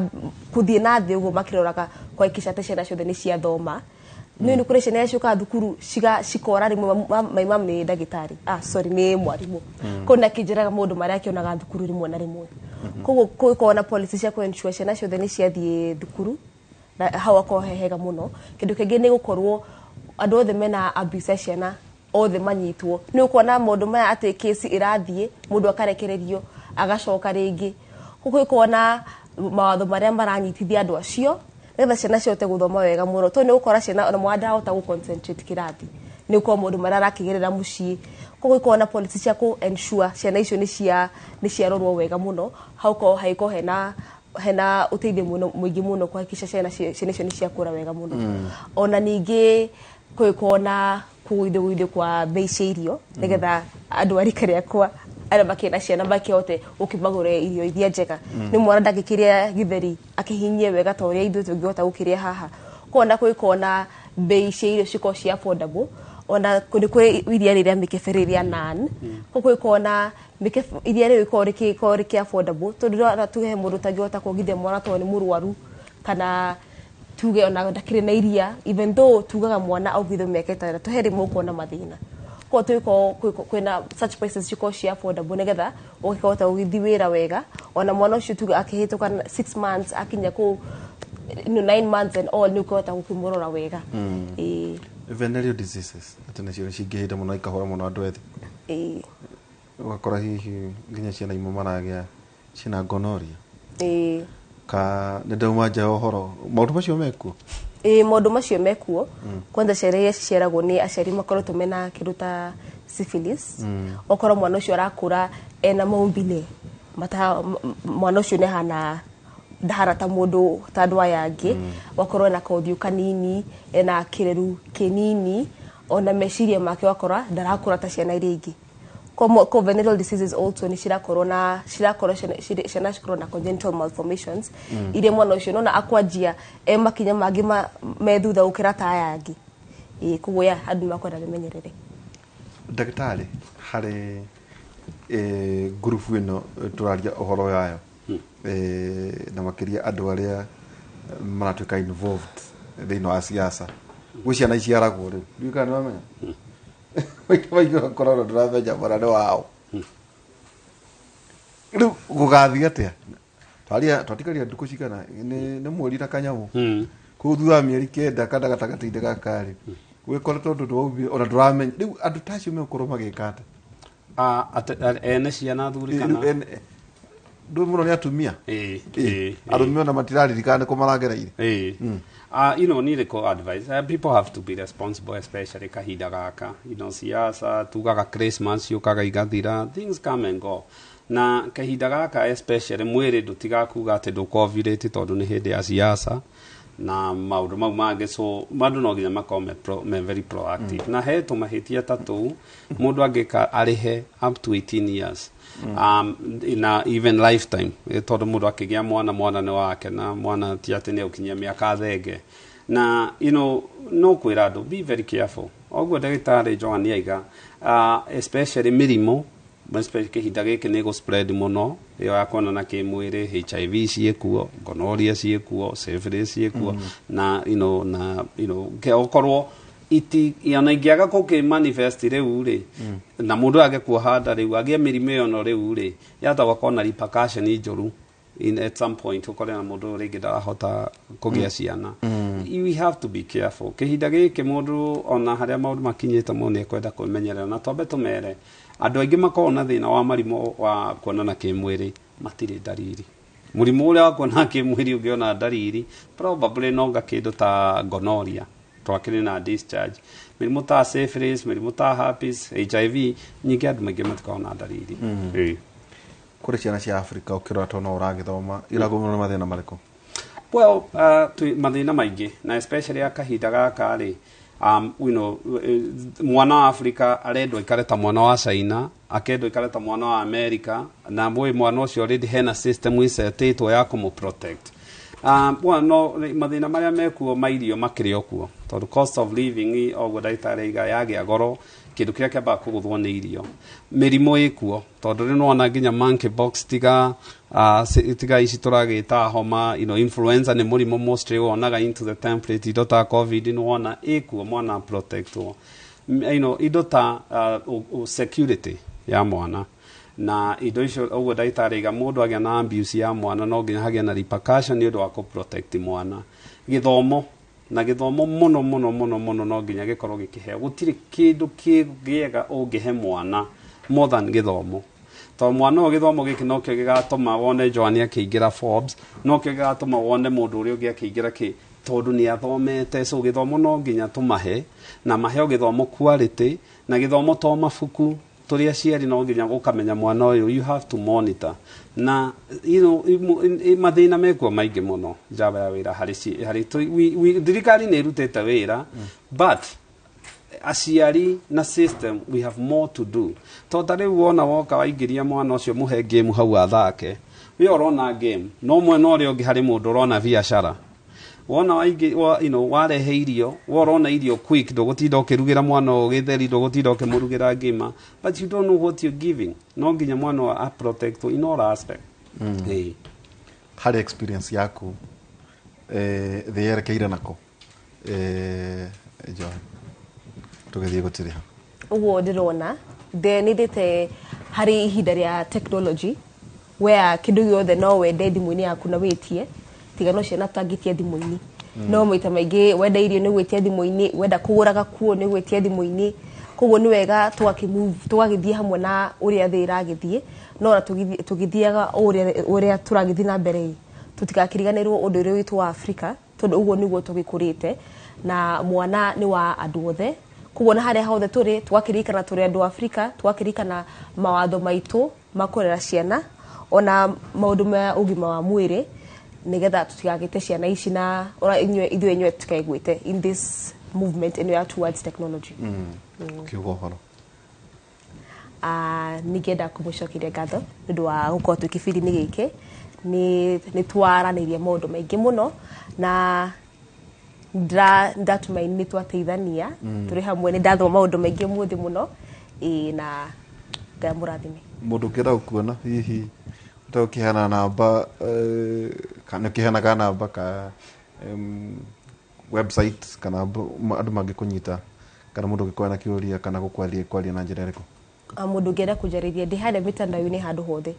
kũthiĩ na thĩ ũguo makĩroraga kũhakikisha atĩ ciana ciothe nĩ ciathoma. Nĩ kũrĩ ciana iria ciũkaga thukuru cikora rĩmwe, my mum nĩ ndagĩtarĩ, sorry, nĩ mwarimũ, koguo nĩ akĩnjĩraga maũndũ marĩa akĩonaga thukuru rĩmwe na rĩmwe. Koguo gũkorwo na policy cia kũ-ensure ciana ciothe nĩ ciathiĩ thukuru, na hau hakorwo he hega mũno. Kĩndũ kĩngĩ nĩ gũkorwo andũ othe mena abuse ya ciana othe manyitwo. Nĩ ũkuona maũndũ maya atĩ kesi ĩrathiĩ, mũndũ akarekererio agacoka rĩngĩ. Koguo gũkorwo na mawatho marĩa maranyitithia andũ acio nĩgetha ciana cihote gũthoma wega mũno, tondũ nĩ ũgũkora ciana ona mwana ndarahota gũ concentrate kĩrathi, nĩ ũkorwo maũndũ marĩa arakĩgerera mũciĩ. Koguo gũkorwo na policy cia kũ ensure ciana icio nĩ ciarorwo wega mũno, hau korwo hagĩkorwo hena ũteithio mũno mũingĩ mũno kũhakikisha ciana icio nĩ ciakũra wega mũno. Ona ningĩ gũgĩkorwo na kũgũithio kwa bei cia irio, nĩgetha andũ a rika rĩakwa arĩa makĩrĩ na ciana makĩhote gũkĩmagũrĩra irio iria njega. Nĩ mwana ndangĩkĩrĩa gĩtheri akĩhinyie wega ta ũrĩa ithuĩ tũngĩhota gũkĩrĩa haha. Koguo na gũgĩkorwo na bei cia irio cikorwo ci affordable, ona nĩ kũrĩ iria rĩrĩa mĩkebe rĩrĩa nan, koguo gũgĩkorwo na mĩkebe iria rĩu rĩkorwo rĩkĩ affordable, tondũ tuge he mũndũ ũtangĩhota kuongithia mwana tondũ nĩ mũrwaru, kana tuge ona ndakĩrĩ na iria, even though tugaga mwana augithio mĩaka 6 he rĩmwe ũkuona mathĩna. Koguo tũgĩkorwo kwĩna such prices cikorwo ci affordable, nĩgetha ũgĩkĩhota gũgĩthiĩ wĩra wega, ona mwana ũcio tuge akĩhĩtũka 6 months akinya kũu 9 months and all, nĩ ũkĩhota gũkĩmũrora wega. Ĩĩ. Venereal diseases atĩ nacio nĩ cingĩhĩte mũno, ikahũra mũno andũ ethĩ. Ũgakora hihi nginya ciana imwe maragĩa ciĩna gonorrhea. Ka nĩ ndauma nja ya ũhoro, maũndũ macio mekuo? Ĩĩ, maũndũ macio mekuo. Kwanza ciana iria ciciaragwo nĩ aciari makoretwo mena kĩndũ ta syphilis, okorwo mwana ũcio arakũra ena maumbile mata, mwana ũcio nĩ ahana, ndahana ta mũndũ ta andũ aya angĩ, wakorwo ena kaũthiũ kanini, ena kĩreru kĩnini, ona meciria make wakora ndarakũra ta ciana iria ingĩ. Ko venereal diseases also nĩ cirakorwo na cirakorwo ciana cikorwo na congenital malformations, iria mwana ũcio nona akwanjia e makinya mangĩ me thutha gũkĩra ta aya angĩ. Ĩĩ, koguo ya andũ makwenda memenyerere. Ndagĩtarĩ, harĩ ngurubu ĩno tũraria ũhoro yayo, na makĩria andũ arĩa maratuĩka involved thĩinĩ wa siasa, gwĩ ciana iciaragwo rĩu, ndiũĩ kana nĩwamenya, maita maingĩ ũgakora ona ndũramenya mwana nĩ wao. Rĩu gũgathiĩ atĩa? Twaria twatikaria ndukũ cigana nĩ mweri na kanyamũ, koguo thutha wa mĩeri 9 kana gatagatĩ-inĩ gaka rĩ, wĩkore tondũ ndwaumire ona ndũramenya. Rĩu andũ ta acio megũkorwo magĩka atĩa? Ene ciana athuri kana ndå må no nä atumia arå ona matiraririkana nä kå maragereire. You know, need to advise. People have to be responsible, especially kahinda gaka. You know, siasa, tugaga Christmas, yukaga igathira, things come and go. Na kahinda gaka especially mwĩrĩ ndũtigakuga atĩ ndũkovurate tondũ nĩ hĩndĩ ya siasa na maũndũ mau mangĩ, so andũ no nginya makorwo me very proactive. Na he tũmahĩtia ta tũu mũndũ angĩka arĩhe up to 18 years. Na even lifetime, tondũ mũndũ akĩgĩa mwana, mwana nĩ wake, na mwana ti atĩ nĩ ũkinyia mĩaka thenge. Na you know, no kwĩra andũ be very careful. Oguo ndagĩtarĩ Joan aiga, especially mĩrimũ, especially kĩhinda gĩkĩ nĩ gũ spread mũno, ĩyo ya kuonana kĩmwĩrĩ, HIV ciĩkuo, gonorrhea ciĩkuo, syphilis ciĩkuo, na you know, na you know, okorwo iti ona ingĩaga kũkĩ manifest rĩu rĩ, na mũndũ age kuoha nda rĩu agĩe mĩrimũ ĩyo no rĩu rĩ, yahota gũkorwo na repercussion njũru in at some point, ũkore na mũndũ rĩngĩ ndarahota kũgĩa ciana. We have to be careful kĩhinda gĩkĩ, mũndũ ona harĩa maũndũ makinyĩte mũndũ nĩekwenda kwĩmenyerera. Na twambe tũmere andũ aingĩ makoragwo na thĩna wa marimũ wa kuonana kĩmwĩrĩ matirĩ ndariri. Mũrimũ ũrĩa wa kuonana kĩmwĩrĩ ũngĩona ndariri probably nonga kĩndũ ta gonorrhea twakĩrĩ na discharge, mĩrimũ ta syphilis, mĩrimũ ta herpes, HIV, nyingĩ andũ maingĩ matikoragwo na ndariri. Kũrĩ ciana cia Africa ũkĩrora tondũ no ũragĩthoma iragũmĩrwo nĩ mathĩna marĩkũ? Well, mathĩna maingĩ, na especially ya kahinda gaka rĩ, you know, mwana wa Africa arendwo aikare ta mwana wa China, akendwo aikare ta mwana wa America, na mwĩ mwana ũcio already hena system ĩsetĩtwo ya kũmũ protect. Well, no mathĩna marĩa mekuo ma irio makĩrĩ o kuo, tondũ cost of living oguo ndagĩtarĩ aiga yagĩa goro, kĩndũ kĩrĩa kĩambaga kũgũthwo nĩ irio. Mĩrimũ ĩkuo, tondũ rĩu nĩwona nginya monkeypox tiga tiga ici tũragĩta homa, you know, influenza nĩ mũrimũ mostly wonaga into the template, indo ta COVID nĩwona ĩkuo, mwana protectwo. You know, indo ta security ya mwana na indo icio, ũguo ndagĩtarĩ aiga mũndũ agĩa na abuse ya mwana no nginya hagĩe na repercussion nĩ ũndũ wa kũ protect mwana. Gĩthomo, na gĩthomo mũno mũno mũno mũno no nginya gĩkorwo gĩkĩheo. Gũtirĩ kĩndũ kĩega ũngĩhe mwana more than gĩthomo, tondũ mwana ũyũ gĩthomo gĩkĩ nokĩo gĩgatũma wone Joan akĩingĩra Forbes, nokĩo gĩgatũma wone mũndũ ũrĩa ũngĩ akĩingĩra kĩ, tondũ nĩ athomete. So gĩthomo no nginya tũmahe, na maheo gĩthomo quality, na gĩthomo to mabuku. Tũrĩ aciari no nginya gũkamenya mwana ũyũ, you have to monitor. Na you know, mathĩna mekuo maingĩ mũno njamba ya wĩra harĩ thirikari nĩ ĩrutĩte wĩra, but aciari na system we have more to do. Tondũ ta rĩu wona woka waingĩria mwana ũcio, mũhe game hau athake, we ũrona game, no mwena ũrĩa ũngĩ harĩ mũndũ ũrona biacara. Wona waingĩ wa, you know, warehe irio, we ũrona irio quick, ndũgũtinda ũkĩrugĩra mwana ũyũ gĩtheri, ndũgũtinda ũkĩmũrugĩra ngima, but you don't know what you're giving. No nginya mwana ũyũ a protect in all aspect. Harĩ experience yaku, thĩ yerekeire nako, Joan, tũgĩthiĩ gũtirĩha? Ũguo ndĩrona nĩ thiĩte harĩ ihinda rĩa technology where kĩndũ gĩothe no wende thimũ-inĩ yaku na wĩtie, tiga no ciana tũtangĩtia thimũ-inĩ. No maita maingĩ wenda irio nĩ gwĩtia thimũ-inĩ, wenda kũgũra gakuo nĩ gwĩtia thimũ-inĩ. Koguo nĩ wega tũgakĩ-move, tũgagĩthiĩ hamwe na ũrĩa thĩ ĩragĩthiĩ, no ona tũgĩthiaga o ũrĩa tũragĩthiĩ na mbere ĩ, tũtigakĩriganĩrwo ũndũire witũ wa Afrika, tondũ ũguo nĩguo tũgĩkũrĩte, na mwana nĩ wa andũ othe. Koguo na harĩa hothe tũrĩ tũgakĩririkana tũrĩ andũ a Afrika, tũgakĩririkana mawatho maitũ ma kũrera ciana, ona maũndũ ma ũgima wa mwĩrĩ, nĩgetha tũtigagĩte ciana ici na ona ithuĩ enyewe tũtikaiguĩte in this movement ĩno ya towards technology. Kiugo ũhoro. Ningĩenda kũmũcokeria ngatho nĩ ũndũ wa gũkorwo twĩ kĩbindi-inĩ gĩkĩ. Nĩ twaranĩirie maũndũ maingĩ mũno, na ndatumaini nĩ twateithania tũrĩ hamwe. Nĩ ndathoma maũndũ maingĩ ũmũthĩ mũno, na Ngai amũrathime. Mũndũ ũngĩenda gũkuona hihi ũtekũheana namba, kana ũkĩheanaga namba ka website, kana andũ mangĩkũnyita, kana mũndũ ũngĩkorwo na kĩũria kana gũkwaria kwaria na njĩra ĩrĩkũ? Mũndũ ũngĩenda kũnjarĩria ndĩ harĩa mĩtandao-inĩ handũ hothe,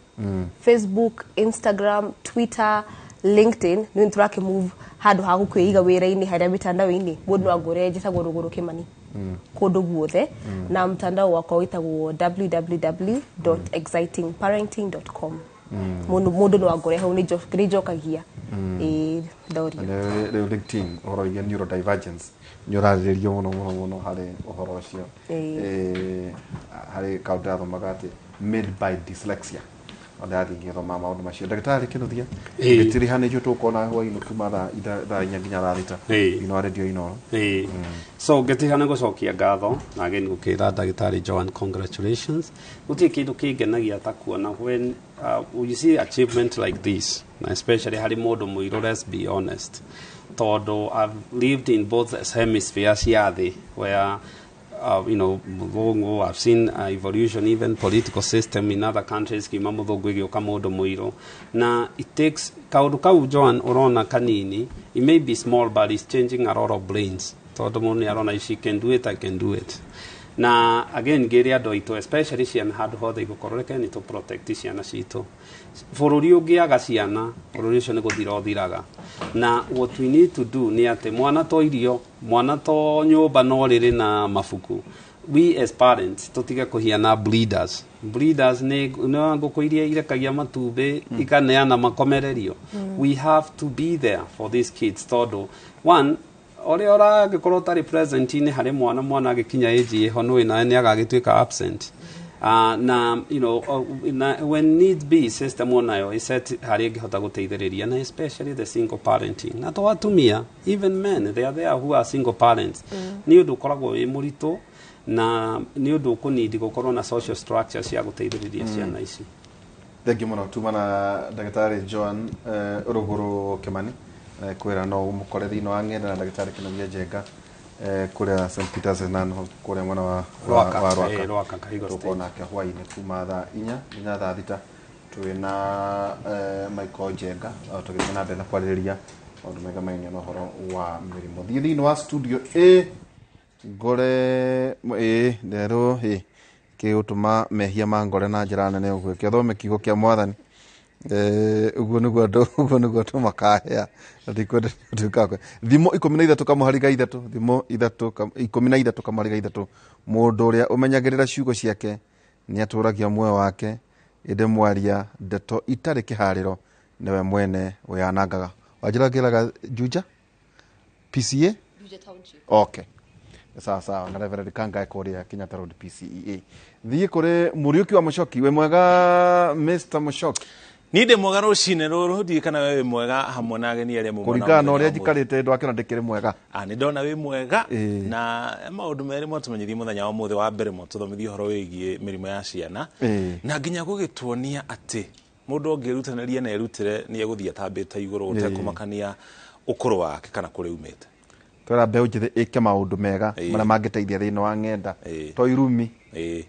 Facebook, Instagram, Twitter, LinkedIn. Nĩ tũrakĩ move handũ ha gũkwĩiga wĩra-inĩ harĩa mĩtandao-inĩ, mũndũ no angũre, njĩtagwo Rũgũrũ Kĩmani. Kũndũ guothe. Na mtandao wakwa wĩtagwo www.excitingparenting.com. Mũndũ no angore hau, nĩ njokagia. Ĩĩ, ndorio. Rĩu LinkedIn ũhoro wĩgiĩ neurodivergence nĩ ũrarĩrĩrio mũno mũno mũno harĩ ũhoro ũcio. Harĩ kaũndũ ndĩrathomaga atĩ made by dyslexia, ndĩrathiĩ ngĩthoma maũndũ macio. Ndagĩtarĩ Kĩnuthia, gĩtirĩhanĩtio, tũkona hwainĩ kuma thaa 4 nginya thaa 6 thĩinĩ wa redio Inoro. Ĩĩ. So ngĩtigana gũcokia ngatho na again gũkĩra ndagĩtarĩ Joan congratulations. Gũtirĩ kĩndũ kĩngenagia ta kuona when you see achievement like this, na especially harĩ mũndũ mũirũ. Let's be honest, tondũ I've lived in both hemispheres cia thĩ where mũthũngũ, I've seen evolution, even political system in other countries, kiuma mũthũngũ ĩgĩũka mũndũ mũirũ, na it takes kaũndũ kau Joan ũrona kanini, it may be small but it's changing a lot of brains, tondũ mũndũ nĩ arona if she can do it, I can do it. Na again ngĩrĩ andũ aitũ, especially ciana, handũ hothe igũkorwo, reke nĩ tũ protect ciana citũ. Bũrũri ũngĩaga ciana, bũrũri ũcio nĩ gũthira ũthiraga. Na what we need to do nĩ atĩ mwana to irio, mwana to nyũmba, no rĩrĩ na mabuku. We as parents tũtige kũhiana breeders. Breeders nĩ ngũkũ iria irekagia matumbĩ ikaneana makomererio. We have to be there for these kids, tondũ one ũrĩa ũragĩkorwo ũtarĩ present-inĩ harĩ mwana, mwana agĩkinya age ĩho nĩũĩ nawe nĩ agagĩtuĩka absent. Na na when need be, system onayo ĩset harĩa ĩngĩhota gũteithĩrĩria, na especially the single parenting, na to atumia, even men, they are there who are single parents. Nĩ ũndũ ũkoragwo wĩ mũritũ na nĩ ũndũ ũkũnidi gũkorwo na social structure cia gũteithĩrĩria ciana ici. Thengiũ mũno. Tuma na ndagĩtarĩ Joan Rũgũrũ Kĩmani, kwĩra no ũmũkore thĩinĩ wa ng'enda, na ndagĩtarĩ Kĩnuthia Njenga, kũrĩa St Peters Nan kũrĩa mwena wa Rwaka, wa Rwaka. Rwaka, Kahiga State. Tũkorwo nake hwainĩ kuma thaa 4 nginya thaa 6, twĩna Michael Njenga, tũgĩthiĩ na mbere na kwarĩrĩria maũndũ megamainie na ũhoro wa mĩrimũ. Thiĩ thĩinĩ wa studio A ngore ĩ nderwo ĩ kĩgũtũma mehia ma ngore na njĩra nene ũguo kĩathome kiugo kĩa mwathani. Ũguo nĩguo andũ makahĩa, na ndikwenda gũtuĩka thimo 13 kamũhari ga 3, thimo 13 kamũhari ga 3: mũndũ ũrĩa ũmenyagĩrĩra ciugo ciake nĩ atũragia muoyo wake, ĩndĩ mwaria ndeto itarĩ kĩharĩro nĩwe mwene wĩyanangaga. Wanjĩra ngĩraga Juja PCA. Okay, sawa sawa. Na Reverend Kangae kũrĩa Kenyatta Road PCEA. Thiĩ kũrĩ Mũriũki wa Mũcoki. Wĩ mwega, Mr Mũcoki? Niĩ ndĩ mwega rũcinĩ rũrũ, ndiĩ kana we wĩ mwega hamwe na ageni arĩa muma. Kũringana na ũrĩa njikarĩte ndwakĩona ndĩkĩrĩ mwega. Ah, nĩ ndona wĩ mwega. Na maũndũ merĩ mwatũmenyithie mũthenya wa ũmũthĩ. Wa mbere, mwatũthomithie ũhoro wĩgiĩ mĩrimũ ya ciana, na nginya gũgĩtuonia atĩ mũndũ ũngĩrutanĩria na erutĩre nĩ egũthiĩ atambĩte igũrũ gũtekũmakania ũkũrũ wake kana kũrĩa umĩte. Twĩra mbeũ njĩthĩ ĩke maũndũ mega marĩa mangĩteithia thĩinĩ wa ng'enda, to irumi. Ĩĩ,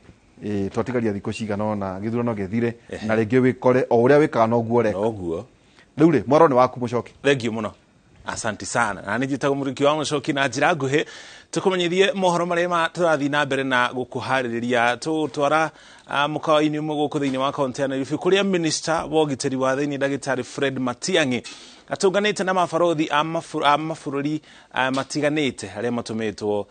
twatigaria thikũ cigana ũna gĩthurano gĩthire, na rĩngĩ wĩkore o ũrĩa wĩkaga noguo ũreka. Noguo. Rĩu rĩ, mwaro nĩ waku, Mũcoki. Thengiũ mũno, asanti sana. Na nĩ njĩtagwo Mũrĩki wa Mũcoki. Na njĩra nguhĩ tũkũmenyithie mohoro marĩa tũrathiĩ na mbere na gũkũharĩrĩria. Tũgũtwara mũkawa-inĩ ũmwe gũkũ thĩinĩ wa kaunti ya Nairobi, kũrĩa minister wa ũgitĩri wa thĩinĩ ndagĩtarĩ Fred Matiang'i atũnganĩte na mabarothi a mabũrũri matiganĩte arĩa matũmĩtwo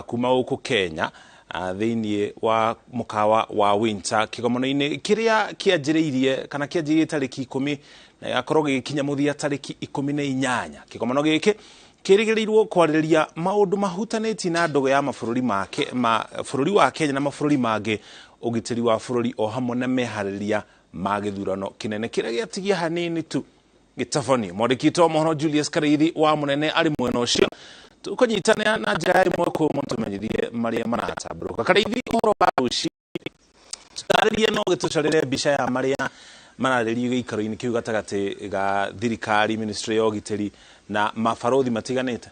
kuma gũkũ Kenya, thĩinĩ wa mũkawa wa Winter, kĩgomano-inĩ kĩrĩa kĩanjĩrĩirie kana kĩanjĩrĩirie tarĩki 10 na gĩgakorwo gĩgĩkinya mũthia tarĩki 18. Kĩgomano gĩkĩ kĩrĩgĩrĩirwo kwarĩrĩria maũndũ mahutanĩtie na ndũgũ ya mabũrũri ma bũrũri wa Kenya na mabũrũri mangĩ, ũgitĩri wa bũrũri, o hamwe na meharĩrĩria ma gĩthurano kĩnene kĩrĩa gĩatigia hanini tu gĩtabanio. Mwandĩki witũ wa mohoro Julius Karĩithi wa mũnene arĩ mwena ũcio, tũkũnyitanĩra na njĩra ya ĩmwe kwa ĩmwe tũmenyithie marĩa maratambũrũka. Karĩithi, ũhoro wa rũciũ, tũtarĩrie no gĩtũcarĩre mbica ya marĩa mararĩrio gĩikaro-inĩ kĩu gatagatĩ ga thirikari, ministry ya ũgitĩri na mabarothi matiganĩte.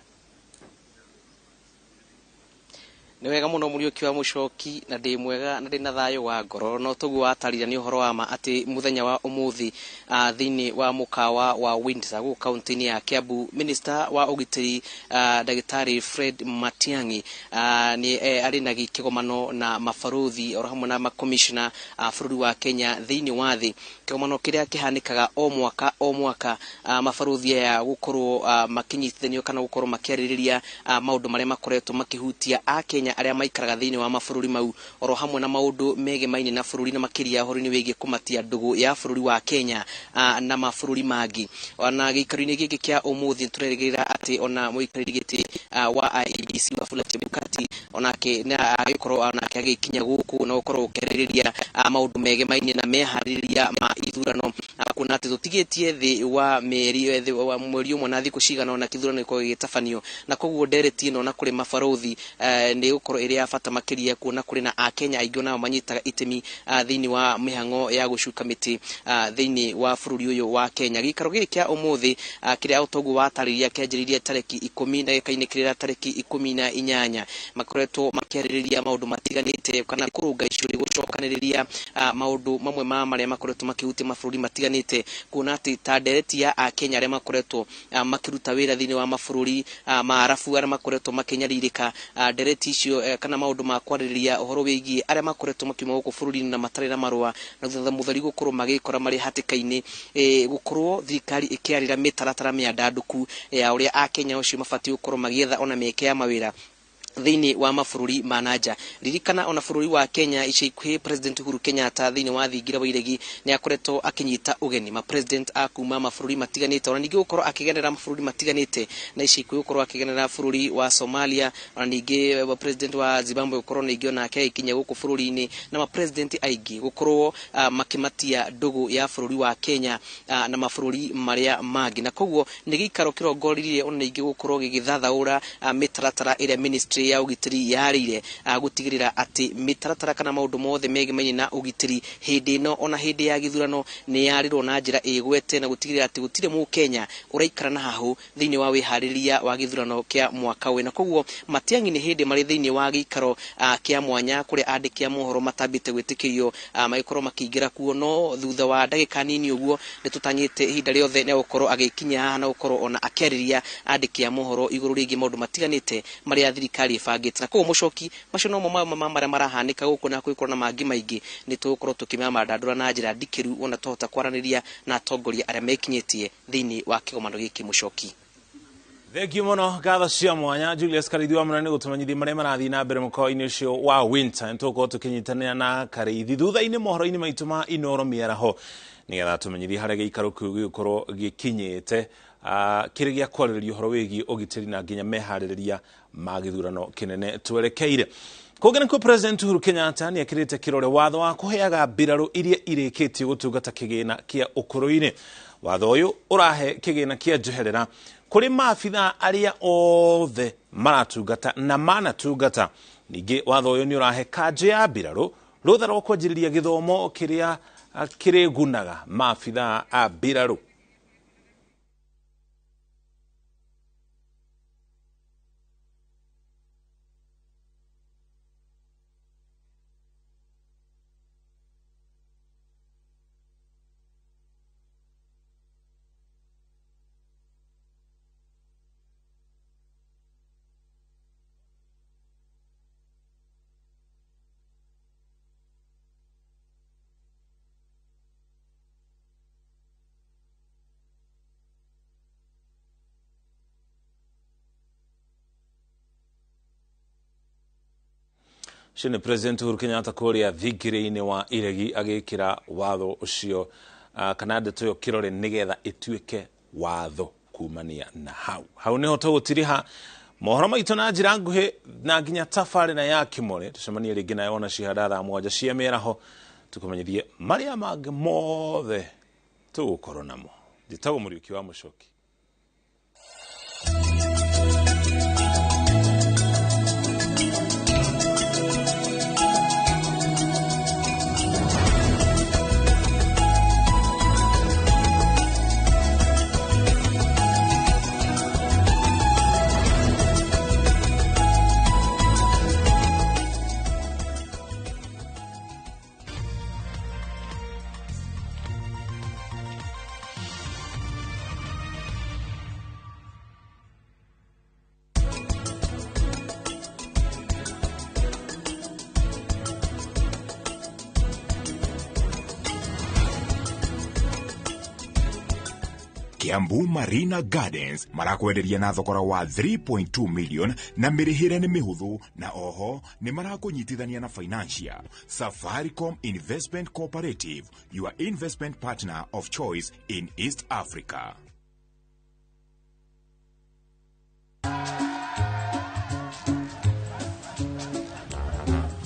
Nĩ wega mũno, Mũriũki wa Mũcoki, na ndĩ mwega na ndĩ na thayũ wa ngoro. No toguo watarire, nĩ ũhoro wa ma atĩ mũthenya wa ũmũthĩ, thĩinĩ wa mũkawa wa Windsor gũkũ kaunti-inĩ ya Kiambu, minister wa ũgitĩri, ndagĩtarĩ Fred Matiang'i, nĩ arĩ na kĩgomano na mabarothi oro hamwe na makomishona a bũrũri wa Kenya thĩinĩ wa thĩ, kĩgomano kĩrĩa kĩhanĩkaga o mwaka o mwaka, mabarothi aya gũkorwo makĩnyitithanio kana gũkorwo makĩarĩrĩria maũndũ marĩa makoretwo makĩhutia a Kenya. Akenya arĩa maikaraga thĩinĩ wa mabũrũri mau oro hamwe na maũndũ megemaine na bũrũri na makĩria ũhoro-inĩ wĩgiĩ kũmatia ndũgũ ya bũrũri wa Kenya na mabũrũri mangĩ. Ona gĩikaro-inĩ gĩkĩ kĩa ũmũthĩ tũrerĩgĩrĩra atĩ ona mũikarĩri gĩtĩ wa IEBC Wafula Chebukati onake na agĩkorwo onake agĩkinya gũkũ na gũkorwo ũkĩarĩrĩria maũndũ megemaine na meharĩrĩria ma ithurano, kuona atĩ tũtigĩtie thĩ wa mweri ũmwe na thikũ cigana ona kĩthurano gĩkorwo gĩgĩtabanio, na koguo ndereti ĩno na kũrĩ mabarũthi nĩ gũkorwo ĩrĩ ya bata makĩria kuona kũrĩ na Akenya aingĩ nao manyitaga itemi thĩinĩ wa mĩhang'o ya gũcuka mĩtĩ thĩinĩ wa bũrũri ũyũ wa Kenya. Gĩikaro gĩkĩ kĩa ũmũthĩ kĩrĩa ũtoguo watarĩria kĩanjĩrĩirie tarĩki 10 ndagĩka-inĩ kĩrĩa tarĩki 18 makoretwo makĩarĩrĩria maũndũ matiganĩte kana kũrũnga icũrĩ gũcokanĩrĩria maũndũ mamwe ma marĩa makoretwo makĩhutia mabũrũri matiganĩte, kuona atĩ ta ndereti ya Akenya arĩa makoretwo makĩruta wĩra thĩinĩ wa mabũrũri ma Arabu arĩa makoretwo makĩnyarirĩka, ndereti icio kana maũndũ ma kwarĩrĩria ũhoro wĩgiĩ arĩa makoretwo makiuma gũkũ bũrũri-inĩ na matarĩ na marũa na thutha mũtheri gũkorwo magĩkora marĩ hatĩka-inĩ, gũkorwo thirikari ĩkĩarĩra mĩtaratara mĩandandũku ya ũrĩa Akenya ũcio mabatiĩ gũkorwo magĩetha ona mĩeke ya mawĩra thĩinĩ wa mabũrũri ma nanja. Ririkana ona bũrũri wa Kenya ica ikuhĩ President Uhuru Kenyatta thĩinĩ wa thingira wa iregi nĩ akoretwo akĩnyita ũgeni ma president a kuma mabũrũri matiganĩte, ona ningĩ gũkorwo akĩgenera mabũrũri matiganĩte, na ica ikuhĩ gũkorwo akĩgenera bũrũri wa Somalia, ona ningĩ president wa Zimbabwe gũkorwo ningĩ onake agĩkinya gũkũ bũrũri-inĩ, na ma president aingĩ gũkorwo makĩmatia ndũgũ ya bũrũri wa Kenya na mabũrũri marĩa mangĩ. Na koguo nĩ gĩikaro kĩrongoririe ona ningĩ gũkorwo gĩgĩthathaũra mĩtaratara ĩrĩa ministry ya ũgitĩri yarĩire gũtigĩrĩra atĩ mĩtaratara kana maũndũ mothe megemaine na ũgitĩri hĩndĩ ĩno ona hĩndĩ ya gĩthurano nĩ yarĩrwo na njĩra ĩgwete, na gũtigĩrĩra atĩ gũtirĩ mũkenya ũraikara na hahũ thĩinĩ wa wĩharĩria wa gĩthurano kĩa mwaka ũyũ. Na koguo Matiang'i nĩ hĩndĩ marĩ thĩinĩ wa gĩikaro kĩa mwanya kũrĩa andĩki a mohoro matambĩte gwĩtĩkĩrio magĩkorwo makĩingĩra kuo, no thutha wa ndagĩka nini ũguo nĩ tũtanyĩte ihinda rĩothe nĩ gũkorwo agĩkinya haha na gũkorwo ona akĩarĩria andĩki a mohoro igũrũ rĩgiĩ maũndũ matiganĩte marĩa thirikari ĩbangĩte. Na koguo mũcoki macio no mo ma marĩa marahanĩka gũkũ na gũkorwo na mangĩ maingĩ nĩ tũgũkorwo tũkĩmamandandũra na njĩra ndikĩru ona twahota kwaranĩria na atongoria arĩa mekinyĩtie thĩinĩ wa kĩgomano gĩkĩ. Mũcoki, thengiũ mũno, ngatho cia mwanya Julius Karĩithi wa Mũnene gũtũmenyithia marĩa marathiĩ na mbere mũkawa-inĩ ũcio wa Winter. Nĩ tũgũkorwo tũkĩnyitanĩra na Karĩithi thutha-inĩ mohoro-inĩ maitũ ma Inooro mĩaraho nĩgetha tũmenyithie harĩa gĩikaro kĩu gĩgũkorwo gĩkinyĩte kĩrĩ gĩa kwarĩrĩria ũhoro wĩgiĩ ũgitĩri na nginya meharĩrĩria ma gĩthurano kĩnene twerekeire. Kũngĩ nĩkuo President Uhuru Kenyatta nĩ ekĩrĩte kĩrore watho wa kũheaga mbirarũ iria irĩkĩtie gũtungata kĩgĩna kĩa ũkũrũ-inĩ. Watho ũyũ ũrahe kĩgĩna kĩa njoherera kũrĩ maabithaa arĩa othe maratungata na manatungata. Ningĩ watho ũyũ nĩ ũrahe kanjũ ya mbirarũ rũtha rwa kwanjĩrĩria gĩthomo kĩrĩa kĩrĩgunaga maabithaa a mbirarũ. Ũcio nĩ President Uhuru Kenyatta kũrĩa thingira-inĩ wa iregi agĩkĩra watho ũcio kana ndeto ĩyo kĩrore nĩgetha ĩtuĩke watho kumania na hau. Hau nĩho tũgũtiriha mohoro maitũ na njĩra nguhĩ na nginya tabarĩra ya kĩmore. Tũcemanie rĩngĩ nayo ona cihanda thaa 7 cia mĩaraho tũkũmenyithie marĩa mangĩ mothe tũgũkorwo namo. Njĩtagwo Mũriũki wa Mũcoki. Kiambu Marina Gardens marakwenderia na thogora wa 3.2 million na mĩrĩhĩre nĩ mĩhũthũ, na oho nĩ marakũnyitithania na financial. Safaricom Investment Cooperative, your investment partner of choice in East Africa.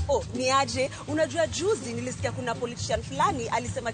Oh, ni aje? Unajua juzi nilisikia kuna politician fulani alisema